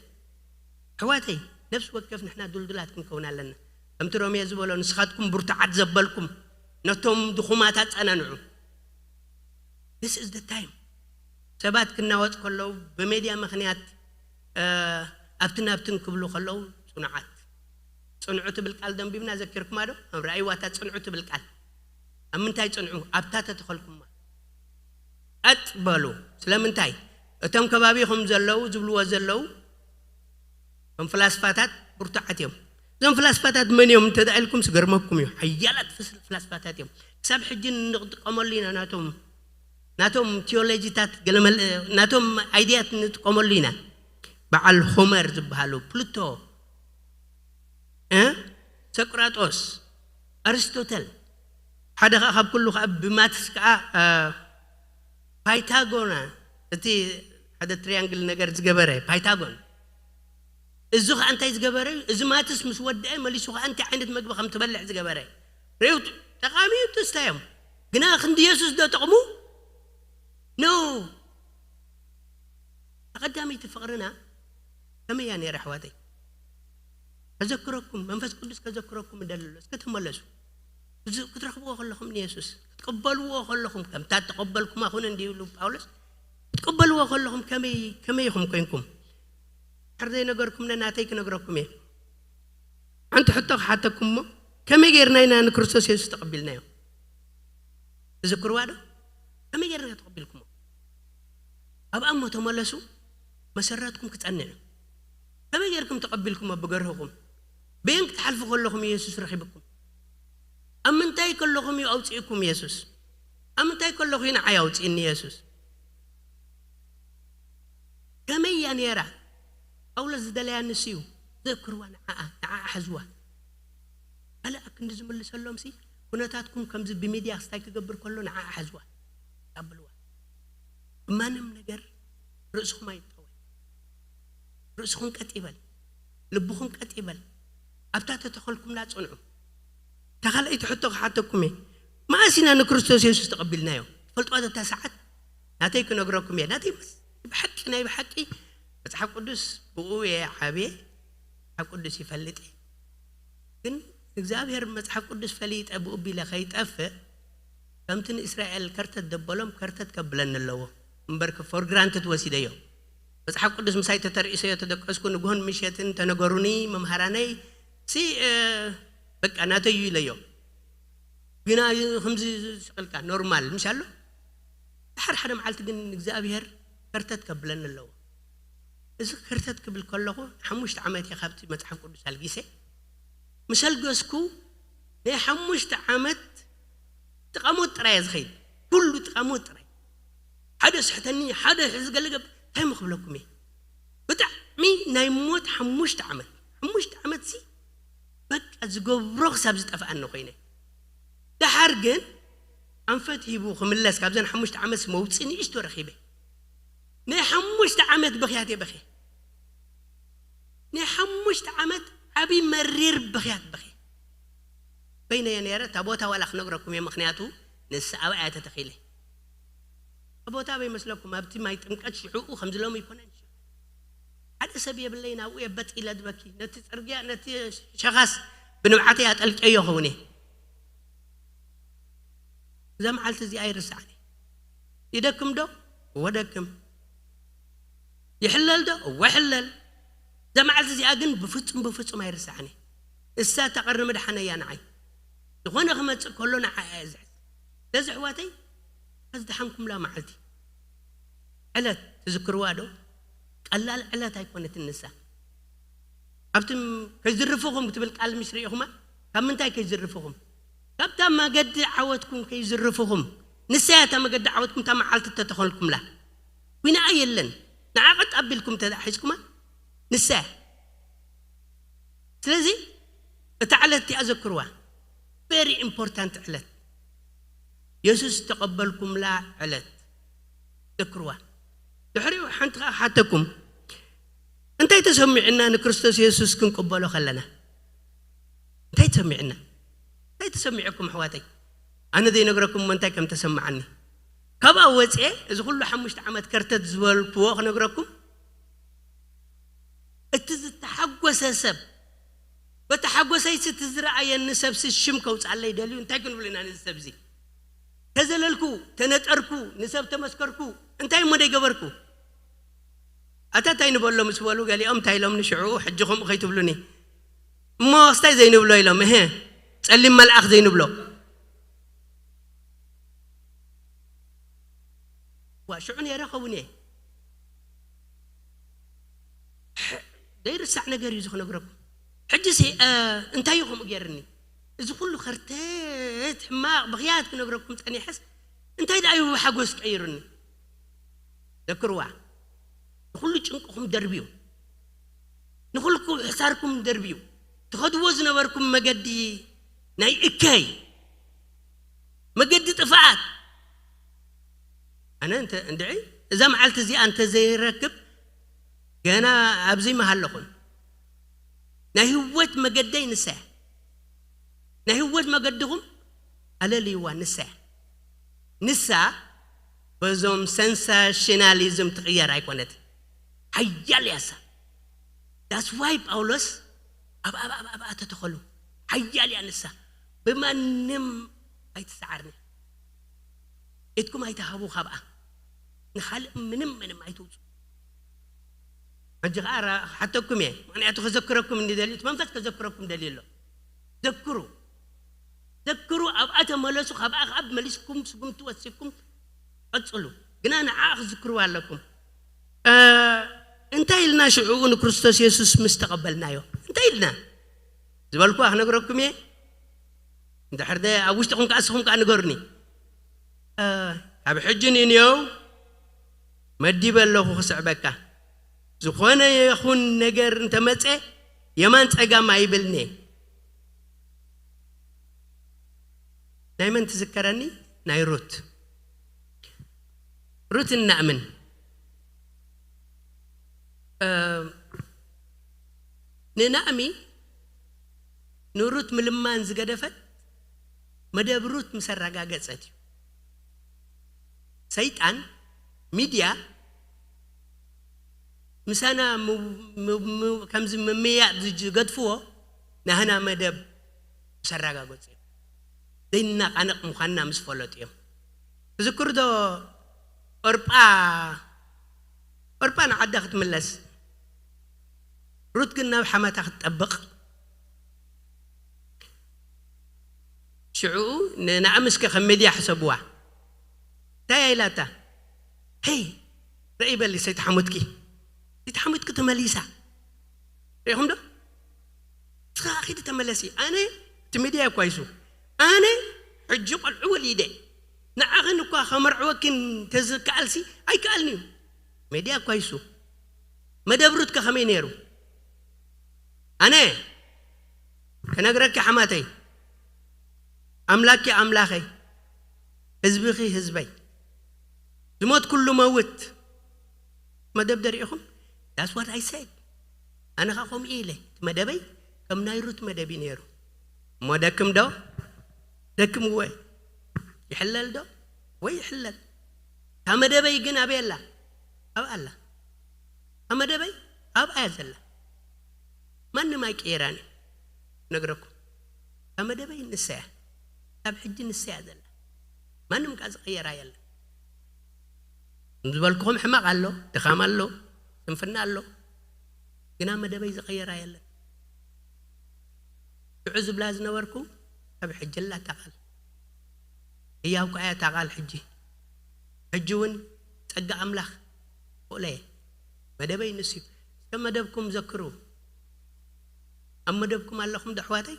ኣሕዋተይ ነፍሲ ወከፍ ንሕና ዱልዱላት ክንከውን ኣለና ከምቲ ሮሜ ዝበሎ ንስኻትኩም ብርቱዓት ዘበልኩም ነቶም ድኹማት ኣጸናንዑ This is the time ሰባት ክናወጽ ከለዉ ብሜድያ ምኽንያት ኣብትን ኣብትን ክብሉ ከለዉ ጽኑዓት ጽንዑ ትብል ቃል ደንቢብና ዘኪርኩማ ዶ ኣብ ረኣይዋታ ጽንዑ ትብል ቃል ኣብ ምንታይ ጽንዑ ኣብታ ተተኸልኩማ ቀጥ በሉ ስለምንታይ እቶም ከባቢኹም ዘለዉ ዝብልዎ ዘለዉ እቶም ፍላስፋታት ብርቱዓት እዮም እዞም ፍላስፋታት መን እዮም እንተዳ ኢልኩም ስገርመኩም እዩ ሓያላት ፍላስፋታት እዮም ክሳብ ሕጂ ንጥቀመሉ ኢና ናቶም ናቶም ቴዎሎጂታት ገለመል ናቶም ኣይድያት ንጥቀመሉ ኢና በዓል ሆመር ዝበሃሉ ፕሉቶ እ ሰቅራጦስ ኣርስቶተል ሓደ ከዓ ካብ ኩሉ ከዓ ብማትስ ከዓ ፓይታጎና እቲ ሓደ ትሪያንግል ነገር ዝገበረ ፓይታጎን እዚ ከዓ እንታይ ዝገበረ እዩ እዚ ማትስ ምስ ወደአ መሊሱ ከዓ እንታይ ዓይነት መግቢ ከም ትበልዕ ዝገበረ ሬው ጠቃሚ እዩ ትስታዮም ግና ክንዲ የሱስ ዶ ጥቕሙ ኖ ኣቐዳመይቲ ፍቕርና ከመይ እያ ነይራ ኣሕዋተይ ከዘክረኩም መንፈስ ቅዱስ ከዘክረኩም እደሊ ኣሎ እስከ ተመለሱ ክትረኽብዎ ከለኹም ንየሱስ ክትቀበልዎ ከለኹም ከምታ ተቐበልኩማ ኩነ እንዲ ይብሉ ጳውሎስ ክትቀበልዎ ከለኹም ከመይ ከመይ ኢኹም ኮንኩም ሕር ዘይነገርኩም ነናተይ ክነግረኩም እየ ሓንቲ ሕቶ ክሓተኩም እሞ ከመይ ጌርና ኢና ንክርስቶስ የሱስ ተቐቢልናዮ ትዝክርዋ ዶ ከመይ ጌርና ተቐቢልኩሞ ኣብኣ እሞ ተመለሱ መሰረትኩም ክጸንዕ እዩ ከመይ ጌርኩም ተቐቢልኩሞ ብገርህኹም በየን ክትሓልፉ ከለኹም የሱስ ረኺብኩም ኣብ ምንታይ ከለኹም እዩ ኣውፅእኩም የሱስ ኣብ ምንታይ ከለኹ እዩ ንዓይ ኣውፅእኒ የሱስ ከመይ እያ ነይራ ጳውሎስ ዝደለያ ንሱ እዩ ዘክርዋ ንዓኣ ንዓኣ ሓዝዋ ካልእ ኣክንዲ ዝምልሰሎም ሲ ኩነታትኩም ከምዚ ብሚድያ ክስታይ ክገብር ከሎ ንዓኣ ሓዝዋ ቀብልዋ ብማንም ነገር ርእስኹም ኣይጠወይ ርእስኹም ቀጥ ይበል ልብኹም ቀጥ ይበል ኣብታ ተተኸልኩምላ ጽንዑ ተኻልኣይቲ ሕቶ ክሓተኩም እየ መዓስ ኢና ንክርስቶስ የሱስ ተቐቢልናዮ? ትፈልጥዋ እታ ሰዓት? ናተይ ክነግረኩም እየ። ናተይ መስ-፣ ብሓቂ፣ ናይ ብሓቂ መጽሓፍ ቅዱስ ብኡ እየ ዓብየ። መጽሓፍ ቅዱስ ይፈልጥ እየ። ግን እግዚኣብሔር መጽሓፍ ቅዱስ ፈሊጠ ብኡ ቢለ ከይጠፍእ፣ ከምቲ ንእስራኤል ከርተት ደበሎም ከርተት ከብለኒ ኣለዎ። እምበር for granted ወሲደዮ። መጽሓፍ ቅዱስ ምሳይ ተተርኢሰዮ ተደቀስኩ፣ ንግሆን ምሸትን ተነገሩኒ መምሃራነይ ሲ፣ እ፣ በቃ ናተዩ ኢለዮ። ግና ከምዚ ዝስቕልካ ኖርማል ምሽ ኣሎ። ድሓር ሓደ መዓልቲ ግን እግዚኣብሔር ከርተት ከብለኒ ኣለዎ። እዚ ከርተት ክብል ከለኹ ሓሙሽተ ዓመት እየ ካብቲ መጽሓፍ ቅዱስ ኣልጊሰ። ምስ ኣልገስኩ ናይ ሓሙሽተ ዓመት ጥቓሞት ጥራይ እየ ዝኸይድ። ኩሉ ጥቓሞት ጥራይ። ሓደ ስሕተኒ፣ ሓደ ሕዚ ገለ ገብ-፣ እንታይ እሞ ክብለኩም እየ? ብጣዕሚ ናይ ሞት ሓሙሽተ ዓመት። ሓሙሽተ ዓመት ሲ በቃ ዝገብሮ ክሳብ ዝጠፍኣኒ ኮይነ። ደሓር ግን ኣንፈት ሂቡ ክምለስ ካብዘን ሓሙሽተ ዓመት መውፅኢ ንእሽቶ ረኺበ። ናይ ሓሙሽተ ዓመት በኽያት እየ በኽየ። ናይ ሓሙሽተ ዓመት ዓብዪ መሪር በኽያት በኽየ። በይነየ ነይረ፣ እታ ቦታ ዋላ ክነግረኩም እየ፣ ምኽንያቱ ንሳ ኣብኣ እያ ተተኺለ። እታ ቦታ ኣበይ መስለኩም? ኣብቲ ማይ ጥምቀት ሽዑኡ ከምዚ ሎሚ ኣይኮነን። ሓደ ሰብ የብለይን፣ ኣብኡ እየ በጥ ኢለ ዝበኪ። ነቲ ጽርግያ፣ ነቲ ሸኻስ ብንብዓተይ ኣጠልቀዮ ኸውን እየ። እዛ መዓልቲ እዚኣ ኣይርስዓን እየ። ይደክም ዶ? እወ ደክም። ይሕለል ዶ? እወ ሕለል። እዛ መዓልቲ እዚኣ ግን ብፍጹም፣ ብፍጹም ኣይርስዓን እየ። እሳ እታ ቀርኒ ምድሓነይ እያ ንዓይ። ዝኾነ ክመጽእ ከሎ ንዓኣ እየ ዝሕዝ። ስለዚ ኣሕዋተይ፣ እዛ ዝደሓንኩምላ መዓልቲ፣ ዕለት ትዝክርዋ ዶ? ቀላል ዕለት ኣይኮነትን ንሳ። ኣብቲ ከይዝርፍኹም ክትብል ቃል ምሽ ርኢኹማ? ካብ ምንታይ ከይዝርፍኹም? ካብታ መገዲ ዓወትኩም ከይዝርፍኹም። ንሳ እያ እታ መገዲ ዓወትኩም፣ እታ መዓልቲ እተተኸልኩምላ። ጒናኣ የለን። ንዓ ቀጥ ኣቢልኩም እንተ ደኣ ሒዝኩማ፣ ንሳ እያ። ስለዚ እታ ዕለት እቲኣ ዘክርዋ። ቨሪ ኢምፖርታንት ዕለት። የሱስ ዝተቐበልኩምላ ዕለት ዘክርዋ። ድሕሪኡ ሓንቲ ኸዓ ሓተኩም፣ እንታይ ተሰሚዑና ንክርስቶስ የሱስ ክንቅበሎ ከለና? እንታይ ተሰሚዑና? እንታይ ተሰሚዑኩም ኣሕዋተይ? ኣነ ዘይነግረኩም እሞ እንታይ ከም ተሰማዓኒ። ካብኣ ወፅኤ እዚ ኩሉ ሓሙሽተ ዓመት ከርተት ዝበልክዎ ክነግረኩም፣ እቲ ዝተሓጎሰ ሰብ፣ በቲ ሓጎሰይሲ እቲ ዝረኣየኒ ሰብሲ ሽም ከውፅኣለይ ደልዩ፣ እንታይ ክንብሉ ኢና ነዚ ሰብዚ? ተዘለልኩ፣ ተነጠርኩ፣ ንሰብ ተመስከርኩ፣ እንታይ እሞ ደይገበርኩ? ኣታ እንታይ ንበሎ ምስ በሉ ገሊኦም እንታይ ኢሎም ንሽዑ፣ ሕጂ ከምኡ ከይትብሉኒ። እሞ ክስታይ ዘይንብሎ ኢሎም፣ እህ፣ ጸሊም መልኣኽ ዘይንብሎ። ዋ፣ ሽዑ ነይረ ኸውን እየ። ሕ-፣ ዘይርሳዕ ነገር እዩ እዚ ክነግረኩም። ሕጂሲ፣ እ፣ እንታይ እዩ ከምኡ ገይርኒ? እዚ ኩሉ ከርተት፣ ሕማቕ፣ ብኽያት ክነግረኩም ጸኒሐስ፣ እንታይ ደኣ እዩ ብሓጎስ ቀይሩኒ? ዘክርዋ፣ ንኹሉ ጭንቅኹም ደርብዩ፣ ንኹልኩ ሕሳርኩም ደርብዩ፣ ትኸድዎ ዝነበርኩም መገዲ ናይ እከይ፣ መገዲ ጥፍኣት። ኣነ እንተ፣ እንድዒ፣ እዛ መዓልቲ እዚኣ እንተ ዘይረክብ፣ ገና ኣብዚ ምሃለኹን። ናይ ህይወት መገደይ ንሳ እያ። ናይ ህይወት መገድኹም ኣለልይዋ፣ ንሳ እያ። ንሳ በዞም ሰንሳሽናሊዝም ትቕየር ኣይኮነትን። ሓያል እያ እሳ። That's why ጳውሎስ ኣብ፣ ኣብ፣ ኣብ፣ ኣብኣ ተተኸሉ። ሓያል እያ ንሳ። ብማንም ኣይትሰዓርን እያ። ኢድኩም ኣይትሃቡ ካብኣ። ንኻልእ ምንም፣ ምንም ኣይትውፁ። ሕጂ ኸዓ ራ-፣ ክሓተኩም እየ። ምኽንያቱ ከዘክረኩም እንዲ ደልዩ፣ እቲ መንፈስ ከዘክረኩም ደልዩ ኣሎ። ዘክሩ። ዘክሩ፣ ኣብኣ ተመለሱ፣ ካብኣ ኸዓ መሊስኩም ስጉምቲ ወሲድኩም ቀጽሉ። ግና ንዓኣ ክትዝክርዋ ኣለኩም። እ፣ እንታይ ኢልና ሽዑኡ ንክርስቶስ የሱስ ምስ ተቐበልናዮ? እንታይ ኢልና? ዝበልኩዋ ክነግረኩም እየ። እንድሕር ደ-፣ ኣብ ውሽጥኹም ከኣ ንስኹም ከኣ ንገሩኒ። እ፣ ካብ ሕጂ ንንየው መዲበ ኣለኹ ክስዕበካ። ዝኾነ ይኹን ነገር እንተመጸ የማን ጸጋም ኣይብልን'የ። ናይ መን ትዝከረኒ? ናይ ሩት። ሩት እናእምን። እ፣ ንናእሚ ንሩት ምልማን ዝገደፈት መደብ ሩት ምስ ኣረጋገጸት እዩ። ሰይጣን ሚድያ ምሳና ም- ም- ም- ከምዚ ምምያጥ ዝገድፍዎ ናህና መደብ ምስ ኣረጋገጹ እዮም። ዘይናቃነቕ ምዃንና ምስ ፈለጡ እዮም። ትዝክሩ ዶ? ኦርጳ ኦርጳ ንዓዳ ክትምለስ፣ ሩት ግን ናብ ሓማታ ክትጠብቕ። ሽዑ ንኣምስከ ከም ሜድያ ሕሰብዋ። እንታይ ኢላታ? ሄይ፣ ርእይ በሊ፣ ሰይተሓሙትኪ፣ ሰይተሓሙትኪ ተመሊሳ። ሪኢኹም ዶ? እስኻ ኺዲ ተመለሲ። ኣነ እቲ ሜድያ ይኳይሱ፣ ኣነ ሕጂ ቆልዑ ወሊደ፣ ንዓኽን እኳ ከመርዕወኪን ተዝከኣልሲ ኣይከኣልን እዩ። ሜድያ ይኳይሱ። መደብ ሩትከ ከመይ ነይሩ? ኣነ ከነግረኪ ሓማተይ፣ ኣምላኪ ኣምላኸይ፣ ህዝብኺ ህዝበይ፣ ዝሞት ኩሉ መውት። መደብ ደሪኢኹም? That's what I said። ኣነ ኸዓ ከምኡ ኢለ፣ እቲ መደበይ ከም ናይ ሩት መደብ እዩ ነይሩ። እሞ ደክም ዶ? ደክም ወይ ይሕለል ዶ? ወይ ይሕለል። እታ መደበይ ግን ኣበይ ኣላ? ኣብ ኣላ። እታ መደበይ ኣብ ኣያ ዘላ። ማንም ኣይቀየራን እዩ። ነግረኩም። እታ መደበይ ንሳ እያ። ኣብ ሕጂ ንሳ እያ ዘላ። ማንም ከኣ ዝቐየራ የለን። ዝበልኩኹም ሕማቕ ኣሎ፣ ድኻም ኣሎ፣ ስንፍና ኣሎ። ግና መደበይ ዝቐየራ የለን። ሽዑ ዝብላ ዝነበርኩ ኣብ ሕጂ ኣላ እታ ቃል። ህያው ከኣ እያ እታ ቃል ሕጂ። ሕጂ እውን ጸጋ ኣምላኽ ክእለ እየ። መደበይ ንሱ እዩ። እስከ መደብኩም ዘክሩ። ኣብ መደብኩም ኣለኹም ዶ ኣሕዋተይ?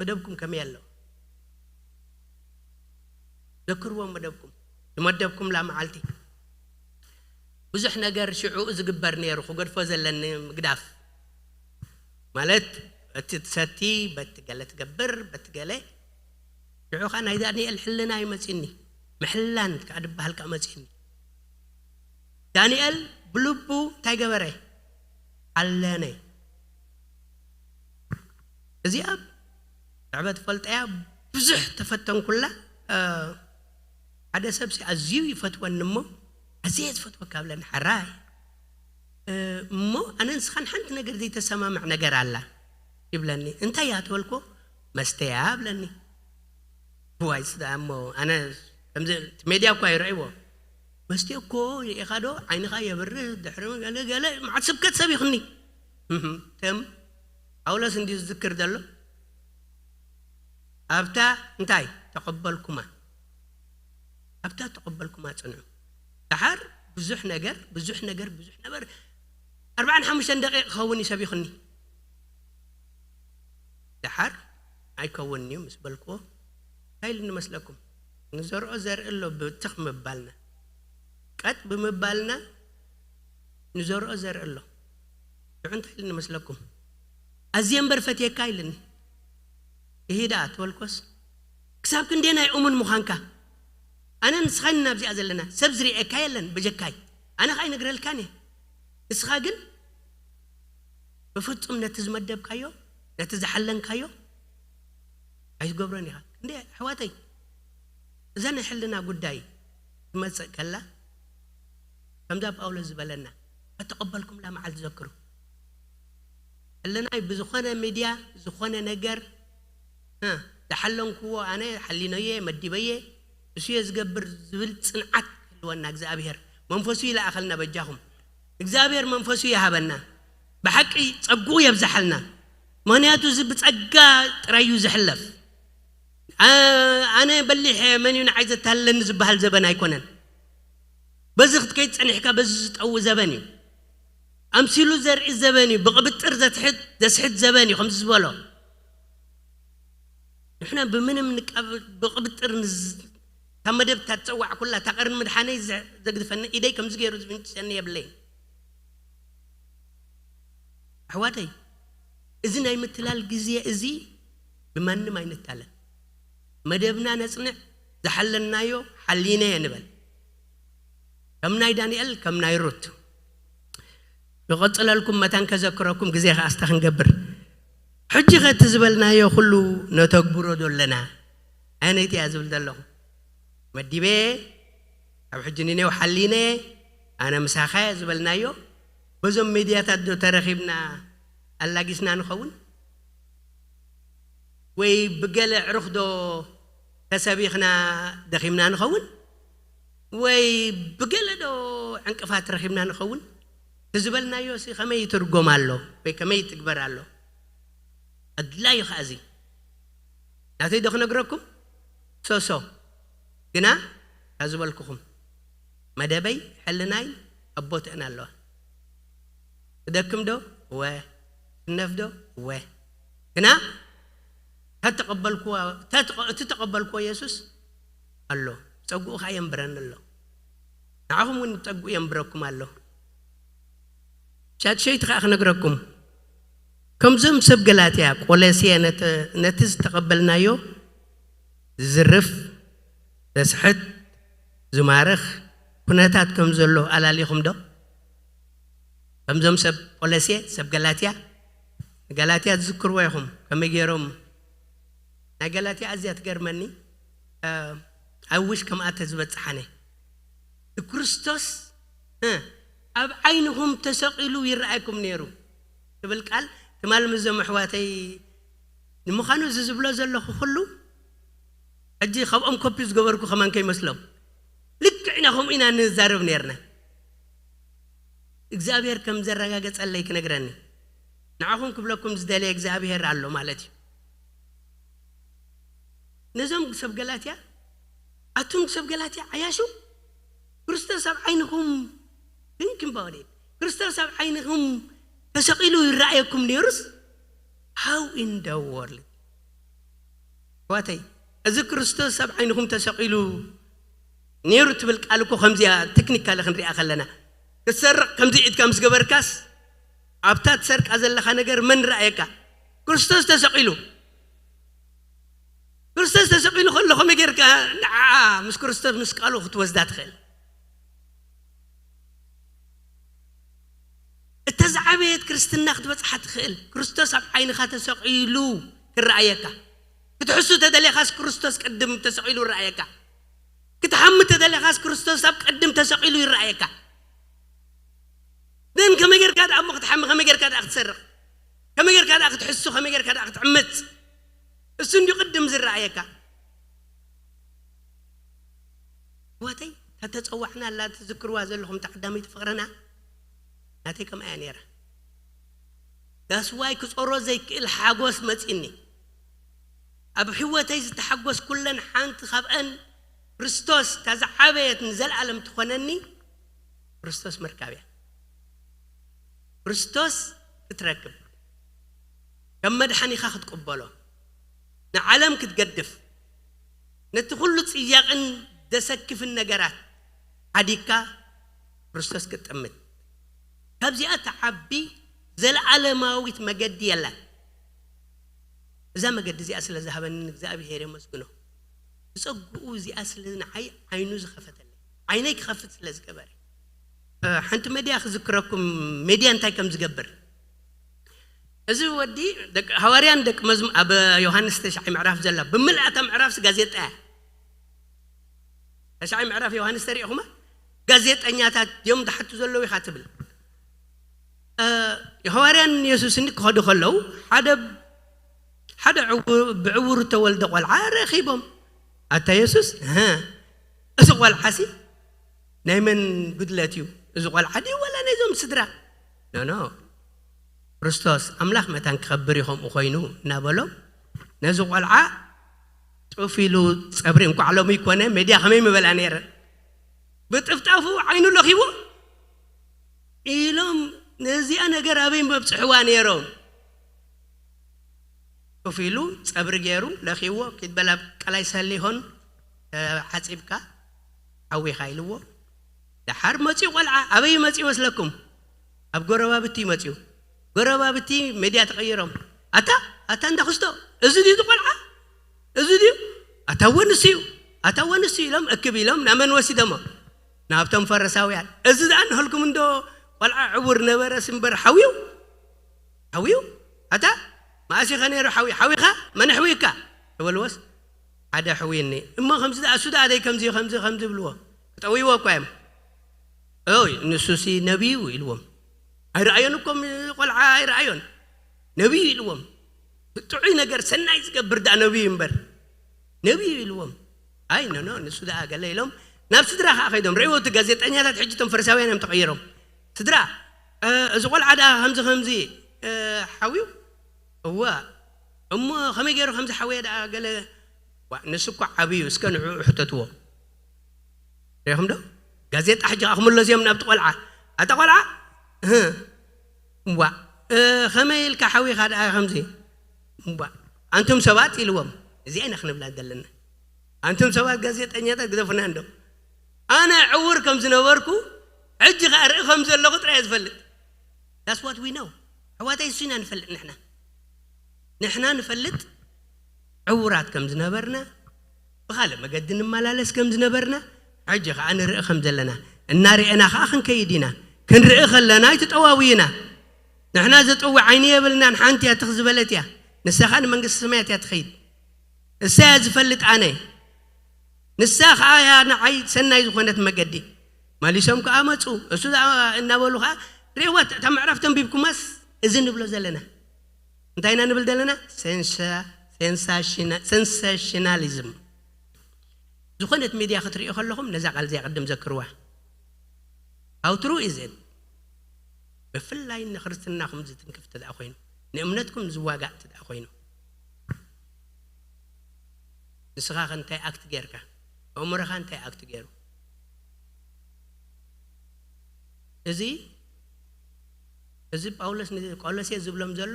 መደብኩም ከመይ ኣሎ? ዘክርዎ መደብኩም። ዝመደብኩምላ መዓልቲ። ብዙሕ ነገር ሽዑ ዝግበር ነይሩ፣ ክገድፎ ዘለኒ ምግዳፍ። ማለት፣ እቲ ትሰቲ፣ በቲ ገለ ትገብር፣ በቲ ገለ። ሽዑ ኸዓ ናይ ዳንኤል ሕልና እዩ መጺኒ። ምሕላን ከኣ ድበሃል ከኣ መጺኒ። ዳንኤል ብልቡ እንታይ ገበረ? ኣለነ። እዚኣ ብዕበት ፈልጠያ ብዙሕ ተፈተንኩላ። እ፣ ሓደ ሰብሲ ኣዝዩ ይፈትወኒ እሞ፣ ኣዝየ ዝፈትወካ ብለኒ፣ ሓራይ። እ፣ እሞ ኣነ ንስኻን ሓንቲ ነገር ዘይተሰማምዕ ነገር ኣላ ይብለኒ። እንታይ እያ ተበልኩዎ? መስተ እያ ብለኒ። ዋይ ስዳ እሞ ኣነ ከምዚ እቲ ሜድያ እኳ ይረእይዎ። መስተ እኮ ርኢኻ ዶ ዓይንኻ የብርህ ድሕሪ ገለ ገለ መዓት ስብከት ሰብ ይኹኒ። እህም፣ ተም ጳውሎስ እንዲ ዝዝክር ዘሎ ኣብታ እንታይ ተቐበልኩማ፣ ኣብታ ተቐበልኩማ ጽንዑ። ደሓር ብዙሕ ነገር፣ ብዙሕ ነገር፣ ብዙሕ ነገር ኣርባዓን ሓሙሽተን ደቂቕ ክኸውን እዩ ሰብ ይኹኒ። ደሓር ኣይከውንን እዩ ምስ በልክዎ፣ እንታይ ኢሉ ንመስለኩም? ንዘርኦ ዘርኢ ኣሎ ብትኽ ምባልና፣ ቀጥ ብምባልና ንዘርኦ ዘርኢ ኣሎ። ሽዑ እንታይ ኢሉ ንመስለኩም? ኣዝየ እምበር ፈትየካ ኢልኒ። እሂ ደኣ ትበልኮስ፣ ክሳብ ክንደየናይ እሙን ምዃንካ? ኣነ ንስኻን ናብዚኣ ዘለና፣ ሰብ ዝርእየካ የለን በጀካይ። ኣነ ኸኣ ይነግረልካን እየ። ንስኻ ግን ብፍጹም ነቲ ዝመደብካዮ፣ ነቲ ዝሓለንካዮ ኣይትገብሮን ኢኻ። እንዴ ኣሕዋተይ፣ እዛ ናይ ሕልና ጉዳይ ትመጽእ ከላ፣ ከምዛ ጳውሎስ ዝበለና፣ እተቐበልኩምላ መዓልቲ ዘክሩ። ሕልናይ ብዝኾነ ሚድያ፣ ዝኾነ ነገር፣ እ፣ ዝሓለንክዎ ኣነ ሓሊነዮ እየ፣ መዲበዮ እየ፣ እሱ እየ ዝገብር ዝብል ጽንዓት ክህልወና እግዚኣብሔር መንፈሱ ይልኣኸልና በጃኹም። እግዚኣብሔር መንፈሱ ይሃበና። ብሓቂ ጸግኡ የብዝሓልና። ምኽንያቱ እዚ ብጸጋ ጥራይ እዩ ዝሕለፍ። ኣ-፣ ኣነ በሊሐ መን እዩ ንዓይ ዘታልለኒ ዝበሃል ዘበን ኣይኮነን። በዚ ክትከይድ ጸኒሕካ በዚ ዝጠዊ ዘበን እዩ። ኣምሲሉ ዘርኢ ዘበን እዩ። ብቕብጥር ዘትሕት፣ ዘስሕት ዘበን እዩ፣ ከምዚ ዝበሎ። ንሕና ብምንም ንቃብ-፣ ብቕብጥር ንዝ-፣ እታ መደብ እታ ትጸዋዕ ኩላ፣ እታ ቀርኒ ምድሓነይ ዘ-፣ ዘግድፈኒ፣ ኢደይ ከምዚ ገይሩ ዝፍንጭሰኒ የብለይን። ኣሕዋተይ፣ እዚ ናይ ምትላል ግዜ እዚ ብማንም ኣይንታለን። መደብና ነጽንዕ፣ ዝሓለናዮ ሓሊነ እየ ንበል። ከም ናይ ዳንኤል፣ ከም ናይ ሩት። ክቐጽለልኩም መታን ከዘክረኩም ግዜ ከኣ እስተ ክንገብር። ሕጂ ኸ እቲ ዝበልናዮ ኩሉ ነተግብሮ ዶ ኣለና? ኣየነይቲ እያ ዝብል ዘለኹ? መዲበ ኣብ ሕጂ ንኔው ሓሊነ ኣነ ምሳኸ ዝበልናዮ በዞም ሜድያታት ዶ ተረኺብና ኣላጊስና ንኸውን? ወይ ብገለ ዕሩኽ ዶ ተሰቢኽና ደኺምና ንኸውን? ወይ ብገለ ዶ ዕንቅፋት ረኺብና ንኸውን? እቲ ዝበልናዮ ሲ ከመይ ይትርጎም ኣሎ ወይ ከመይ ይትግበር ኣሎ? ኣድላዩ ከኣ እዚ ናተይ ዶ ክነግረኩም? ሶሶ ግና ካብ ዝበልኩኹም መደበይ ሕልናይ ኣብ ቦትአን ኣለዋ። ትደክም ዶ? ወ ትነፍ ዶ? ወ ግና ተተቐበልክዎ ተተቐ- እቲ ተቐበልክዎ የሱስ ኣሎ። ጸጉኡ ከኣ የንብረኒ ኣሎ። ንዓኹም እውን ጸጉኡ የንብረኩም ኣሎ። ሻትሸይቲ ከኣ ክነግረኩም፣ ከምዞም ሰብ ገላትያ ቆለስየ ነተ- ነቲ ዝተቐበልናዮ ዝዝርፍ ዘስሕት ዝማርኽ ኩነታት ከም ዘሎ ኣላሊኹም ዶ? ከምዞም ሰብ ቆለስየ ሰብ ገላትያ ገላትያ ትዝክርዎ ኢኹም ከመይ ገይሮም ናይ ገላትያ ኣዝያ ትገርመኒ። ኣውሽ ከምኣ ተዝበጽሓነ ንክርስቶስ ኣብ ዓይንኹም ተሰቒሉ ይረኣየኩም ነይሩ ትብል ቃል ትማል ምስዞም ኣሕዋተይ። ንምዃኑ እዚ ዝብሎ ዘለኹ ኩሉ ሕጂ ካብኦም ኮፒ ዝገበርኩ ከማን ከይመስሎም ልክዕና ከምኡ ኢና ንዛረብ ነርና። እግዚኣብሔር ከም ዘረጋገጸለይ ክነግረኒ ንዓኹም ክብለኩም ዝደለየ እግዚኣብሔር ኣሎ ማለት እዩ። ነዞም ሰብ ገላትያ ኣቱም ሰብ ገላትያ ዓያሹ ክርስቶስ ኣብ ዓይንኹም ድንክም ባወዴት ክርስቶስ ኣብ ዓይንኹም ተሰቒሉ ይረኣየኩም ነይሩስ? How in the world ዋተይ እዚ ክርስቶስ ኣብ ዓይንኹም ተሰቒሉ ነይሩ ትብል ቃል እኮ ከምዚኣ ቴክኒካሊ ክንሪኣ ከለና ክትሰርቕ ከምዚ ኢድካ ምስ ገበርካስ ኣብታ ትሰርቃ ዘለኻ ነገር መን ረኣየካ? ክርስቶስ ተሰቒሉ ክርስቶስ ተሰቒሉ ከሎ ከመይ ጌርካ ንዓ ምስ ክርስቶስ ምስ ቃሉ ክትወስዳ ትኽእል? እታ ዝዓበየት ክርስትና ክትበጽሓ ትኽእል ክርስቶስ ኣብ ዓይንኻ ተሰቒሉ ክረኣየካ። ክትሕሱ ተደሊኻስ ክርስቶስ ቅድም ተሰቒሉ ይረኣየካ። ክትሓሚ ተደሊኻስ ክርስቶስ ኣብ ቅድም ተሰቒሉ ይረኣየካ። ግን ከመይ ጌርካ ደኣ እሞ ክትሓሚ ከመይ ጌርካ ደኣ ክትሰርቕ ከመይ ጌርካ ደኣ ክትሕሱ ከመይ ጌርካ ደኣ ክትዕምፅ እሱ እንዲ ቅድም ዝረኣየካ። ዋተይ ተተፀዋዕና ኣላ ትዝክርዋ ዘለኹም ተዓዳመይቲ ፍቕርና ናተይ ከምኣ እያ ነይራ። ዳስዋይ ክፀሮ ዘይክእል ሓጎስ መፂኒ ኣብ ህይወተይ ዝተሓጎስ ኩለን ሓንቲ ካብአን ክርስቶስ እታ ዝዓበየት ንዘለኣለም ትኾነኒ ክርስቶስ ምርካብ እያ። ክርስቶስ ክትረክብ ከም መድሓኒኻ ክትቅበሎ ንዓለም ክትገድፍ ነቲ ኩሉ ጽያቕን ዘሰክፍን ነገራት ሓዲግካ ክርስቶስ ክትጥምት ካብዚኣ ትዓቢ ዘለዓለማዊት መገዲ የላን። እዛ መገዲ እዚኣ ስለ ዝሃበኒ ንእግዚኣብሔር የመስግኖ። ብጸግኡ እዚኣ ስለ ንዓይ ዓይኑ ዝኸፈተለይ ዓይነይ ክኸፍት ስለ ዝገበረ። ሓንቲ መድያ ክዝክረኩም። መድያ እንታይ ከም ዝገብር እዚ ወዲ ደቂ- ሃዋርያን ደቂ መዝሙ ኣብ ዮሃንስ ተሽዓይ ምዕራፍ ዘላ ብምልኣታ ምዕራፍ ጋዜጣ እያ። ተሽዓይ ምዕራፍ ዮሃንስ ተሪኢኹማ? ጋዜጠኛታት ድዮም ዝሓቱ ዘለዉ ኢኻ ትብል። ሃዋርያን የሱስን ክኸዱ ከለዉ ሓደ ሓደ ዕውር- ብዕውሩ ተወልደ ቆልዓ ረኺቦም ኣታ የሱስ እህ፣ እዚ ቆልዓ ሲ ናይ መን ጉድለት እዩ? እዚ ቆልዓ ድዩ ወላ ናይዞም ስድራ? ኖ ኖ ክርስቶስ ኣምላኽ መታን ክኸብር እዩ ከምኡ ኮይኑ እናበሎም ነዚ ቆልዓ ጡፍ ኢሉ ጸብሪ እንኳዕ ሎሚ ይኮነ ሜድያ ከመይ ምበላ ነይረ ብጥፍጣፉ ዓይኑ ለኺዎ ኢሎም ነዚኣ ነገር ኣበይ መብፅሕዋ ነይሮም። ኮፍ ኢሉ ጸብሪ ገይሩ ለኺዎ ኪድ በል ኣብ ቀላይ ሰሊሆን ተዓጺብካ ሓዊኻ ኢልዎ። ደሓር መጺኡ ቆልዓ ኣበይ መጺኡ መስለኩም? ኣብ ጎረባብቲ እዩ መጺኡ። ጎረባብቲ ሜድያ ተቐይሮም ኣታ ኣታ እንዳ ክስቶ እዚ ድዩ እቲ ቆልዓ እዚ ድዩ ኣታ ወንስ እዩ ኣታ ወንስ እዩ ኢሎም እክብ ኢሎም ናመን ወሲደሞ ናብቶም ፈረሳውያን እዚ ደኣ ንህልኩም እንዶ ቆልዓ ዕውር ነበረ ስምበር ሓውዩ ሓውዩ ኣታ ቀሲኸ ነይሩ ሓዊ ሓዊኻ መን ኣሕዊካ ተበልዎስ ሓደ ኣሕዊኒ እሞ ከምዚ ደኣ እሱ ደኣ ደይ ከምዚ ከምዚ ከምዚ ብልዎ ክጠውይዎ እኳ እዮም። ኦይ ንሱሲ ነቢዩ ኢልዎም። ኣይረኣዮን እኮ ቆልዓ ኣይረኣዮን። ነቢዩ ኢልዎም። ጥዑይ ነገር ሰናይ ዝገብር ደኣ ነቢዩ እምበር ነቢዩ ኢልዎም። ኣይ ኖኖ ንሱ ደኣ ገለ ኢሎም ናብ ስድራ ከዓ ከይዶም ርእዎ እቲ ጋዜጠኛታት ሕጂ እቶም ፈሪሳውያን እዮም ተቐይሮም። ስድራ እዚ ቆልዓ ደኣ ከምዚ ከምዚ ሓዊዩ እዋ እሞ ከመይ ገይሩ ከምዚ ሓወየ ደኣ ገለ ንሱ እኮ ዓብዩ እስከ ንዕኡ ሕተትዎ። ሪኹም ዶ ጋዜጣ ሕጂ ከዓ ክምለሱ እዮም ናብቲ ቆልዓ። ኣታ ቆልዓ እዋ ከመይ ኢልካ ሓዊኻ ደኣ ከምዚ እዋ ኣንቱም ሰባት ኢልዎም። እዚኣ ኢና ክንብላ ዘለና። ኣንቱም ሰባት ጋዜጠኛታት ግደፉና እንዶ ኣነ ዕውር ከም ዝነበርኩ ሕጂ ከዓ ርኢ ከም ዘለኹ ጥራይ ዝፈልጥ። That's what we know። ኣሕዋተይ እሱ ኢና ንፈልጥ ንሕና ንሕና ንፈልጥ ዕውራት ከም ዝነበርና ብኻልእ መገዲ ንመላለስ ከም ዝነበርና ሕጂ ከዓ ንርኢ ከም ዘለና እናርአና ከዓ ክንከይድ ኢና። ክንርኢ ከለና ኣይትጠዋውዩና። ንሕና ዘጠውዕ ዓይኒ የብልናን ሓንቲ እያ ትኽ ዝበለት እያ። ንሳ ከዓ ንመንግስቲ ሰማያት እያ ትኸይድ። እሳ እያ ዝፈልጥ ኣነ ንሳ ከዓ እያ ንዓይ ሰናይ ዝኾነት መገዲ። መሊሶም ከዓ መፁ። እሱ እናበሉ ከዓ ሬዋ እታ ምዕራፍ ተንቢብኩማስ እዚ ንብሎ ዘለና እንታይ ኢና ንብል ዘለና? ሴንሳሽናሊዝም። ዝኾነት ሚድያ ክትሪኦ ከለኹም ነዛ ቃል እዚኣ ቅድም ዘክርዋ። How true is it? ብፍላይ ንክርስትናኹም ዝትንክፍ ትደኣ ኮይኑ ንእምነትኩም ዝዋጋእ ትደኣ ኮይኑ ንስኻ ከ እንታይ ኣክት ጌርካ? ኣእምሮኻ እንታይ ኣክት ገይሩ? እዚ እዚ ጳውሎስ ንቆሎሴ ዝብሎም ዘሎ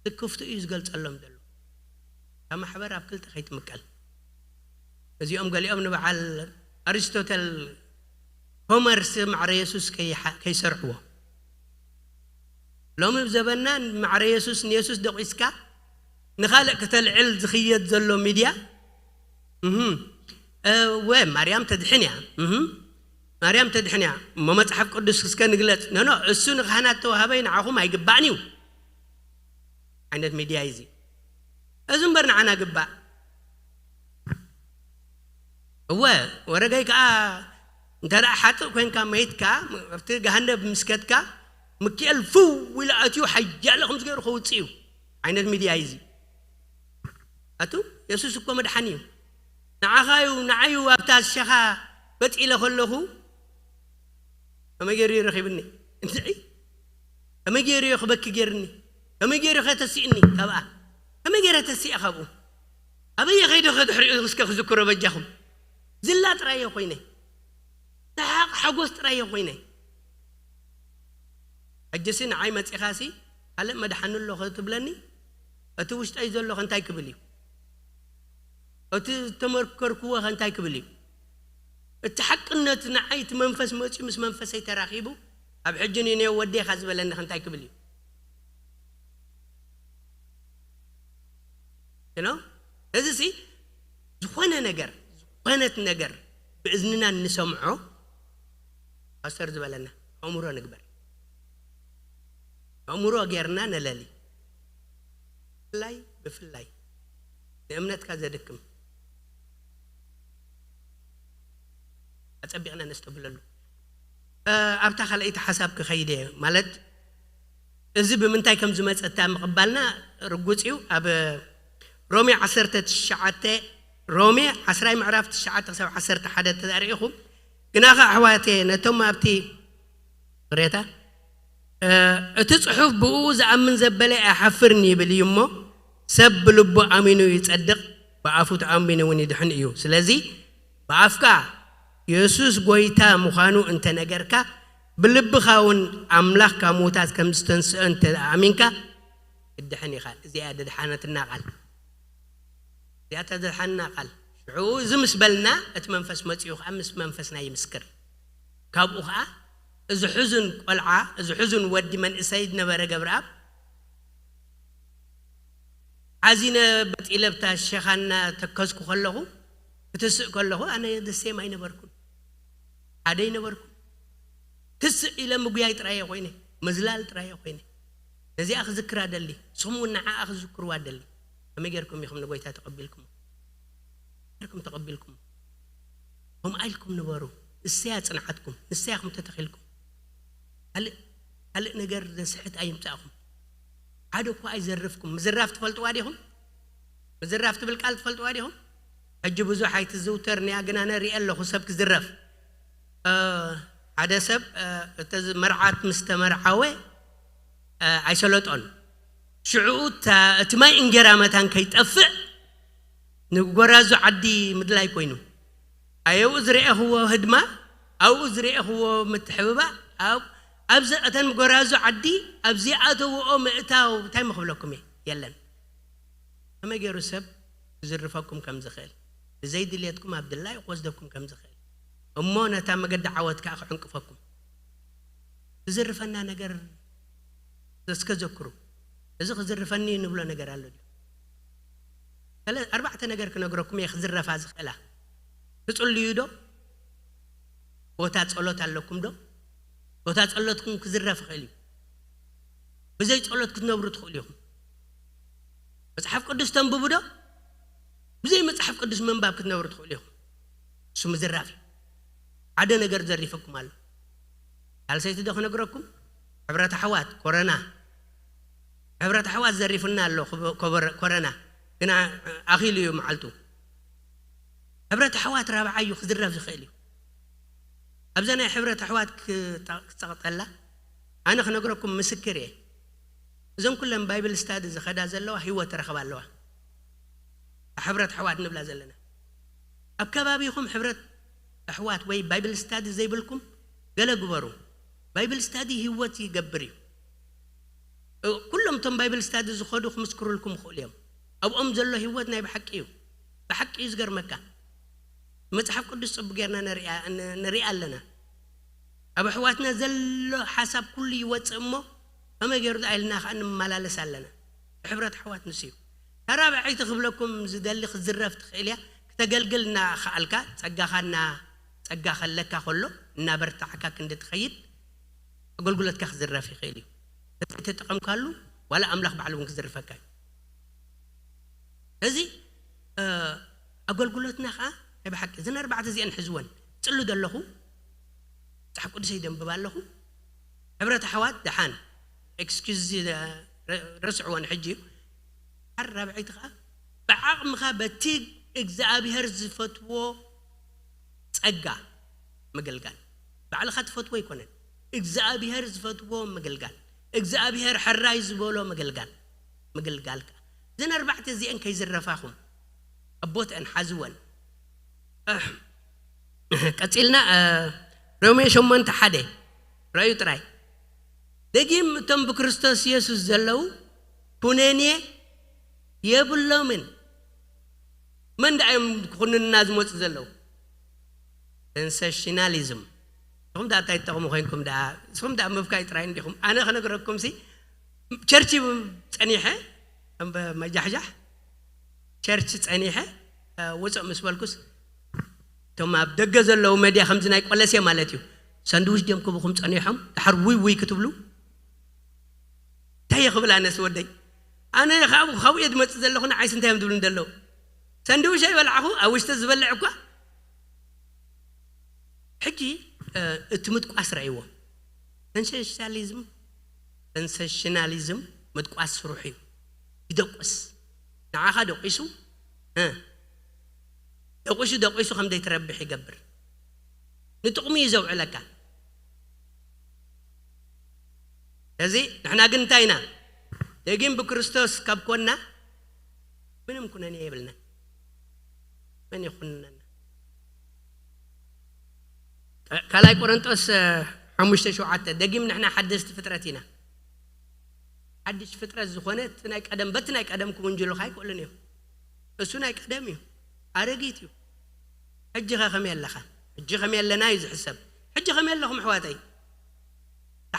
ትክፍቱ እዩ ዝገልጸሎም ዘሎ። እታ ማሕበር ኣብ ክልተ ከይትምቀል እዚኦም ገሊኦም ንበዓል ኣሪስቶተል ኮመርስ ማዕረ የሱስ ከይሰርሕዎ ሎሚ ዘበና ማዕረ የሱስ ንየሱስ ደቂስካ ንኻልእ ክተልዕል ዝኽየድ ዘሎ ሚድያ ወ ማርያም ተድሕን እያ ማርያም ተድሕን እያ እሞ መፅሓፍ ቅዱስ እስከ ንግለፅ ነኖ እሱ ንካህናት ተዋህበይ ንዓኹም ኣይግባእን እዩ ዓይነት ሚድያ እዩ እዚ እዚ እምበር ንዓና ግባእ እወ ወረገይ ከዓ እንተ ደኣ ሓጥእ ኮንካ መይትካ ኣብቲ ገሃነብ ምስከትካ ምክኤል ፍው ኢሉ ኣትዩ ሓያለ ከምዚ ገይሩ ከውፅእ እዩ ዓይነት ሚድያ እዩ እዚ ኣቱ የሱስ እኮ መድሓኒ እዩ ንዓኻዩ ንዓዩ ኣብታ ሸኻ በጢለ ከለኹ ከመይ ገይሩ እዩ ረኺብኒ እንድዒ ከመይ ገይሩ እዩ ክበኪ ገይርኒ ከመይ ገይሩ ከተሲእኒ ካብኣ ከመይ ገይረ ተሲኣ ካብኡ ኣበየ ከይደ ከድሕሪኡ እስከ ክዝክሮ በጃኹም ዝላ ጥራየ ኮይነ ሰሓቕ ሓጎስ ጥራየ ኮይነ ሕጅሲ ንዓይ መፂኻሲ ካልእ መድሓኒ ኣሎ ክትብለኒ እቲ ውሽጠይ ዘሎ እንታይ ክብል እዩ እቲ ዝተመርከርክዎ ከ እንታይ ክብል እዩ እቲ ሓቅነት ንዓይ እቲ መንፈስ መፂኡ ምስ መንፈሰይ ተራኺቡ ኣብ ሕጂ ንኔ ወዴኻ ዝበለኒ ከ እንታይ ክብል እዩ you know እዚ ሲ ዝኾነ ነገር ዝኾነት ነገር ብእዝንና እንሰምዖ ፓስተር ዝበለና ኣእምሮ ንግበር ኣእምሮ ጌርና ነለሊ ብፍላይ ብፍላይ ንእምነትካ ዘድክም ኣጸቢቕና ነስተብለሉ ኣብታ ካልኣይቲ ሓሳብ ክኸይድ እየ ማለት እዚ ብምንታይ ከም ዝመፀ እታ ምቕባልና ርጉፅ እዩ ኣብ ሮሜ ዓሰርተ ትሽዓተ ሮሜ ዓስራይ ምዕራፍ ትሽዓተ ክሳብ ዓሰርተ ሓደ ተዛሪእኹም ግናኸ ኣሕዋቴ ነቶም ኣብቲ ቅሬታ እቲ ጽሑፍ ብኡ ዝኣምን ዘበለ ኣይሓፍርን ይብል እዩ እሞ ሰብ ብልቡ ኣሚኑ ይጸድቕ ብኣፉ ተኣሚኑ እውን ይድሕን እዩ ስለዚ ብኣፍካ የሱስ ጎይታ ምዃኑ እንተነገርካ ብልብኻ እውን ኣምላኽ ካብ ምዉታት ከም ዝተንስኦ እንተ ኣሚንካ ትድሕን ኢኻ እዚኣ ድድሓነትና ቃል እዚኣ ተድሓንና ቃል ሽዑ እዚ ምስ በልና እቲ መንፈስ መጺኡ ከዓ ምስ መንፈስና ይምስክር ካብኡ ከዓ እዚ ሕዙን ቆልዓ እዚ ሕዙን ወዲ መንእሰይ ዝነበረ ገብረኣብ ሓዚነ በጢለብታ ሸኻና ተከዝኩ ከለኹ ክትስእ ከለኹ ኣነ ደሴም ኣይነበርኩን ሓደ ይነበርኩን ክስእ ኢለ ምጉያይ ጥራየ ኮይነ ምዝላል ጥራየ ኮይነ ነዚኣ ክዝክራ ደሊ፣ ንስኹም እውን ንዓኣ ክዝክርዋ ደሊ። ከመይ ጌርኩም ኢኹም ንጎይታ ተቐቢልኩም? ጌርኩም ተቐቢልኩም? ከምኣ ኢልኩም ንበሩ። ንሰያ ጽንዓትኩም፣ ንሰያ ከም ተተኺልኩም። ካልእ ካልእ ነገር ዘስሕት ኣይምጻእኹም። ሓደ እኳ ኣይዘርፍኩም። ምዝራፍ ትፈልጥዋ ዲኹም? ምዝራፍ ትብል ቃል ትፈልጥዋ ዲኹም? ሕጂ ብዙሕ ኣይትዝውተር ንያ፣ ግና ነርኢ ኣለኹ ሰብ ክዝረፍ። ሓደ ሰብ እቲ መርዓት ምስ ተመርዓወ ኣይሰለጦን። ሽዕኡ እቲ ማይ እንጌራ መታን ከይጠፍእ ንጎራዙ ዓዲ ምድላይ ኮይኑ፣ ኣየኡ ዝረኤኽዎ ህድማ፣ ኣብኡ ዝረኤኽዎ ምትሕብባእ፣ ኣብዚ እተን ጎራዙ ዓዲ ኣብ ዝኣተውኦ ምእታው እንታይ ምኽብለኩም እየ? የለን። ከመይ ገይሩ ሰብ ክዝርፈኩም ከም ዝኽእል፣ ብዘይ ድልየትኩም ኣብ ድላዩ ክወስደኩም ከም ዝኽእል፣ እሞ ነታ መገዲ ዓወት ከኣ ክዕንቅፈኩም። ዝዝርፈና ነገር እስከ ዘክሩ። እዚ ክዝርፈኒ ንብሎ ነገር ኣሎ ድዩ? ኣርባዕተ ነገር ክነግረኩም እየ ክዝረፋ ዝኽእላ። ትጽልዩ ዶ? ቦታ ጸሎት ኣለኩም ዶ? ቦታ ጸሎትኩም ክዝረፍ ይኽእል እዩ። ብዘይ ጸሎት ክትነብሩ ትኽእሉ ኢኹም። መጽሓፍ ቅዱስ ተንብቡ ዶ? ብዘይ መጽሓፍ ቅዱስ ምንባብ ክትነብሩ ትኽእሉ ኢኹም። እሱ ምዝራፍ እዩ። ሓደ ነገር ዘሪፈኩም ኣሎ። ካልሰይቲ ዶ ክነግረኩም? ሕብረት ኣሕዋት ኮረና፣ ሕብረት ኣሕዋት ዘሪፉና ኣሎ። ኮረና ግና ኣኺሉ እዩ መዓልቱ። ሕብረት ኣሕዋት ራብዓይ እዩ ክዝረፍ ዝኽእል እዩ። ኣብዛ ናይ ሕብረት ኣሕዋት ክጸቕጠላ ኣነ ክነግረኩም ምስክር እየ። እዞም ኩለን ባይብል ስታዲ ዝኸዳ ዘለዋ ህይወት ረኸባ ኣለዋ። ሕብረት ኣሕዋት ንብላ ዘለና። ኣብ ከባቢኹም ሕብረት ኣሕዋት ወይ ባይብል ስታዲ ዘይብልኩም ገለ ግበሩ። ባይብል ስታዲ ህይወት ይገብር እዩ። ኩሎም እቶም ባይብል ስታዲ ዝኸዱ ክምስክሩልኩም ይኽእሉ እዮም። ኣብኦም ዘሎ ህይወት ናይ ብሓቂ እዩ። ብሓቂ እዩ ዝገርመካ። መጽሓፍ ቅዱስ ጽቡቅ ጌርና ንሪኣ ኣለና። ኣብ ኣሕዋትና ዘሎ ሓሳብ ኩሉ ይወጽእ እሞ ከመይ ገይሩ ደኣ ኢልና ከኣ ንመላለስ ኣለና። ብሕብረት ኣሕዋት ንሱ እዩ። ተራብዐይቲ ክብለኩም ዝደሊ ክትዝረፍ ትኽእል እያ። ክተገልግል እናኸኣልካ ጸጋኻ እና ጸጋ ከለካ ከሎ እናበርታዕካ ክንዲ ትኸይድ ኣገልግሎትካ ክዝረፍ ይኽእል እዩ። ተጠቐምካሉ ዋላ ኣምላኽ ባዕሉ እውን ክዝርፈካ እዩ። እዚ ኣገልግሎትና ከዓ ናይ ብሓቂ እዘን ኣርባዕተ እዚአን ሕዝወን። ጽሉ ዘለኹ መጽሓፍ ቅዱሰይ ደንብብ ኣለኹ። ሕብረት ኣሕዋት ደሓን ኤክስኪዝ ረስዕወን ሕጂ እዩ። ሓር ራብዐይቲ ከዓ ብዓቕምኻ በቲ እግዚኣብሔር ዝፈትዎ ጸጋ ምግልጋል። ባዕልኻ ትፈትዎ ኣይኮነን። እግዚኣብሔር ዝፈትዎ ምግልጋል። እግዚኣብሔር ሕራይ ዝበሎ ምግልጋል። ምግልጋልካ። እዘን ኣርባዕተ እዚአን ከይዝረፋኹም ኣቦትአን ሓዝወን። ቀጺልና ሮሜ ሸሞንተ ሓደ ረዩ ጥራይ። ደጊም እቶም ብክርስቶስ የሱስ ዘለዉ ኩነኔ የብሎምን። መን ደኣ እዮም ክኹንንና ዝመፁ ዘለዉ? ሰንሴሽናሊዝም። ንኹም ደኣ እንታይ ትጠቕሙ ኮይንኩም ደኣ? ንስኹም ደኣ ምብካይ ጥራይ እንዲኹም። ኣነ ክነግረኩም ሲ ቸርች ጸኒሐ መጃሕጃሕ ቸርች ጸኒሐ ውፅእ ምስ በልኩስ እቶም ኣብ ደገ ዘለዉ መድያ ከምዚ ናይ ቆለሴ ማለት እዩ ሰንድዊች ድዮም ክብኹም ጸኒሖም ድሓር ውይ ውይ ክትብሉ እንታይ እየ ክብል ኣነስ ወደይ ኣነ ካብኡ ካብኡ እየ ዝመፅእ ዘለኹ ንዓይስ እንታይ እዮም ዝብሉ እንደለዉ ሰንድዊች ኣይበላዕኹ ኣብ ውሽጢ ዝበልዕ እኳ ሕጂ እቲ ምጥቋስ ረእይዎ ሰንሴሽናሊዝም ሰንሴሽናሊዝም ምጥቋስ ስሩሑ እዩ ይደቁስ ንዓኻ ደቂሱ ደቂሱ ደቂሱ ከም ዘይትረብሕ ይገብር ንጥቕሚ እዩ ዘውዕለካ እዚ ንሕና ግን እንታይ ኢና ደጊም ብክርስቶስ ካብ ኮና ምንም ኩነኔ የብልና መን ይኹንነና ካልኣይ ቆረንጦስ ሓሙሽተ ሸውዓተ ደጊም ንሕና ሓደስቲ ፍጥረት ኢና ሓድሽ ፍጥረት ዝኾነ እቲ ናይ ቀደም በቲ ናይ ቀደም ክውንጅሉኻ ኣይክእሉን እዮም እሱ ናይ ቀደም እዩ ኣረጊት እዩ ሕጂ ኸ ከመይ ኣለኻ ሕጂ ከመይ ኣለና እዩ ዝሕሰብ ሕጂ ከመይ ኣለኹም ኣሕዋተይ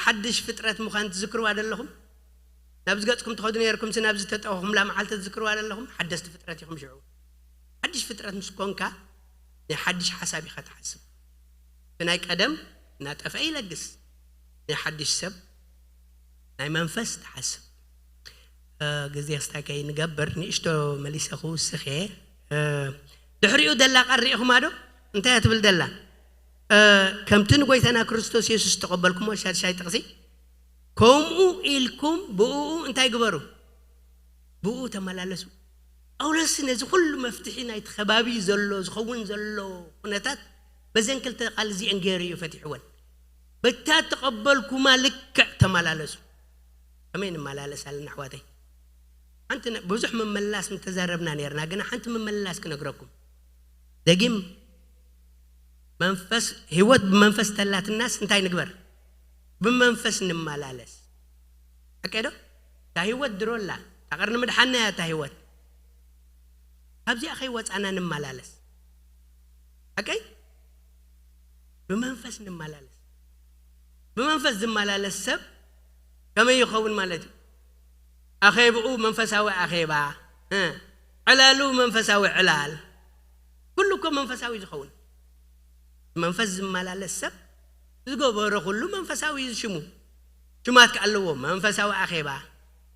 ሓድሽ ፍጥረት ምዃን ትዝክርዋ ዘለኹም ናብዚ ገጽኩም ትኸዱ ነርኩም ሲ ናብዚ ተጠወኹምላ መዓልቲ ትዝክርዋ ዘለኹም ሓደስቲ ፍጥረት ኢኹም ሽዑ ሓድሽ ፍጥረት ምስ ኮንካ ናይ ሓድሽ ሓሳብ ኢኻ ትሓስብ እቲ ናይ ቀደም እናጠፍአ ይለግስ ናይ ሓድሽ ሰብ ናይ መንፈስ ትሓስብ። ግዜ ክስታይ ከይንገብር ንእሽቶ መሊሰ ክውስኽ እየ። ድሕሪኡ ደላ ቃል ርኢኹማ ዶ? እንታይ እያ ትብል ደላ? ከምቲ ንጎይታና ክርስቶስ የሱስ ዝተቐበልኩሞ፣ ሻድሻይ ጥቕሲ፣ ከምኡ ኢልኩም ብእኡ እንታይ ግበሩ? ብእኡ ተመላለሱ። ጳውሎስ ነዚ ኩሉ መፍትሒ ናይቲ ከባቢ ዘሎ ዝኸውን ዘሎ ኩነታት በዘን ክልተ ቃል እዚአን ገይሩ እዩ ፈቲሕወን። በታ ተቐበልኩማ ልክዕ ተመላለሱ። ከመይ ንመላለስ ኣለና ኣሕዋተይ? ሓንቲ ብዙሕ ምምላስ ምተዛረብና ነርና፣ ግና ሓንቲ ምምላስ ክነግረኩም። ደጊም መንፈስ፣ ህይወት ብመንፈስ ተላትናስ እንታይ ንግበር? ብመንፈስ ንመላለስ። ሓቀይ ዶ? እታ ህይወት ድሮ ኣላ። እታ ቀርኒ ምድሓና እያ እታ ህይወት። ካብዚኣ ከይወፃና ንመላለስ። ሓቀይ? ብመንፈስ ንመላለስ። ብመንፈስ ዝመላለስ ሰብ ከመይ ይኸውን ማለት እዩ? ኣኼብኡ መንፈሳዊ ኣኼባ፣ እ፣ ዕላሉ መንፈሳዊ ዕላል። ኩሉ እኮ መንፈሳዊ ዝኸውን። መንፈስ ዝመላለስ ሰብ ዝገበሮ ኩሉ መንፈሳዊ እዩ ሽሙ። ሽማት ከ ኣለዎ። መንፈሳዊ ኣኼባ፣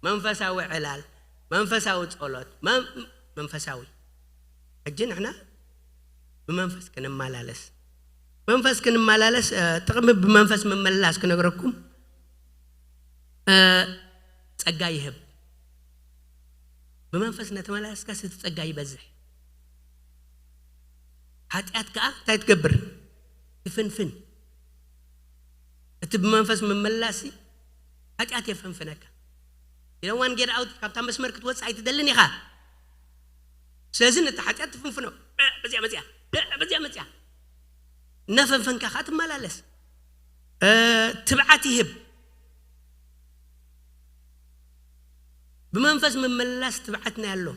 መንፈሳዊ ዕላል፣ መንፈሳዊ ጸሎት፣ መን-፣ መንፈሳዊ። ሕጂ ንሕና ብመንፈስ ክንመላለስ፣ መንፈስ ክንመላለስ፣ እ፣ ጥቕሚ ብመንፈስ ምምላስ ክነግረኩም፣ እ፣ ጸጋ ይህብ። ብመንፈስ እናተመላለስካስ እቲ ጸጋ ይበዝሕ። ሓጢኣት ከኣ እንታይ ትገብር? ትፍንፍን። እቲ ብመንፈስ ምምላስ ሓጢኣት የፈንፍነካ። You don't want to get out፣ ካብታ መስመር ክትወጽእ ኣይትደልን ኢኻ። ስለዚ ነቲ ሓጢኣት ትፍንፍኖ። በዚኣ መጽያ፣ በዚኣ መጽያ። እናፈንፈንካ ከኣ ትመላለስ። እ፣ ትብዓት ይህብ። ብመንፈስ ምምላስ ትብዓት ናይ ኣሎ።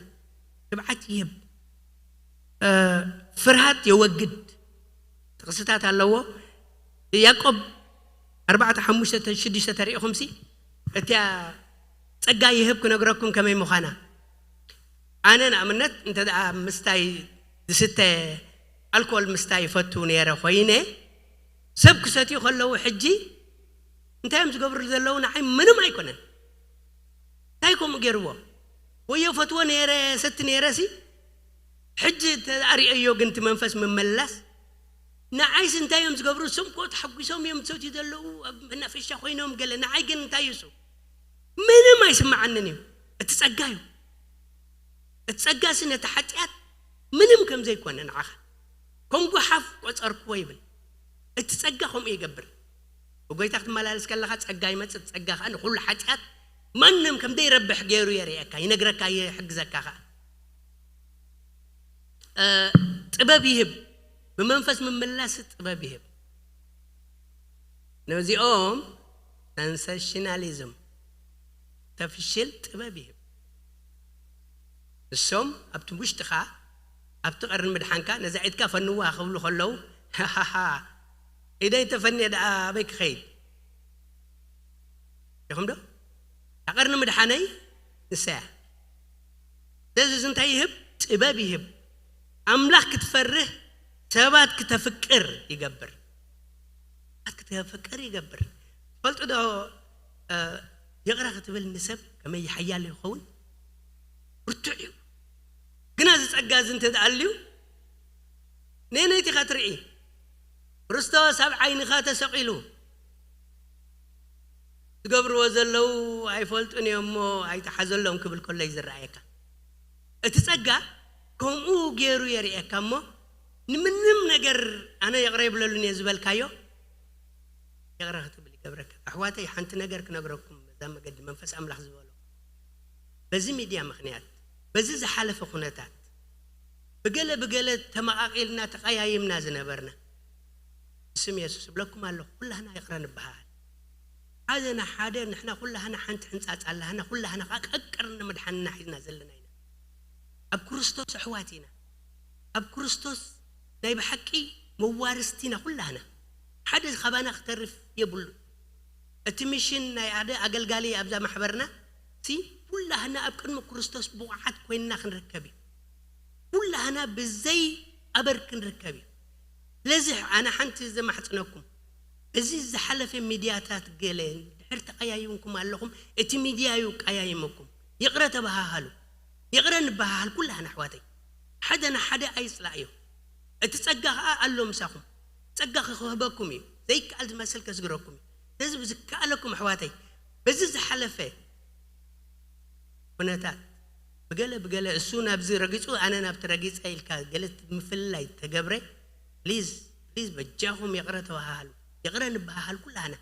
ትብዓት ይህብ። እ፣ ፍርሃት የወግድ። ጥቕስታት ኣለዎ። ያዕቆብ ኣርባዕተ ሓሙሽተ ሽዱሽተ ተሪኢኹምሲ፣ እቲያ ጸጋ ይህብ ክነግረኩም ከመይ ምዃና። ኣነ ንኣብነት እንተ ደኣ ምስታይ ዝስተ ኣልኮል ምስታይ ይፈቱ ነይረ ኮይነ፣ ሰብ ክሰትዩ ከለዉ ሕጂ እንታይ እዮም ዝገብሩ ዘለዉ? ንዓይ ምንም ኣይኮነን። እንታይ ከምኡ ገይርዎ? ወይ የፈትዎ ነይረ፣ ሰቲ ነይረ ሲ፣ ሕጂ ተርእየዮ ግን እቲ መንፈስ ምመላስ፣ ንዓይስ እንታይ እዮም ዝገብሩ? እሶም እኮ ተሓጒሶም እዮም ዝሰትዩ ዘለዉ፣ ኣብ መናፈሻ ኮይኖም ገለ። ንዓይ ግን እንታይ እዩ እሱ? ምንም ኣይስምዓንን እዩ። እቲ ጸጋ እዩ። እቲ ጸጋ ሲ ነቲ ሓጢኣት ምንም ከም ዘይኮነ ንዓኻ ከም ጓሓፍ ቆጸርክዎ ይብል። እቲ ጸጋ ከምኡ ይገብር። ብጎይታ ክትመላለስ ከለኻ ጸጋ ይመጽእ። ጸጋ ኸኣ ንኹሉ ሓጢኣት ማንም ከም ዘይረብሕ ገይሩ የርእየካ፣ ይነግረካ፣ ይሕግዘካ ኸኣ። እ፣ ጥበብ ይህብ። ብመንፈስ ምምላስ ጥበብ ይህብ። ነዚኦም ሰንሰሽናሊዝም ተፍሽል ጥበብ ይህብ። ንሶም ኣብቲ ውሽጥኻ፣ ኣብቲ ቀርኒ ምድሓንካ፣ ነዛ ኢድካ ፈንዋ ክብሉ ከለዉ፣ ሃሃሃ፣ ኢደይ ተፈንየ ደኣ ኣበይ ክኸይድ? ኢኹም ዶ? እታ ቀርኒ ምድሓነይ ንሳ እያ። ስለዚ እዚ እንታይ ይህብ? ጥበብ ይህብ። ኣምላኽ ክትፈርህ፣ ሰባት ክተፍቅር ይገብር። ሰባት ክተፍቅር ይገብር። ትፈልጡ ዶ፣ እ፣ ይቕረ ክትብል ንሰብ ከመይ ሓያል ይኸውን? ብርቱዕ እዩ። ግና እዚ ጸጋ እዚ እንተ ደኣ ኣልዩ፣ ነየነይቲ ኢኻ ትርኢ? ክርስቶስ ኣብ ዓይንኻ ተሰቒሉ። ዝገብርዎ ዘለዉ ኣይፈልጡን እዮም እሞ ኣይተሓዘሎም ክብል ከሎ እዩ ዝረኣየካ። እቲ ጸጋ ከምኡ ገይሩ የርእየካ እሞ፣ ንምንም ነገር ኣነ ይቕረ ይብለሉን እየ ዝበልካዮ፣ ይቕረ ክትብል ይገብረካ። ኣሕዋተይ፣ ሓንቲ ነገር ክነግረኩም፣ በዛ መገዲ መንፈስ ኣምላኽ ዝበሎ፣ በዚ ሚድያ ምኽንያት፣ በዚ ዝሓለፈ ኩነታት፣ ብገለ ብገለ ተመቓቒልና ተቐያይምና ዝነበርና፣ ብስም የሱስ እብለኩም ኣለኹ፣ ኩላህና ይቕረ ንበሃል። ሓደ ንሓደ፣ ንሕና ኩላህና ሓንቲ ሕንጻጽ ኣላህና፣ ኩላህና ኸኣ ቀቅር ንምድሓንና ሒዝና ዘለና ኢና። ኣብ ክርስቶስ ኣሕዋት ኢና። ኣብ ክርስቶስ ናይ ብሓቂ መዋርስቲ ኢና ኩላህና። ሓደ ካባና ክተርፍ የብሉን። እቲ ሚሽን ናይ ሓደ ኣገልጋሊ ኣብዛ ማሕበርና ሲ፣ ኩላህና ኣብ ቅድሚ ክርስቶስ ብቑዓት ኮይንና ክንርከብ እዩ። ኩላህና ብዘይ ኣበር ክንርከብ እዩ። ስለዚ ኣነ ሓንቲ ዘማሕጽነኩም፣ እዚ ዝሓለፈ ሚድያታት ገለ ድሕር ተቐያይምኩም ኣለኹም። እቲ ሚድያ እዩ ቀያይመኩም። ይቕረ ተባሃሃሉ። ይቕረ ንበሃሃል ኩላህና ኣሕዋተይ። ሓደ ንሓደ ኣይጽላእዮ። እቲ ጸጋ ኸኣ ኣሎ ምሳኹም። ጸጋ ክህበኩም እዩ። ዘይከኣል ዝመስል ከስግረኩም እዩ። ስለዚ ብዝከኣለኩም ኣሕዋተይ፣ በዚ ዝሓለፈ ኩነታት ብገለ ብገለ እሱ ናብዚ ረጊጹ ኣነ ናብቲ ረጊጸ ኢልካ ገለ ምፍልላይ ተገብረ፣ ፕሊዝ ፕሊዝ በጃኹም ይቕረ ተባሃሃሉ። ይቕረ ንበሃሃል ኩላህና።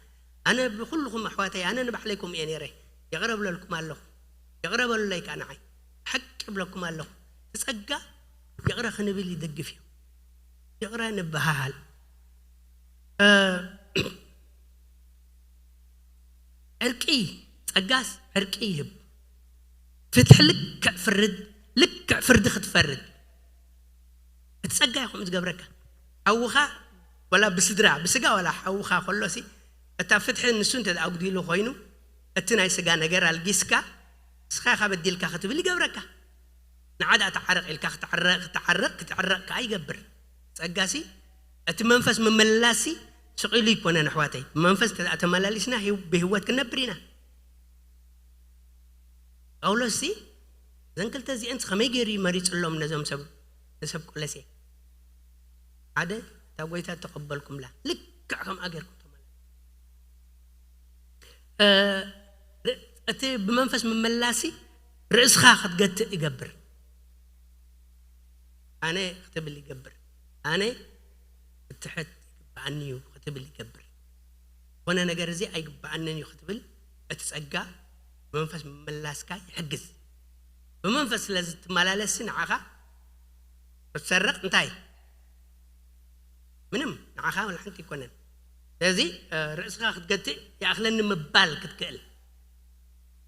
ኣነ ብኹልኹም ኣሕዋተይ ኣነ ንባዕለይ ከምኡ እየ ነይረ። ይቕረ ብለልኩም ኣለኹ። ይቕረ በሉለይ ከኣ ንዓይ። ሓቂ እብለኩም ኣለኹ። እቲ ጸጋ ይቕረ ክንብል ይደግፍ እዩ። ይቕረ ንበሃሃል። እ፣ ዕርቂ፣ ጸጋስ ዕርቂ ይህብ። ፍትሒ ልክዕ ፍርድ፣ ልክዕ ፍርዲ ክትፈርድ። እቲ ጸጋ እዩ ከምኡ ዝገብረካ። ሓውኻ ወላ ብስድራ፣ ብስጋ ወላ ሓውኻ ከሎሲ፣ እታ ፍትሒ ንሱ እንተ ኣጉዲሉ ኮይኑ፣ እቲ ናይ ስጋ ነገር ኣልጊስካ፣ ንስኻ ኢኻ በዲልካ ክትብል ይገብረካ። ንዓ ደኣ ተዓረቕ ኢልካ ክትዓረቕ፣ ክትዓረቕ፣ ክትዕረቕ ከኣ ይገብር። ጸጋሲ እቲ መንፈስ ምምላስሲ ስቕ ኢሉ ኣይኮነን ኣሕዋተይ። ብመንፈስ እንተ ደኣ ተመላሊስና ህይው-፣ ብህይወት ክንነብር ኢና። ጳውሎስሲ እዘን ክልተ እዚአንስ ከመይ ገይሩ እዩ መሪጽሎም ነዞም ሰብ፣ ንሰብ ቆለሴ? ሓደ፣ እታ ጐይታ እተቐበልኩምላ ልክዕ ከምኣ ጌርኩም ተመላለሱ። እ፣ ር-፣ እቲ ብመንፈስ ምመላሲ ርእስኻ ክትገትእ ይገብር። ኣነ ክትብል ይገብር። ኣነ ክትሕት ይግብኣኒ እዩ ክትብል ይገብር። ዝኾነ ነገር እዚ ኣይግብኣንን እዩ ክትብል እቲ ጸጋ ብመንፈስ ምምላስካ ይሕግዝ። ብመንፈስ ስለ ዝትመላለስሲ ንዓኻ ክትሰርቕ እንታይ? ምንም፣ ንዓኻ ወላ ሓንቲ ኣይኮነን። ስለዚ፣ እ፣ ርእስኻ ክትገትእ ይኣኽለኒ ምባል ክትክእል።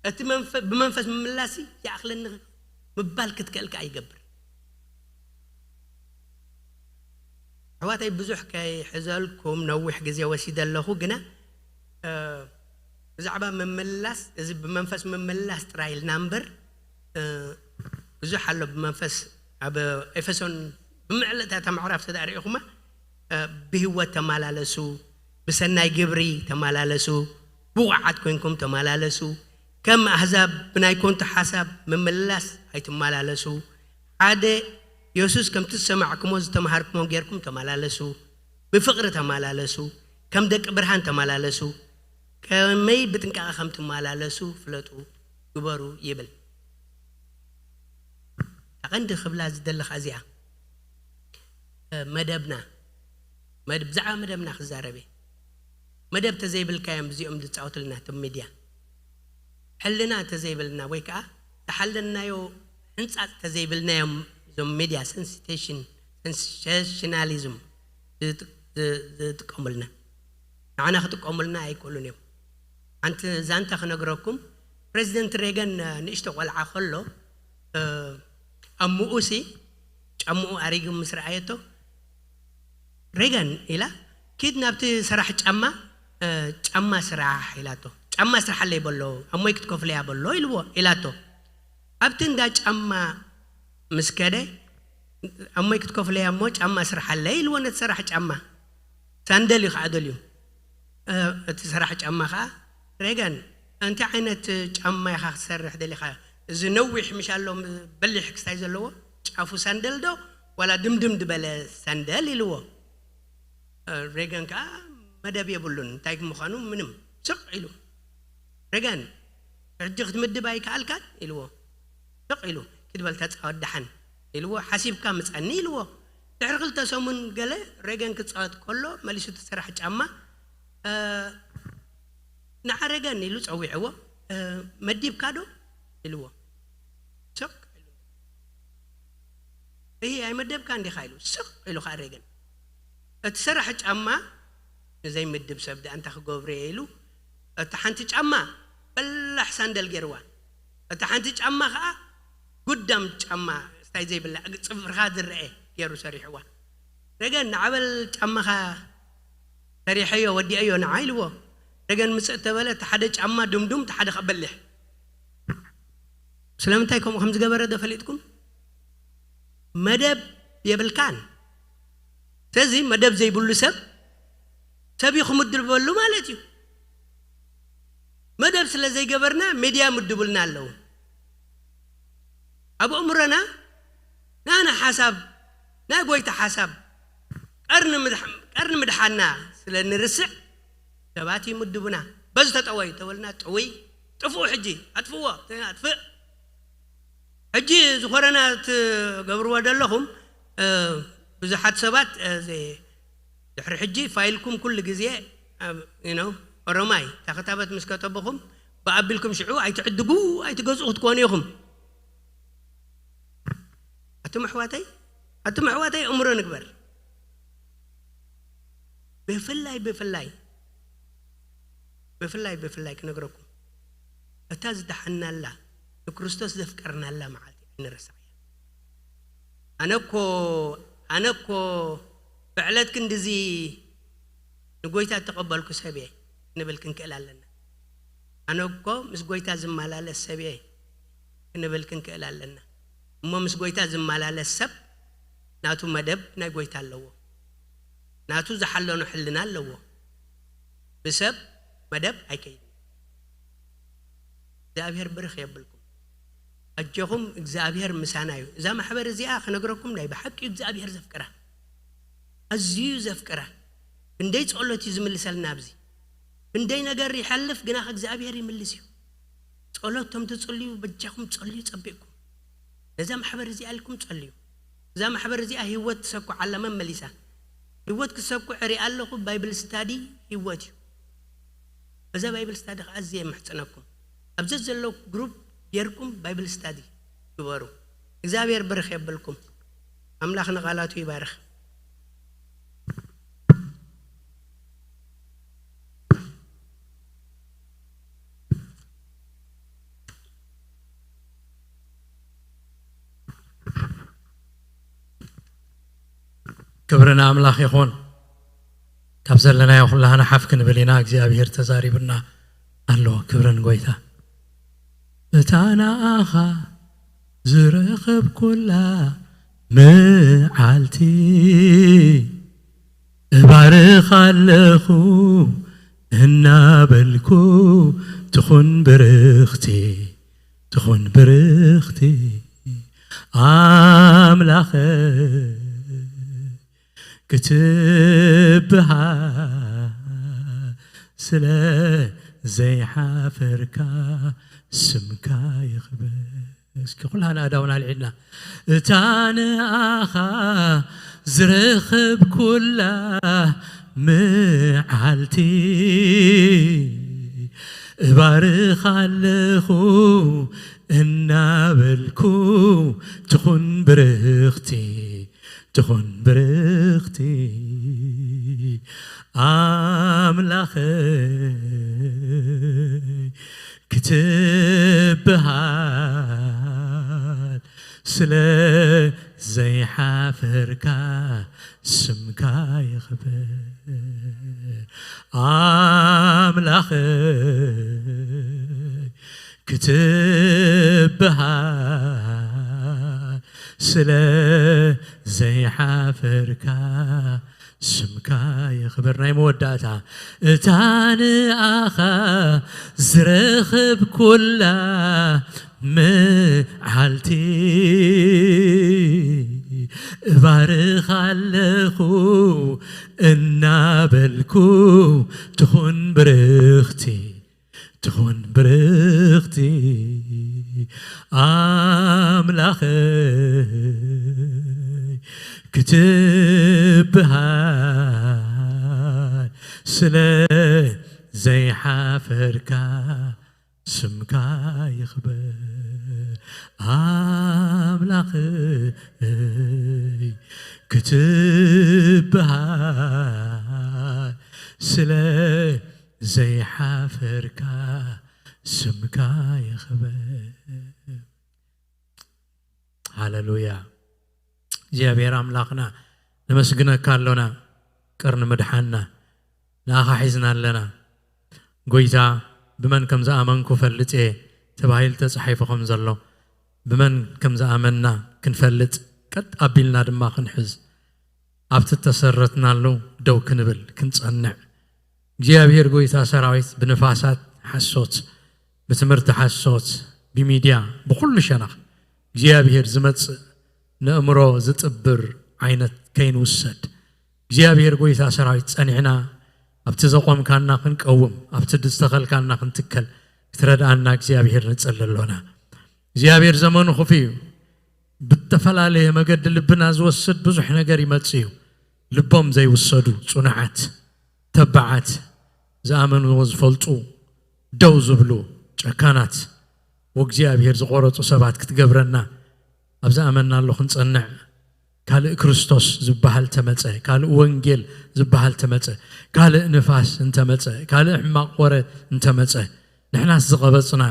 እቲ መንፈ-፣ ብመንፈስ ምምላስሲ ይኣኽለኒ ምባል ክትክእል ከኣ ይገብር። ኣሕዋተይ ብዙሕ ከይሕዘልኩም ነዊሕ ግዜ ወሲደ ኣለኹ፣ ግና፣ እ፣ ብዛዕባ ምምላስ፣ እዚ ብመንፈስ ምምላስ ጥራይ ኢልና እምበር፣ እ፣ ብዙሕ ኣሎ ብመንፈስ ኣብ ኤፌሶን ብምዕልእታ እታ ምዕራፍ ተዳእ ርኢኹማ፣ እ፣ ብህይወት ተመላለሱ፣ ብሰናይ ግብሪ ተመላለሱ፣ ብቑዓት ኮንኩም ተመላለሱ፣ ከም ኣህዛብ ብናይ ኮንቱ ሓሳብ ምምላስ ኣይትመላለሱ፣ ሓደ የሱስ ከምቲ ዝሰማዕኩሞ ዝተምሃርኩሞ ጌርኩም ተመላለሱ፣ ብፍቕሪ ተመላለሱ፣ ከም ደቂ ብርሃን ተመላለሱ፣ ከመይ ብጥንቃቐ ከም ትመላለሱ ፍለጡ፣ ግበሩ ይብል። እታ ቀንዲ ክብላ ዝደለኻ እዚኣ፣ እ፣ መደብና፣ መድ-፣ ብዛዕባ መደብና ክዛረብ እየ። መደብ ተዘይብልካ እዮም እዚኦም ዝጻወቱልና እቶም ሚድያ። ሕልና ተዘይብልና ወይ ከኣ ዝሓለናዮ ሕንጻጽ ተዘይብልናዮም እዞም ሚድያ ሰንሴሽን-፣ ሰንሴሽናሊዝም ዝጥ-፣ ዝ-፣ ዝጥቀሙልና። ንዓና ክጥቀሙልና ኣይክእሉን እዮም። ሓንቲ ዛንታ ክነግረኩም፣ ፕሬዚደንት ሬገን ንእሽቶ ቆልዓ ከሎ፣ እ፣ ኣብ ምኡሲ ጫምኡ ኣሪጉ ምስ ረኣየቶ፣ "ሬገን" ኢላ፣ "ኪድ ናብቲ ሰራሕ ጫማ፣ እ፣ ጫማ ስራሕ" ኢላቶ። "ጫማ ስርሓለይ" በሎ፣ "ኣሞይ ክትከፍለያ" በሎ ኢልዎ፣ ኢላቶ። ኣብቲ እንዳ ጫማ ምስ ከደ፣ "ኣሞይ ክትከፍለያ እሞ ጫማ ስርሓለይ" ኢልዎ ነቲ ሰራሕ ጫማ። ሳንደል እዩ ከዓ ደልዩ። እ፣ እቲ ሰራሕ ጫማ ከዓ፣ "ሬገን፣ እንታይ ዓይነት ጫማ ኢኻ ክትሰርሕ ደሊኻ? እዚ ነዊሕ ምሽ ኣሎ፣ በሊሕ ክስታይ ዘለዎ፣ ጫፉ ሳንደል ዶ ዋላ ድምድም ዝበለ ሳንደል?" ኢልዎ። እ፣ ሬገን ከዓ መደብ የብሉን፣ እንታይ ምዃኑ ምንም። ስቕ ኢሉ፣ "ሬገን፣ ሕጂ ክትምድብ ኣይከኣልካን?" ኢልዎ። ስቕ ኢሉ፣ "ኪድ በል ተጻወት ደሓን" ኢልዎ። "ሓሲብካ ምጸኒ" ኢልዎ። ድሕሪ ክልተ ሰሙን ገለ ሬገን ክጻወት ከሎ መሊሱ እቲ ሰራሕ ጫማ፣ እ፣ "ንዓ ሬገን" ኢሉ ጸዊዕዎ። "እ፣ መዲብካ ዶ?" ኢልዎ። ስቕ ኢሉ፣ "እሂ፣ ኣይመደብካን ዲኻ?" ኢሉ። ስቕ ኢሉ ከኣ ሬገን። እቲ ሰራሕ ጫማ ንዘይምድብ ሰብ ደኣ እንታይ ክገብሮ እየ ኢሉ፣ እታ ሓንቲ ጫማ በላሕ ሳንደል ገይርዋ፣ እታ ሓንቲ ጫማ ኸኣ ጉዳም ጫማ፣ ስታይ ዘይብላ፣ እግ-፣ ጽፍርኻ ዝረአ ገይሩ ሰሪሕዋ። "ሬገን፣ ንዓ በል ጫማኻ ሰሪሐዮ፣ ወዲአዮ ንዓ" ኢልዎ። ሬገን ምጽእ ተበለ፣ እቲ ሓደ ጫማ ድምዱም፣ እቲ ሓደ ኸኣ በሊሕ። ስለምንታይ ከምኡ ከም ዝገበረ ዶ ፈሊጥኩም? መደብ የብልካን። ስለዚ መደብ ዘይብሉ ሰብ፣ ሰብ እዩ ክምድበሉ ማለት እዩ። መደብ ስለ ዘይገበርና ሜድያ ምድቡልና ኣለዉ። ኣብ ኣእምሮና ናና ሓሳብ፣ ናይ ጎይታ ሓሳብ፣ ቀርኒ ምድሕ-፣ ቀርኒ ምድሓና ስለ ንርስዕ ሰባት ይምድቡና። በዚ ተጠወዩ ተበልና ጥውይ፣ ጥፍኡ ሕጂ፣ ኣጥፍዎ፣ ኣጥፍእ። ሕጂ ዝኾረና ትገብርዎ ዘለኹም፣ እ፣ ብዙሓት ሰባት፣ እ፣ ዘ-፣ ድሕሪ ሕጂ ፋይልኩም ኩሉ ግዜ ኣብ፣ you know፣ ኦሮማይ፣ እታ ክታበት ምስ ከተበኹም፣ ብኣቢልኩም ሽዑ ኣይትዕድጉ፣ ኣይትገዝኡ ክትኮኑ ኢኹም። ኣቱም ኣሕዋተይ፣ ኣቱም ኣሕዋተይ፣ እምሮ ንግበር። ብፍላይ፣ ብፍላይ፣ ብፍላይ፣ ብፍላይ ክነግረኩም፣ እታ ዝደሓናላ፣ ንክርስቶስ ዘፍቀርናላ መዓልቲ ኣይንረስዓ። ኣነ እኮ፣ ኣነ እኮ ብዕለት ክንድዚ ንጎይታ እተቐበልኩ ሰብ እየ ክንብል ክንክእል ኣለና። ኣነ እኮ ምስ ጎይታ ዝመላለስ ሰብ እየ ክንብል ክንክእል ኣለና። እሞ ምስ ጎይታ ዝመላለስ ሰብ ናቱ መደብ ናይ ጎይታ ኣለዎ። ናቱ ዝሓለኖ ሕልና ኣለዎ። ብሰብ መደብ ኣይከይድን። እግዚኣብሔር ብርኽ የብልኩም። ኣጆኹም፣ እግዚኣብሔር ምሳና እዩ። እዛ ማሕበር እዚኣ ክነግረኩም ናይ ብሓቂ እዩ እግዚኣብሔር ዘፍቅራ። ኣዝዩ ዘፍቅራ። ክንደይ ጸሎት እዩ ዝምልሰልና ኣብዚ። ክንደይ ነገር ይሓልፍ፣ ግና እግዚኣብሔር ይምልስ እዩ። ጸሎት፣ ቶም ትጽልዩ፣ በጃኹም ጸልዩ ጸቢቕኩም። ነዛ ማሕበር እዚኣ ኢልኩም ጸልዩ። እዛ ማሕበር እዚኣ ህይወት ትሰኩ ዓላ መመሊሳ። ህይወት ክሰኩ ዕሪኣ ኣለኹ፣ ባይብል ስታዲ ህይወት እዩ። በዛ ባይብል ስታዲ ከዓ ኣዝየ የምሕጽነኩም። ኣብዚ ዘሎ ግሩፕ ጌርኩም ባይብል ስታዲ ግበሩ። እግዚኣብሔር ብርኽ የብልኩም። ኣምላኽ ንቓላቱ ይባርኽ። ክብሪ ንኣምላኽ ይኹን። ካብ ዘለናዮ ኩላህና ሓፍ ክንብል ኢና። እግዚኣብሔር ተዛሪቡና ኣሎ። ክብሪ ንጎይታ። እታ ንኣኻ ዝረኸብኩላ መዓልቲ እባርኻ ኣለኹ እናበልኩ፣ ትኹን ብርኽቲ፣ ትኹን ብርኽቲ ኣምላኸ ክትብሃል ስለ ዘይሓፈርካ፣ ስምካ ይኽበር። እስኪ ኩላና ኣእዳውና ኣልዒልና፣ እታ ንኣኻ ዝረኸብኩላ መዓልቲ እባርኻ ኣለኹ እናበልኩ፣ ትኹን ብርኽቲ፣ ትኹን ብርኽቲ ኣምላኸይ ክትብሃል ስለ ዘይሓፈርካ፣ ስምካ ይኽበር ኣምላኸይ ክትብሃል ስለ ዘይሓፈርካ፣ ስምካ ይኽበር። ናይ መወዳእታ፣ እታ ንኣኻ ዝረኸብኩላ መዓልቲ እባርኻ ኣለኹ እናበልኩ፣ ትኹን ብርኽቲ፣ ትኹን ብርኽቲ ኣምላኸይ ክትብሃል ስለ ዘይሓፈርካ፣ ስምካ ይኽበር ኣምላኸይ ክትብሃል ስለ ዘይሓፈርካ፣ ስምካ ይኽበር። ሃለሉያ። እግዚኣብሔር ኣምላኽና፣ ነመስግነካ ኣሎና። ቅርኒ ምድሓንና ንኣኻ ሒዝና ኣለና። ጎይታ፣ ብመን ከም ዝኣመንኩ ፈልጥ እየ ተባሂሉ ተጻሒፉ ከም ዘሎ፣ ብመን ከም ዝኣመንና ክንፈልጥ፣ ቀጥ ኣቢልና ድማ ክንሕዝ፣ ኣብቲ እተሰረትናሉ ደው ክንብል ክንጸንዕ፣ እግዚኣብሔር ጎይታ ሰራዊት፣ ብንፋሳት ሓሶት፣ ብትምህርቲ ሓሶት፣ ብሚድያ፣ ብኹሉ ሸነኽ እግዚኣብሔር ዝመጽእ ንእምሮ ዝጥብር ዓይነት ከይንውሰድ፣ እግዚኣብሔር ጎይታ ሰራዊት ጸኒዕና ኣብቲ ዘቆምካና ክንቀውም፣ ኣብቲ ዝተኸልካና ክንትከል ክትረድኣና እግዚኣብሔር ንጽሊ ኣሎና። እግዚኣብሔር ዘመኑ ክፉእ እዩ። ብተፈላለየ መገዲ ልብና ዝወስድ ብዙሕ ነገር ይመጽእ እዩ። ልቦም ዘይውሰዱ ጽኑዓት፣ ተባዓት፣ ዝኣመንዎ ዝፈልጡ፣ ደው ዝብሉ፣ ጨካናት፣ ወእግዚኣብሔር ዝቆረጹ ሰባት ክትገብረና፣ ኣብ ዝኣመናሉ ክንጸንዕ፣ ካልእ ክርስቶስ ዝበሃል ተመጸ፣ ካልእ ወንጌል ዝበሃል ተመጸ፣ ካልእ ንፋስ እንተመጸ፣ ካልእ ሕማቕ ወረ እንተመጸ፣ ንሕናስ ዝቐበጽና፣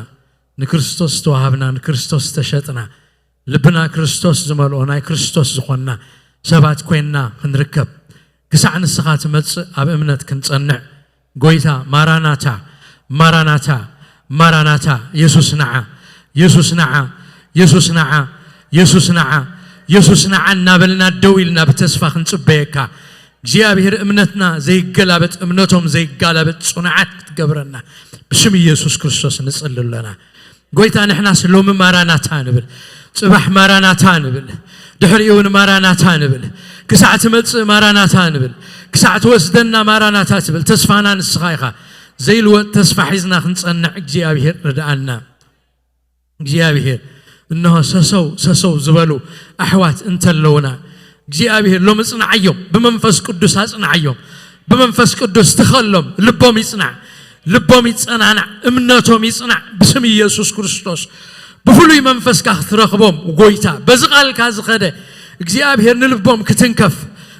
ንክርስቶስ ዝተዋሃብና፣ ንክርስቶስ ዝተሸጥና፣ ልብና ክርስቶስ ዝመልኦ፣ ናይ ክርስቶስ ዝኾንና ሰባት ኮይንና ክንርከብ፣ ክሳዕ ንስኻ ትመጽእ ኣብ እምነት ክንጸንዕ፣ ጎይታ ማራናታ፣ ማራናታ፣ ማራናታ፣ የሱስ ንዓ፣ የሱስ ንዓ፣ የሱስ ንዓ፣ የሱስ ንዓ፣ የሱስ ንዓ እናበልና ደው ኢልና ብተስፋ ክንጽበየካ፣ እግዚኣብሔር እምነትና ዘይገላበጥ፣ እምነቶም ዘይጋላበጥ ጽኑዓት ክትገብረና ብስም ኢየሱስ ክርስቶስ ንጽሊ ኣለና። ጎይታ ንሕናስ ሎሚ ማራናታ ንብል፣ ጽባሕ ማራናታ ንብል፣ ድሕሪኡ እውን ማራናታ ንብል፣ ክሳዕ ትመጽእ ማራናታ ንብል፣ ክሳዕ ትወስደና ማራናታ ትብል። ተስፋና ንስኻ ኢኻ። ዘይልወጥ ተስፋ ሒዝና ክንጸንዕ እግዚኣብሔር ርድኣና። እግዚኣብሔር እንሆ ሰሰው ሰሰው ዝበሉ ኣሕዋት እንተለውና፣ እግዚኣብሔር ሎም እጽንዓዮም፣ ብመንፈስ ቅዱስ ኣጽንዓዮም፣ ብመንፈስ ቅዱስ ትኸሎም፣ ልቦም ይጽናዕ፣ ልቦም ይጸናናዕ፣ እምነቶም ይጽናዕ። ብስም ኢየሱስ ክርስቶስ ብፍሉይ መንፈስካ ክትረኽቦም ጎይታ፣ በዚ ቃልካ ዝኸደ እግዚኣብሔር ንልቦም ክትንከፍ፣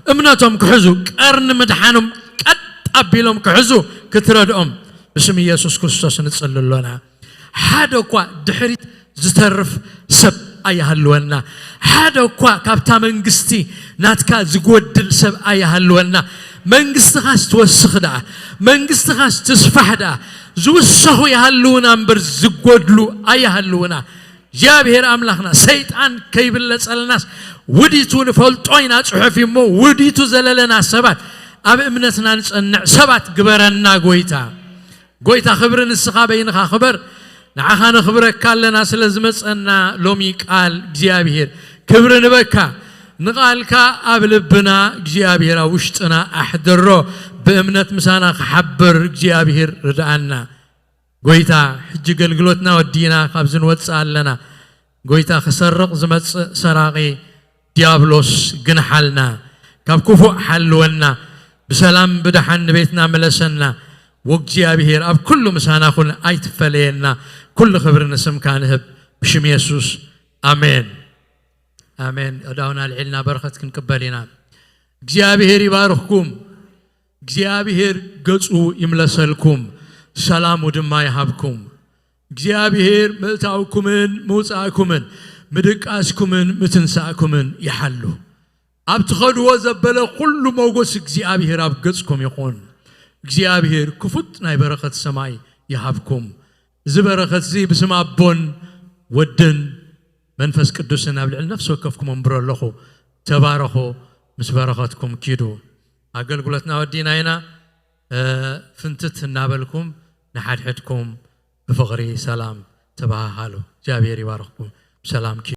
እምነቶም ክሕዙ፣ ቀርኒ ምድሓኖም ቀጥ ኣቢሎም ክሕዙ ክትረድኦም ብስም ኢየሱስ ክርስቶስ ንጽሊ ኣሎና። ሓደ እኳ ድሕሪት ዝተርፍ ሰብ ኣይሃልወና። ሓደ እኳ ካብታ መንግስቲ ናትካ ዝጎድል ሰብ ኣይሃልወና። መንግስትኻስ ትወስኽ ደኣ፣ መንግስትኻስ ትስፋሕ ደኣ። ዝውሰኹ ይሃልውና እምበር ዝጎድሉ ኣይሃልውና። እግዚኣብሔር ኣምላኽና ሰይጣን ከይብለጸልናስ ውዲቱ ንፈልጦ ኢና፣ ጽሑፍ እሞ ውዲቱ ዘለለና ሰባት ኣብ እምነትና ንጸንዕ ሰባት ግበረና ጎይታ። ጎይታ ክብሪ ንስኻ በይንኻ ክበር። ንዓኻ ነኽብረካ ኣለና ስለ ዝመጸና ሎሚ ቃል እግዚኣብሔር ክብሪ ንበካ። ንቓልካ ኣብ ልብና እግዚኣብሔር ኣብ ውሽጥና ኣሕድሮ። ብእምነት ምሳና ክሓብር እግዚኣብሔር ርድኣና። ጎይታ ሕጂ ኣገልግሎትና ወዲና ካብዚ ንወጽእ ኣለና። ጎይታ ክሰርቕ ዝመጽእ ሰራቒ ዲያብሎስ ግንሓልና፣ ካብ ክፉእ ሓልወና፣ ብሰላም ብደሓን ንቤትና ምለሰና። ወእግዚኣብሔር ኣብ ኩሉ ምሳና ኩን ኣይትፈለየና። ኩሉ ክብሪ ንስምካ ንህብ ብሽም የሱስ ኣሜን። ኣሜን። ኣእዳውና ኣልዒልና በረኸት ክንቅበል ኢና። እግዚኣብሔር ይባርኽኩም። እግዚኣብሔር ገጹ ይምለሰልኩም፣ ሰላሙ ድማ ይሃብኩም። እግዚኣብሔር ምእታውኩምን ምውጻእኩምን ምድቃስኩምን ምትንሳእኩምን ይሓሉ። ኣብ ትኸድዎ ዘበለ ኩሉ ሞጎስ እግዚኣብሔር ኣብ ገጽኩም ይኹን። እግዚኣብሔር ክፉት ናይ በረኸት ሰማይ ይሃብኩም። እዚ በረኸት እዚ ብስም ኣቦን ወድን መንፈስ ቅዱስን ኣብ ልዕሊ ነፍሲ ወከፍኩም ኣንብሮ ኣለኹ። ተባረኹ፣ ምስ በረኸትኩም ኪዱ። ኣገልግሎትና ወዲና ኢና። እ፣ ፍንትት እናበልኩም ንሓድሕድኩም ብፍቕሪ ሰላም ተባሃሃሉ። እግዚኣብሔር ይባርኽኩም። ብሰላም ኪዱ።